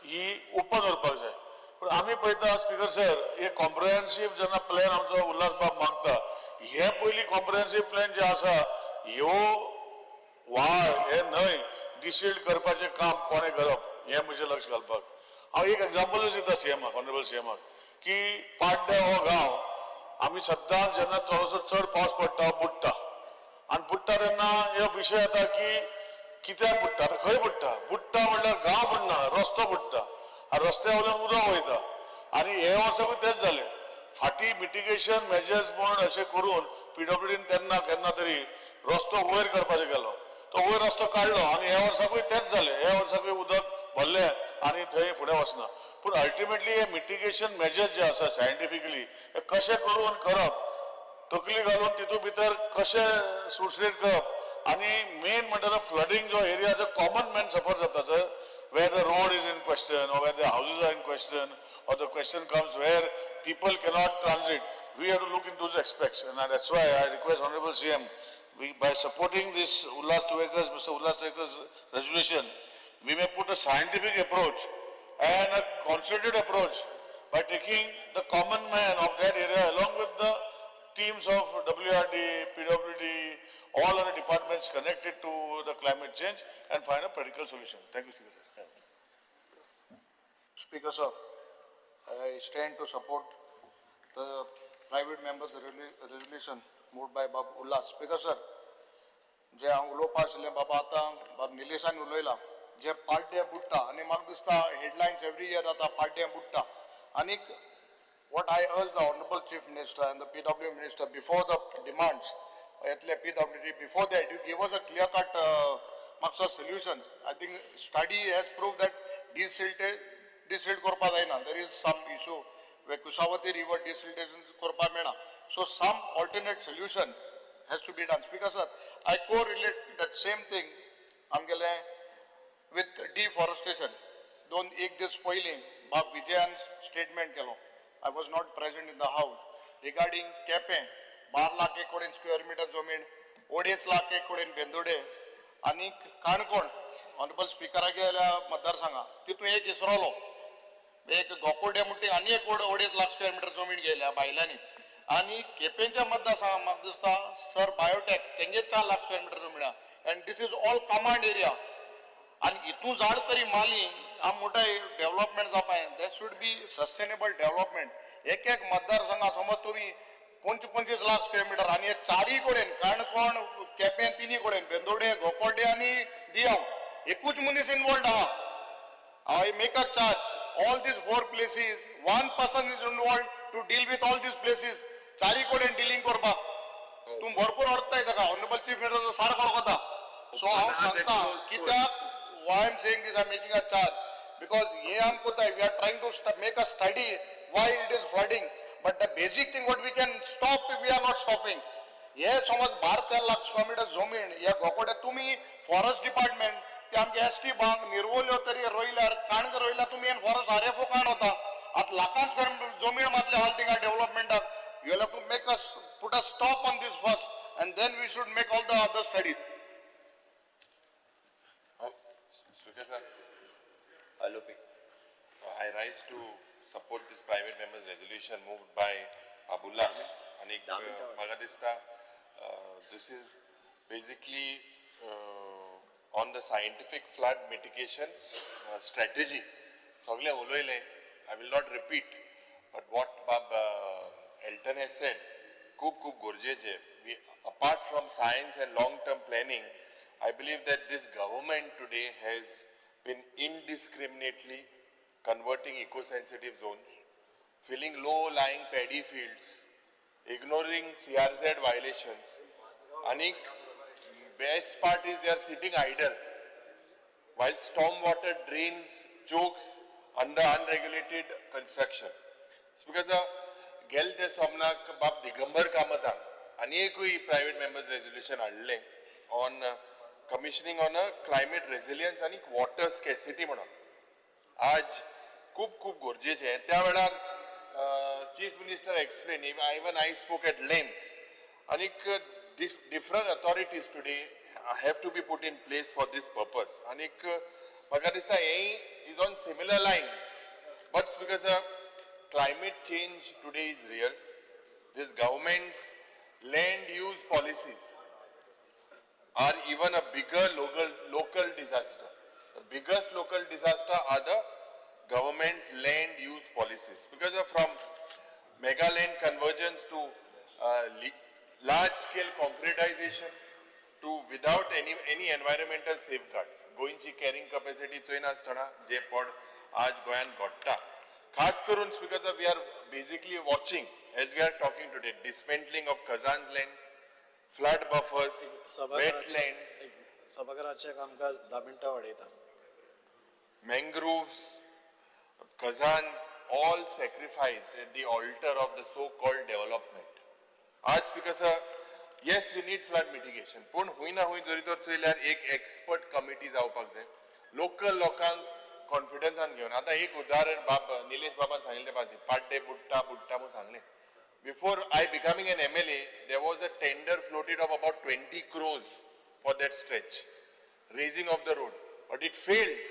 ही ओपन उरपाक जाय. पूण आमी पळयता स्पीकर सर, एक कॉम्प्रिहेन्सीव जेन्ना प्लॅन आमचो उल्हास बाब मागता, हे पयलीं कॉम्प्रिहेन्सीव प्लॅन जे आसा ह्यो व्हाळ हे न्हंय डिसिल्ड करपाचें काम कोणें करप हें म्हजें लक्ष घालपाक. हांव एक एग्जाम्पलूच दिता सीएमाक, ऑनरेबल सीएमाक, की पाड्ड्या हो गांव आमी सद्दां जेन्ना थोडोसो चड पावस पडटा बुडटा आनी बुडटा तेन्ना हे विशय येता की कित्याक बुडटा, आतां खंय बुडटा, बुडटा म्हणल्यार गांव बुडना, रस्तो बुडटा आनी रस्त्या वयल्यान उदक वयता. आनी हे वर्साकूय तेंच जालें. फाटीं मिटिगेशन मेजर्स म्हूण अशें करून पीडब्ल्यूडीन तेन्ना केन्ना तरी रस्तो वयर करपाचो केलो, तो वयर रस्तो काडलो आनी ह्या वर्साकूय तेंच जालें. ह्या वर्साकूय उदक भरले आनी थंय फुडें वचना. पूण अल्टिमेटली हे मिटिगेशन मेजर्स जे आसा सायंटिफिकली हे कशें करून करप, तकली घालून तितूंत भितर कशें सुशेग करप आनी मेन म्हणटा तो फ्लडींग जो एरिया जो कॉमन मॅन सफर जाता sir, where the road is in question or where the houses are in question or the question comes where people cannot transit, we have to look into those aspects. And that's why I request Honorable CM, we, by supporting this Ulhas Tuvekar's, Mr. Ulhas Tuvekar's resolution, we may put a scientific approach and a concerted approach by taking the common man of that area along with the teams of WRD, PWD, all other departments connected to the climate change and find a practical solution. Thank you, Speaker sir. Speaker sir, I stand to support the private members resolution moved by Bab Ulhas. Speaker sir, जे हांव उलोवपा आशिल्लें बाबा आतां बाब निलेशान उलयला, जे पाड्डे बुडटा आनी म्हाका दिसता हेडलायन्स एवरी इयर जाता पाड्डे बुडटा. आनीक what I urge the Honorable Chief Minister and the PW Minister before the demands येतले PWD, before that you give us a clear cut म्हाका solutions. I think study has proved that desilt करपा जायना, there is some issue where Kushavati river desiltation करपा मेळना. So some alternate solution has to be done. Speaker sir, I correlate that same thing आमगेले with deforestation. दोन एक दीस पयलीं बाब विजयान स्टेटमेंट केलो, I was not present in the house, regarding Quepem 12 lakh एक कडेन स्क्वेअर मिटर जमीन, 2.5 लाख एक कडेन बेंदोडे आनी काणकोण ऑनरेबल स्पिकराक गेल्या मतदारसंघा तितून एक इसरोलो एक गोकोडे म्हणटा आनी एक 2.5 लाख स्क्वेअर मिटर जमीन गेल्या बायलांनी. आनी केपेंच्या मतदारसंघा म्हाका दिसता सर बायोटेक तेंगे 4 लाख स्क्वेअर मिटर जमीन आहा. And this is all command area. आनी हितून झाड तरी मारली आमी म्हणटा डेव्हलपमेंट जावपा, that should be sustainable development. एक एक मतदारसंघा समज तुमी 25 लाख स्क्वेअर मिटर आनी हे चारय कडेन काणकोण केपें तिनूय कडेन बेंदोडे गोकोडे आनी दियांव एकूच मनीस इनवॉल्ड आहा. I make a charge, all these 4 places one person is involved to deal with all these places. चारय कडेन डिलींग करपाक तूं भरपूर अडकताय ताका. ऑनरेबल चीफ मिनिस्टर सारको वळखता. सो हांव सांगता कित्याक why I am saying this, I am making a charge because हे आम कोताय, we are trying to make a study why it is flooding, but the basic thing what we can stop, we are not stopping. हे समज 12-13 lakh square metre जमीन ह्या गोकोडे तुमी forest department ते आमगे एस टी बांक निरवल्यो तरी रोयल्यार काणकां रोयल्यार तुमी फॉरेस्ट आर एफ ओ काण वता. आतां लाखान स्क्वेअर जमीन मातले हाल थिंगा डेव्हलपमेंटाक. You have to make us put a stop on this first and then we should make all the other studies. Speaker sir, Alopi. I rise to support this private members resolution moved by Ulhas. आनी म्हाका दिसता this is basically on the scientific flood mitigation strategy. सगळे उलयले, I will not repeat, but what Bab Elton has said खूब खूब गरजेचे. We, apart from science and long term planning, I believe that this government today has been indiscriminately converting eco-sensitive zones, filling low-lying paddy fields, ignoring CRZ violations. Anik, best part is they are sitting idle while stormwater drains chokes under unregulated construction. It's because गेल ते सोमनाक बाब दिगंबर कामतान आनी एकूय private members resolution हाडलें on commissioning on a climate resilience आनी water scarcity म्हणून आज खूब खूब गरजेचें. त्या वेळार chief minister explain, even I spoke at length. आनीक different authorities today have to be put in place for this purpose. आनीक म्हाका दिसता हेंय is on similar lines, but because climate change today is real. This government's land use policies are even a bigger local disaster. The biggest local disaster are the government's land use policies, because of from mega land convergence to large scale concretization to without any environmental safeguards. गोंयची carrying capacity चोयनासतना जे पड आज गोंयांत घडटा, खास करून because we are basically watching as we are talking today dismantling of khazans land, flood buffers, wetlands. सभाघराचें कामकाज 10 मिनटां वाडयता. Mangroves, khazans, all sacrificed at the altar of the so called development. आज Speaker sir, yes, we need flood mitigation, पूण हुंय ना हुंय जरी तर चोयल्यार एक एक्सपर्ट कमिटी जावपाक जाय, लोकल लोकांक कॉन्फिडन्सान घेवन. आतां एक उदाहरण बाब निलेश बाबान सांगिल्लें तें पासून पाड्डे बुडटा बुडटा म्हूण सांगलें. Before I becoming an MLA, there was a tender floated of about 20 crores for that stretch, raising of the road, but it failed.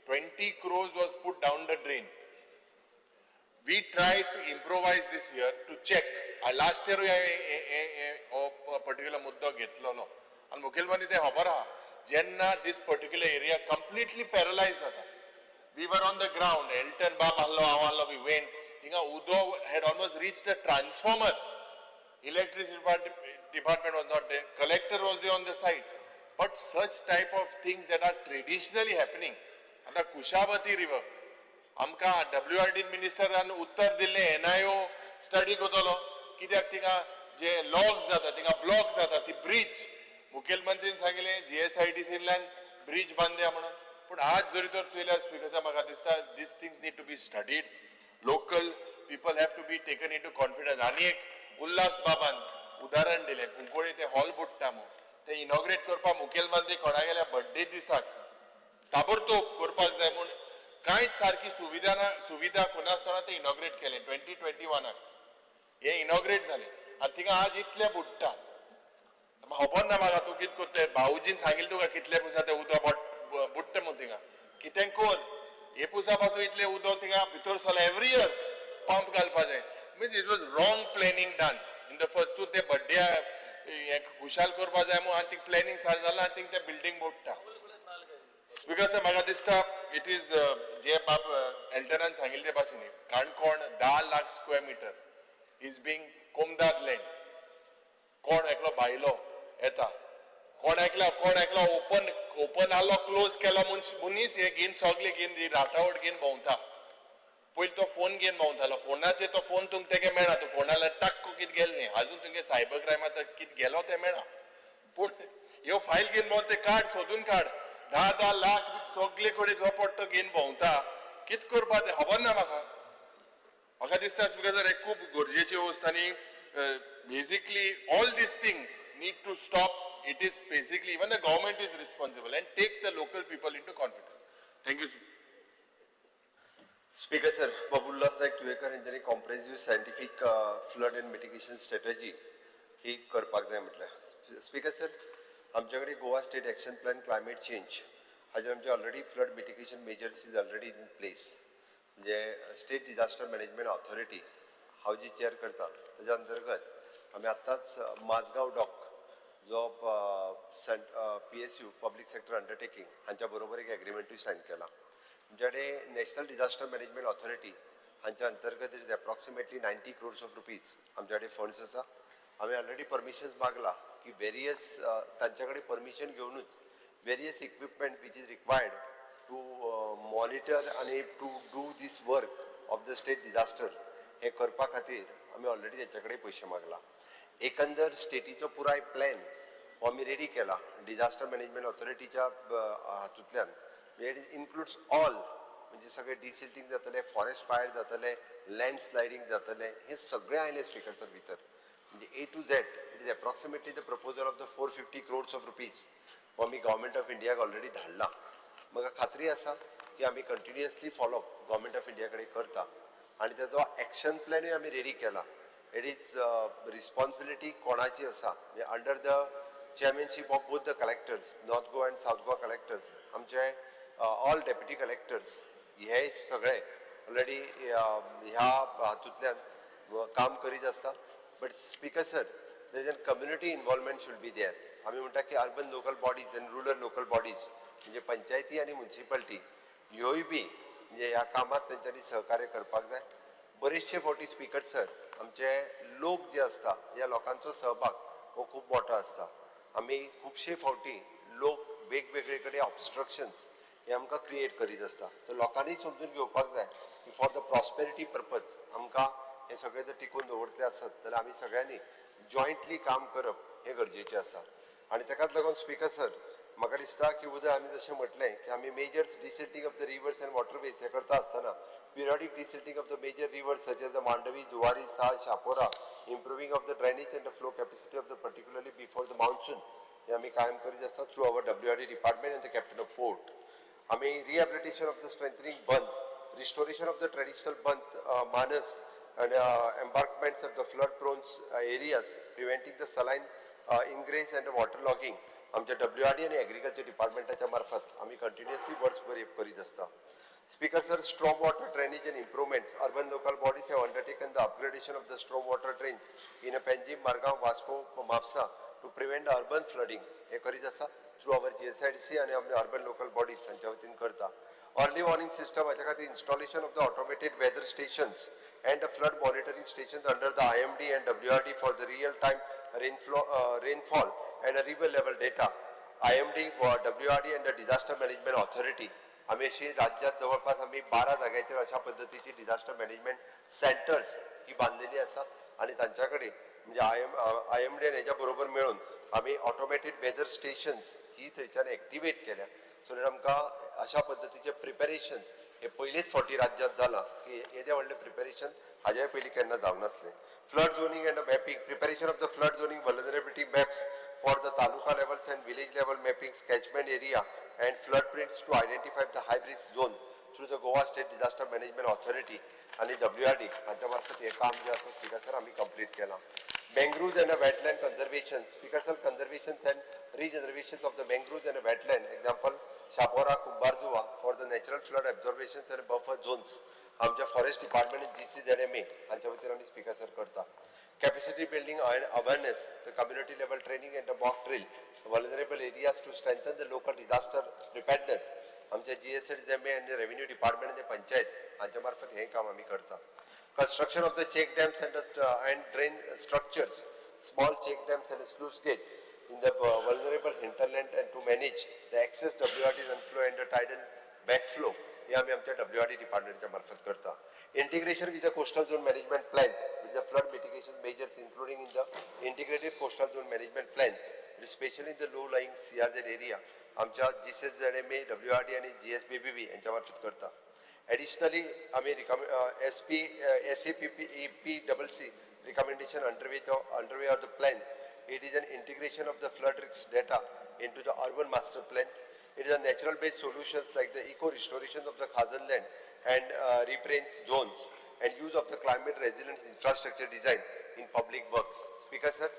20 crores was put down the drain. We tried to improvise this year to check. Last year हो particular मुद्दो घेतलेलो आनी मुखेलमंत्री तें खबर आहा, जेन्ना this particular area completely paralyse जाता. We were on the ground, Elton बाब आहलो, हांव आहलो, we went. थिंगा उदो had almost reached a transformer. Electricity department was not there, collector was there on the site. But such type of things that are traditionally happening. आतां Kushavati river आमकां W R D मिनिस्टरान उत्तर दिल्लें, NIO study करतलो कित्याक थिंगा जे lock जाता, थिंगा block जाता ती ब्रिज. मुखेलमंत्रीन सांगिल्लें जीएसआयडीसींतल्यान ब्रिज बांदया म्हणून. पूण आज जरी तर चोयल्यार स्पिकर साहेब, म्हाका दिसता these things need to be studied, local people have to be taken into confidence. आनी एक उल्हास बाबान उदाहरण दिलें, कुंकळी ते हॉल बुडटा म्हूण, ते इनॉग्रेट करपाक मुखेलमंत्री कोणागेल्या बड्डे दिसाक ताबडतोब करपाक जाय म्हूण कांयच सारकी सुविधा ना, सुविधा कोनासतना ते इनॉग्रेट केलें 2021आक. हे इनॉग्रेट जालें आनी थिंगा आज इतलें बुडटा. खबर ना म्हाका तूं कितें करता, भाऊजीन सांगिल्लें तुका कितले पुसा तें उदक बुडटा म्हूण, थिंगा कितें कर, हे पुसा पासून इतलें उदक थिंगा भितर सरलां, एवरी इयर पंप घालपा जाय. Means it was wrong planning done in the first. तूं ते बड्डे हें खुशाल करपा जाय म्हूण आनी थिंग प्लॅनिंग सारकें जालां आनी थिंग तें बिल्डींग बुडटा. स्पिकर सर, म्हाका दिसता it is जे बाब एल्टनान सांगिल्ले ते भाशेन, Canacona 10 lakh square meter is being comunidade land. कोण एकलो भायलो येता, कोण एकलो ओपन ओपन आहलो, क्लोज केलो, मनीस हे घेवन सगळे घेवन ही राटावट घेवन भोंवता. पयलीं तो फोन घेवन भोंवतालो, फोनाचेर तो फोन तुमकां तेगे मेळना, तो फोनार टाक्क कितें गेलें न्ही, अजून तुमगे सायबर क्रायमात कितें गेलो तें मेळना. पूण ह्यो फायल घेवन भोंवता, ते कार्ड सोदून काड, 10-10 लाख सगळे कडेन जो पडटा घेवन भोंवता, कितें करपा तें खबर ना म्हाका. म्हाका दिसता स्पिकर सर, हे खूब गरजेची वस्त आनी basically all these things need to stop. It is basically even the government is responsible and take the local people into confidence. Thank you. Speaker sir, बाब उल्हास नायक तुयेकर हेंच्यांनी comprehensive scientific flood and mitigation strategy ही करपाक जाय म्हटलें. Speaker sir, आमचे कडेन Goa State Action Plan Climate Change हाजेर आमचे already flood mitigation measures is already in place. म्हणजे स्टेट डिझास्टर मॅनेजमेंट ऑथॉरिटी हांव जी चेअर करता, ताच्या अंतर्गत आमी आत्ताच माझगांव डॉक जो PSU, public sector undertaking हांच्या बरोबर एक एग्रीमेंटूय सायन केला. आमच्या कडेन नॅशनल डिझास्टर मॅनेजमेंट ऑथॉरिटी हांच्या अंतर्गत is approximately 90 crores of rupees आमच्या कडेन फंड्स आसा. आमी ऑलरेडी परमिशन्स मागला की वेरियस तांच्या कडेन permission घेवनूच various equipment which is required to monitor आनी to do this work of the state disaster हे करपा खातीर आमी ऑलरेडी तेंच्या कडेन पयशे मागला. एकंदर स्टेटीचो पुराय प्लॅन हो आमी रेडी केला डिझास्टर मॅनेजमेंट ऑथॉरिटीच्या हातूंतल्यान. It includes all, म्हणजे सगळे डिसिल्टींग जातलें, फॉरेस्ट फायर जातले, लँड स्लायडींग जातलें, हे सगळें आयलें स्पिकर सर भितर. म्हणजे A to Z, it is approximately the proposal of the 450 crores of rupees हो आमी गव्हर्मेंट ऑफ इंडियाक ऑलरेडी धाडला. म्हाका खात्री आसा की आमी continuously follow up government of India कडेन करता आनी ताजो एक्शन प्लॅनूय आमी रेडी केला. It is responsibility कोणाची आसा, म्हणजे under the chairmanship of both the collectors, North Goa and South Goa collectors, आमचे ऑल डेप्युटी कलेक्टर्स, हे सगळे ऑलरेडी ह्या हातूंतल्यान काम करीत आसता. But Speaker sir, there is community involvement should be there. आमी म्हणटा की urban local bodies and rural local bodies, म्हणजे पंचायती आनी मुन्सिपालिटी, ह्योय बी म्हणजे ह्या कामात तेंच्यांनी सहकार्य करपाक जाय. बरेचशे फावटी स्पीकर सर, आमचे लोक जे आसता, ह्या लोकांचो सहभाग हो खूब मोठो आसता. आमी खुबशे फावटी लोक वेगवेगळे कडेन ऑबस्ट्रक्शन्स हे आमकां क्रिएट करीत आसता. तर लोकांनी समजून घेवपाक जाय की फॉर the prosperity purpose आमकां हे सगळें जर टिकून दवरतले आसत जाल्यार आमी सगळ्यांनी जॉयंटली काम करप हें गरजेचें आसा. आनी ताकाच लागून स्पीकर सर, म्हाका दिसता की उदक आमी जशें म्हटलें की आमी majors desilting of the rivers and waterways हें करता आसतना periodic desilting of the major rivers such as the Mandovi, Zuari, Sal, Chapora, improving of the drainage and the flow capacity of the particularly before the monsoon हे आमी कायम करीत आसता through our WRD department and the captain of port. आमी rehabilitation of the strengthening bund, restoration of the traditional bund manas and embankments of the flood prone areas, preventing the saline ingress and water logging आमच्या WRD आनी agriculture डिपार्टमेंटाच्या मार्फत आमी continuously वर्स भर करीत आसता. Speaker sir, storm water drainage and improvements. Urban local bodies have undertaken the upgradation of the storm water drains in a Panjim, Margao, Vasco, Mapsa to prevent urban flooding. हे करीत आसा through our GSIDC आनी आमचे urban local bodies हांच्या वतीन करता. Early warning system हाच्या खातीर installation of the automated weather stations and the flood monitoring stations under the IMD and WRD for the real time rainfall and river level data. IMD, WRD and the disaster management authority आमी अशी राज्यात जवळपास आमी 12 जाग्याचेर अशा पद्दतीची disaster management centres ही बांदलेली आसा आनी तांच्या कडेन म्हणजे IMD आनी हेच्या बरोबर मेळून आमी ऑटोमॅटीक वेदर स्टेशन्स ही थंयच्यान एक्टिवेट केल्या. सो that आमकां अशा पद्दतीचें प्रिपेरेशन हे पयलेच फावटी राज्यात जालां की येदें व्हडलें प्रिपेरेशन हाज्याय पयलीं केन्ना जावंक नासलें. Flood zoning and mapping, preparation of the flood zoning vulnerability maps for the taluka levels and village level mappings, catchment area and flood prints to identify the high risk zone through the Goa State Disaster Management Authority आणि WRD हांच्या मार्फत हें काम जें आसा speaker sir आमी complete केलां. Mangroves and wetland conservation, speaker sir, conservation and regeneration of the mangroves and wetland, example Chapora, Cumbarjua for the natural flood absorption and buffer zones आमच्या फॉरेस्ट डिपार्टमेंट GCZMA हांच्या वतीन आमी speaker sir करता. Capacity building and awareness, the community level training and the mock drill, vulnerable areas to strengthen the local disaster preparedness आमच्या GSZMA and revenue department आनी पंचायत हांच्या मार्फत हें काम आमी करता. Construction of the check dams and drain structures, small check dams and sluice gate in the vulnerable hinterland and to manage the excess WRD runflow and the tidal backflow हे आमी आमच्या WRD डिपार्टमेंटच्या मार्फत करता. Integration with the coastal zone management plan with the flood mitigation measures including in the integrated coastal zone management plan, especially in the low lying CRZ area आमच्या GSZMA, WRD आणि GSBBB यांच्या मार्फत करता. Additionally आमी SP SAPP EPCC recommendation underway of the plan. It is an integration of the flood risk data into the urban master plan. It is a natural based solutions like the eco restoration of the Khazan land and riparian zones and use of the climate resilient infrastructure design in public works. Speaker sir,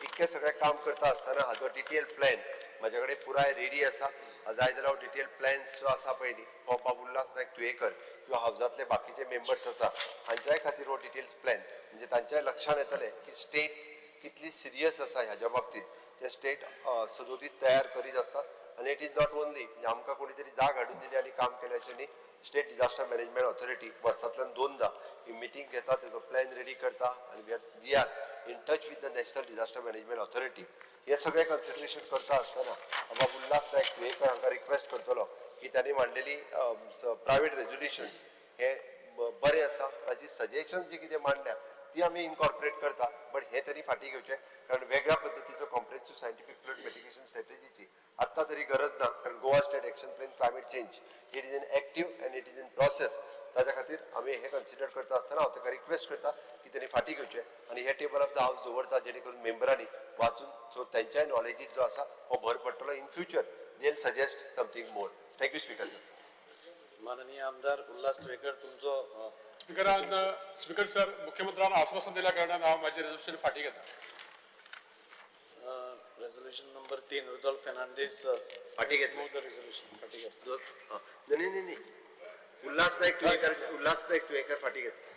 इतकें सगळें काम करता आसतना हाजो detail plan म्हाजे कडेन पुराय ready आसा. जाय जाल्यार हांव डिटेल प्लॅन्स जो आसा पयलीं हो बाब उल्हास नायक तुयेकर किंवा हावजांतले बाकीचे मेंबर्स आसा हांच्याय खातीर हो डिटेल्स प्लॅन म्हणजे तांच्याय लक्षान येतलें की स्टेट कितली सिरियस आसा ह्याच्या बाबतीत. ते स्टेट सदोदीत तयार करीत आसता आनी it is not only म्हणजे आमकां कोणी तरी जाग हाडून दिली आनी काम केलें अशें न्ही. स्टेट डिझास्टर मॅनेजमेंट ऑथॉरिटी वर्सांतल्यान 2दा ही मिटींग घेता, तेजो प्लॅन रेडी करता आनी we are in touch with the national disaster management authority. हे सगळें कन्सिडरेशन करता आसतना बाब उल्हास नायक तुयेकर हांकां रिक्वेस्ट करतलो की तांणी मांडलेली प्रायवेट रेजोल्युशन हे बरें आसा, ताची सजेशन जी कितें मांडल्या ती आमी इनकॉर्पोरेट करता, बट हे तरी फाटीं घेवचें कारण वेगळ्या पद्दतीचो कॉम्प्रिहेन्सीव सायंटिफीक फ्लड मिटिगेशन स्ट्रॅटेजीची आत्तां तरी गरज ना, कारण Goa state action plan climate change it is in active and it is in process. ताच्या खातीर आमी हे कन्सिडर करता आसतना हांव ताका रिक्वेस्ट करता की तेणी फाटीं घेवचें आनी हे टेबल ऑफ the house दवरता जेणे करून मेंबरांनी वाचून सो तेंच्याय नॉलेजीत जो आसा हो भर पडटलो. In future they will suggest something more. Thank you speaker sir. माननीय आमदार उल्हास तुयेकर तुमचो स्पीकरान स्पीकर सर, मुख्यमंत्र्यान आश्वासन दिल्या कारणान हांव म्हाजें रेजोल्युशन फाटीं घेता. Resolution number 3, Rudolf Fernandes फाटीं घेतलें. Move the resolution. फाटीं घेतलें. न्ही न्ही न्ही उल्हास नायक तुयेकर, उल्हास नायक तुयेकर फाटीं घेतलें.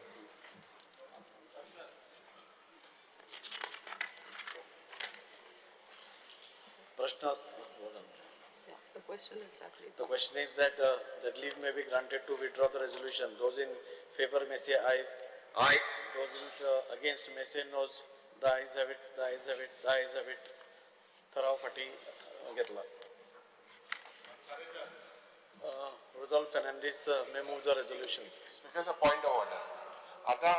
प्रश्न. The question is that leave. The question is that that leave may be granted to withdraw the resolution. Those in favor may say ayes. Aye. Those in against may say noes. The ayes have it. The ayes have it. The ayes have it. ठराव फाटी घेतला. Rudolf Fernandes may move the resolution. Speaker, a point of order. आतां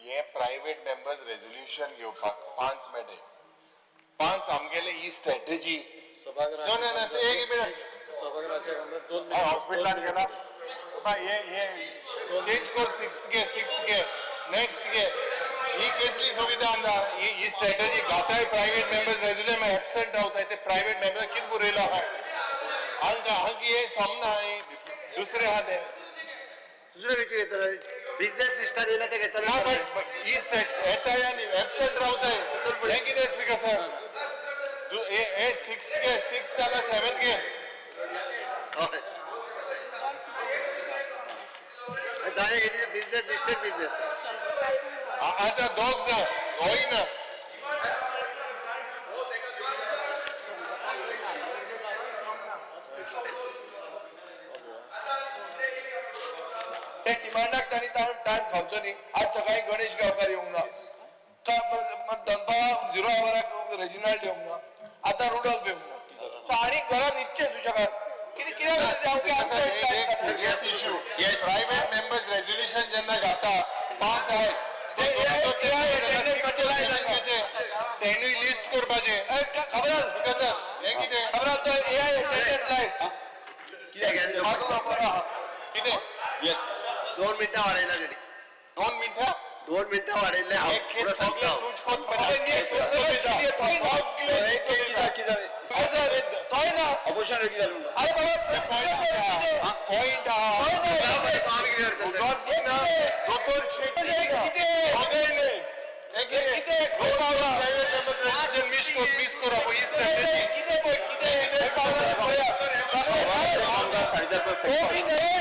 हे private members resolution घेवपाक 5 मेळटे, 5 आमगेले ही strategy सभागृहाच्या No, no, no, एक minute. सभागृहाच्या कामात 2 हॉस्पिटलान गेला बाबा हे हे चेंज कर सिक्स्थ घे, सिक्स्थ घे, नेक्स्ट घे. ही केसली सुविधा आमदां ही ही स्ट्रॅटजी गाताय. प्रायव्हेट मेंबर्स रेज्युलेम एबसेंट रावताय ते प्रायव्हेट मेंबर कितें बरयलो आहा हांगा हांगा हे सोमना दुसरे आहा ते. दुसरे विचार घेतला बिझनेस लिस्टार येयला ते घेतले. ना बट he स्ट्रॅट येताय आनी एबसेंट रावताय हें कितें स्पीकर सर? हे सिक्स्थ घे, सिक्स्थ जाल्यार सेवेंथ घे. हय, बिझनेस लिस्टेड बिझनेस. आतां दोग जाय होय ना. त्या डिमांडाक तांणी टायम खावचो न्ही. आज सकाळी गणेश गांवकार येवंक ना, दनपारां झिरो आवराक रेजिनाल्ड येवंक ना, आतां रुडॉल्फ येवंक ना. सो आनी घरान न्हिदचें सुशेगाद कितें कित्याक. Serious issue. Private members resolution जेन्ना घाता 5 आहाय तेणूय लिस्ट करपाचें. खबर स्पीकर हें कितें? खबर आसा तो एआय अटेंडन्स लायट कित्याक? कितें? येस. 2 मिनटां वाडयला तेणी. 2 मिनटां. 2 मिनटां वाडयले. हांव सगळे तूंच कोत. तोय ना. ऑपोजिशन कितें जालें म्हणटा? अरे बाबा, पॉयंट आहा. दोतोर शेट्टी कितें? कितें प्रायव्हेट मेंबर्स रेजोल्युशन मिस कर, मिस करप ही स्ट्रॅटजी. कितें पळय कितें 4:30.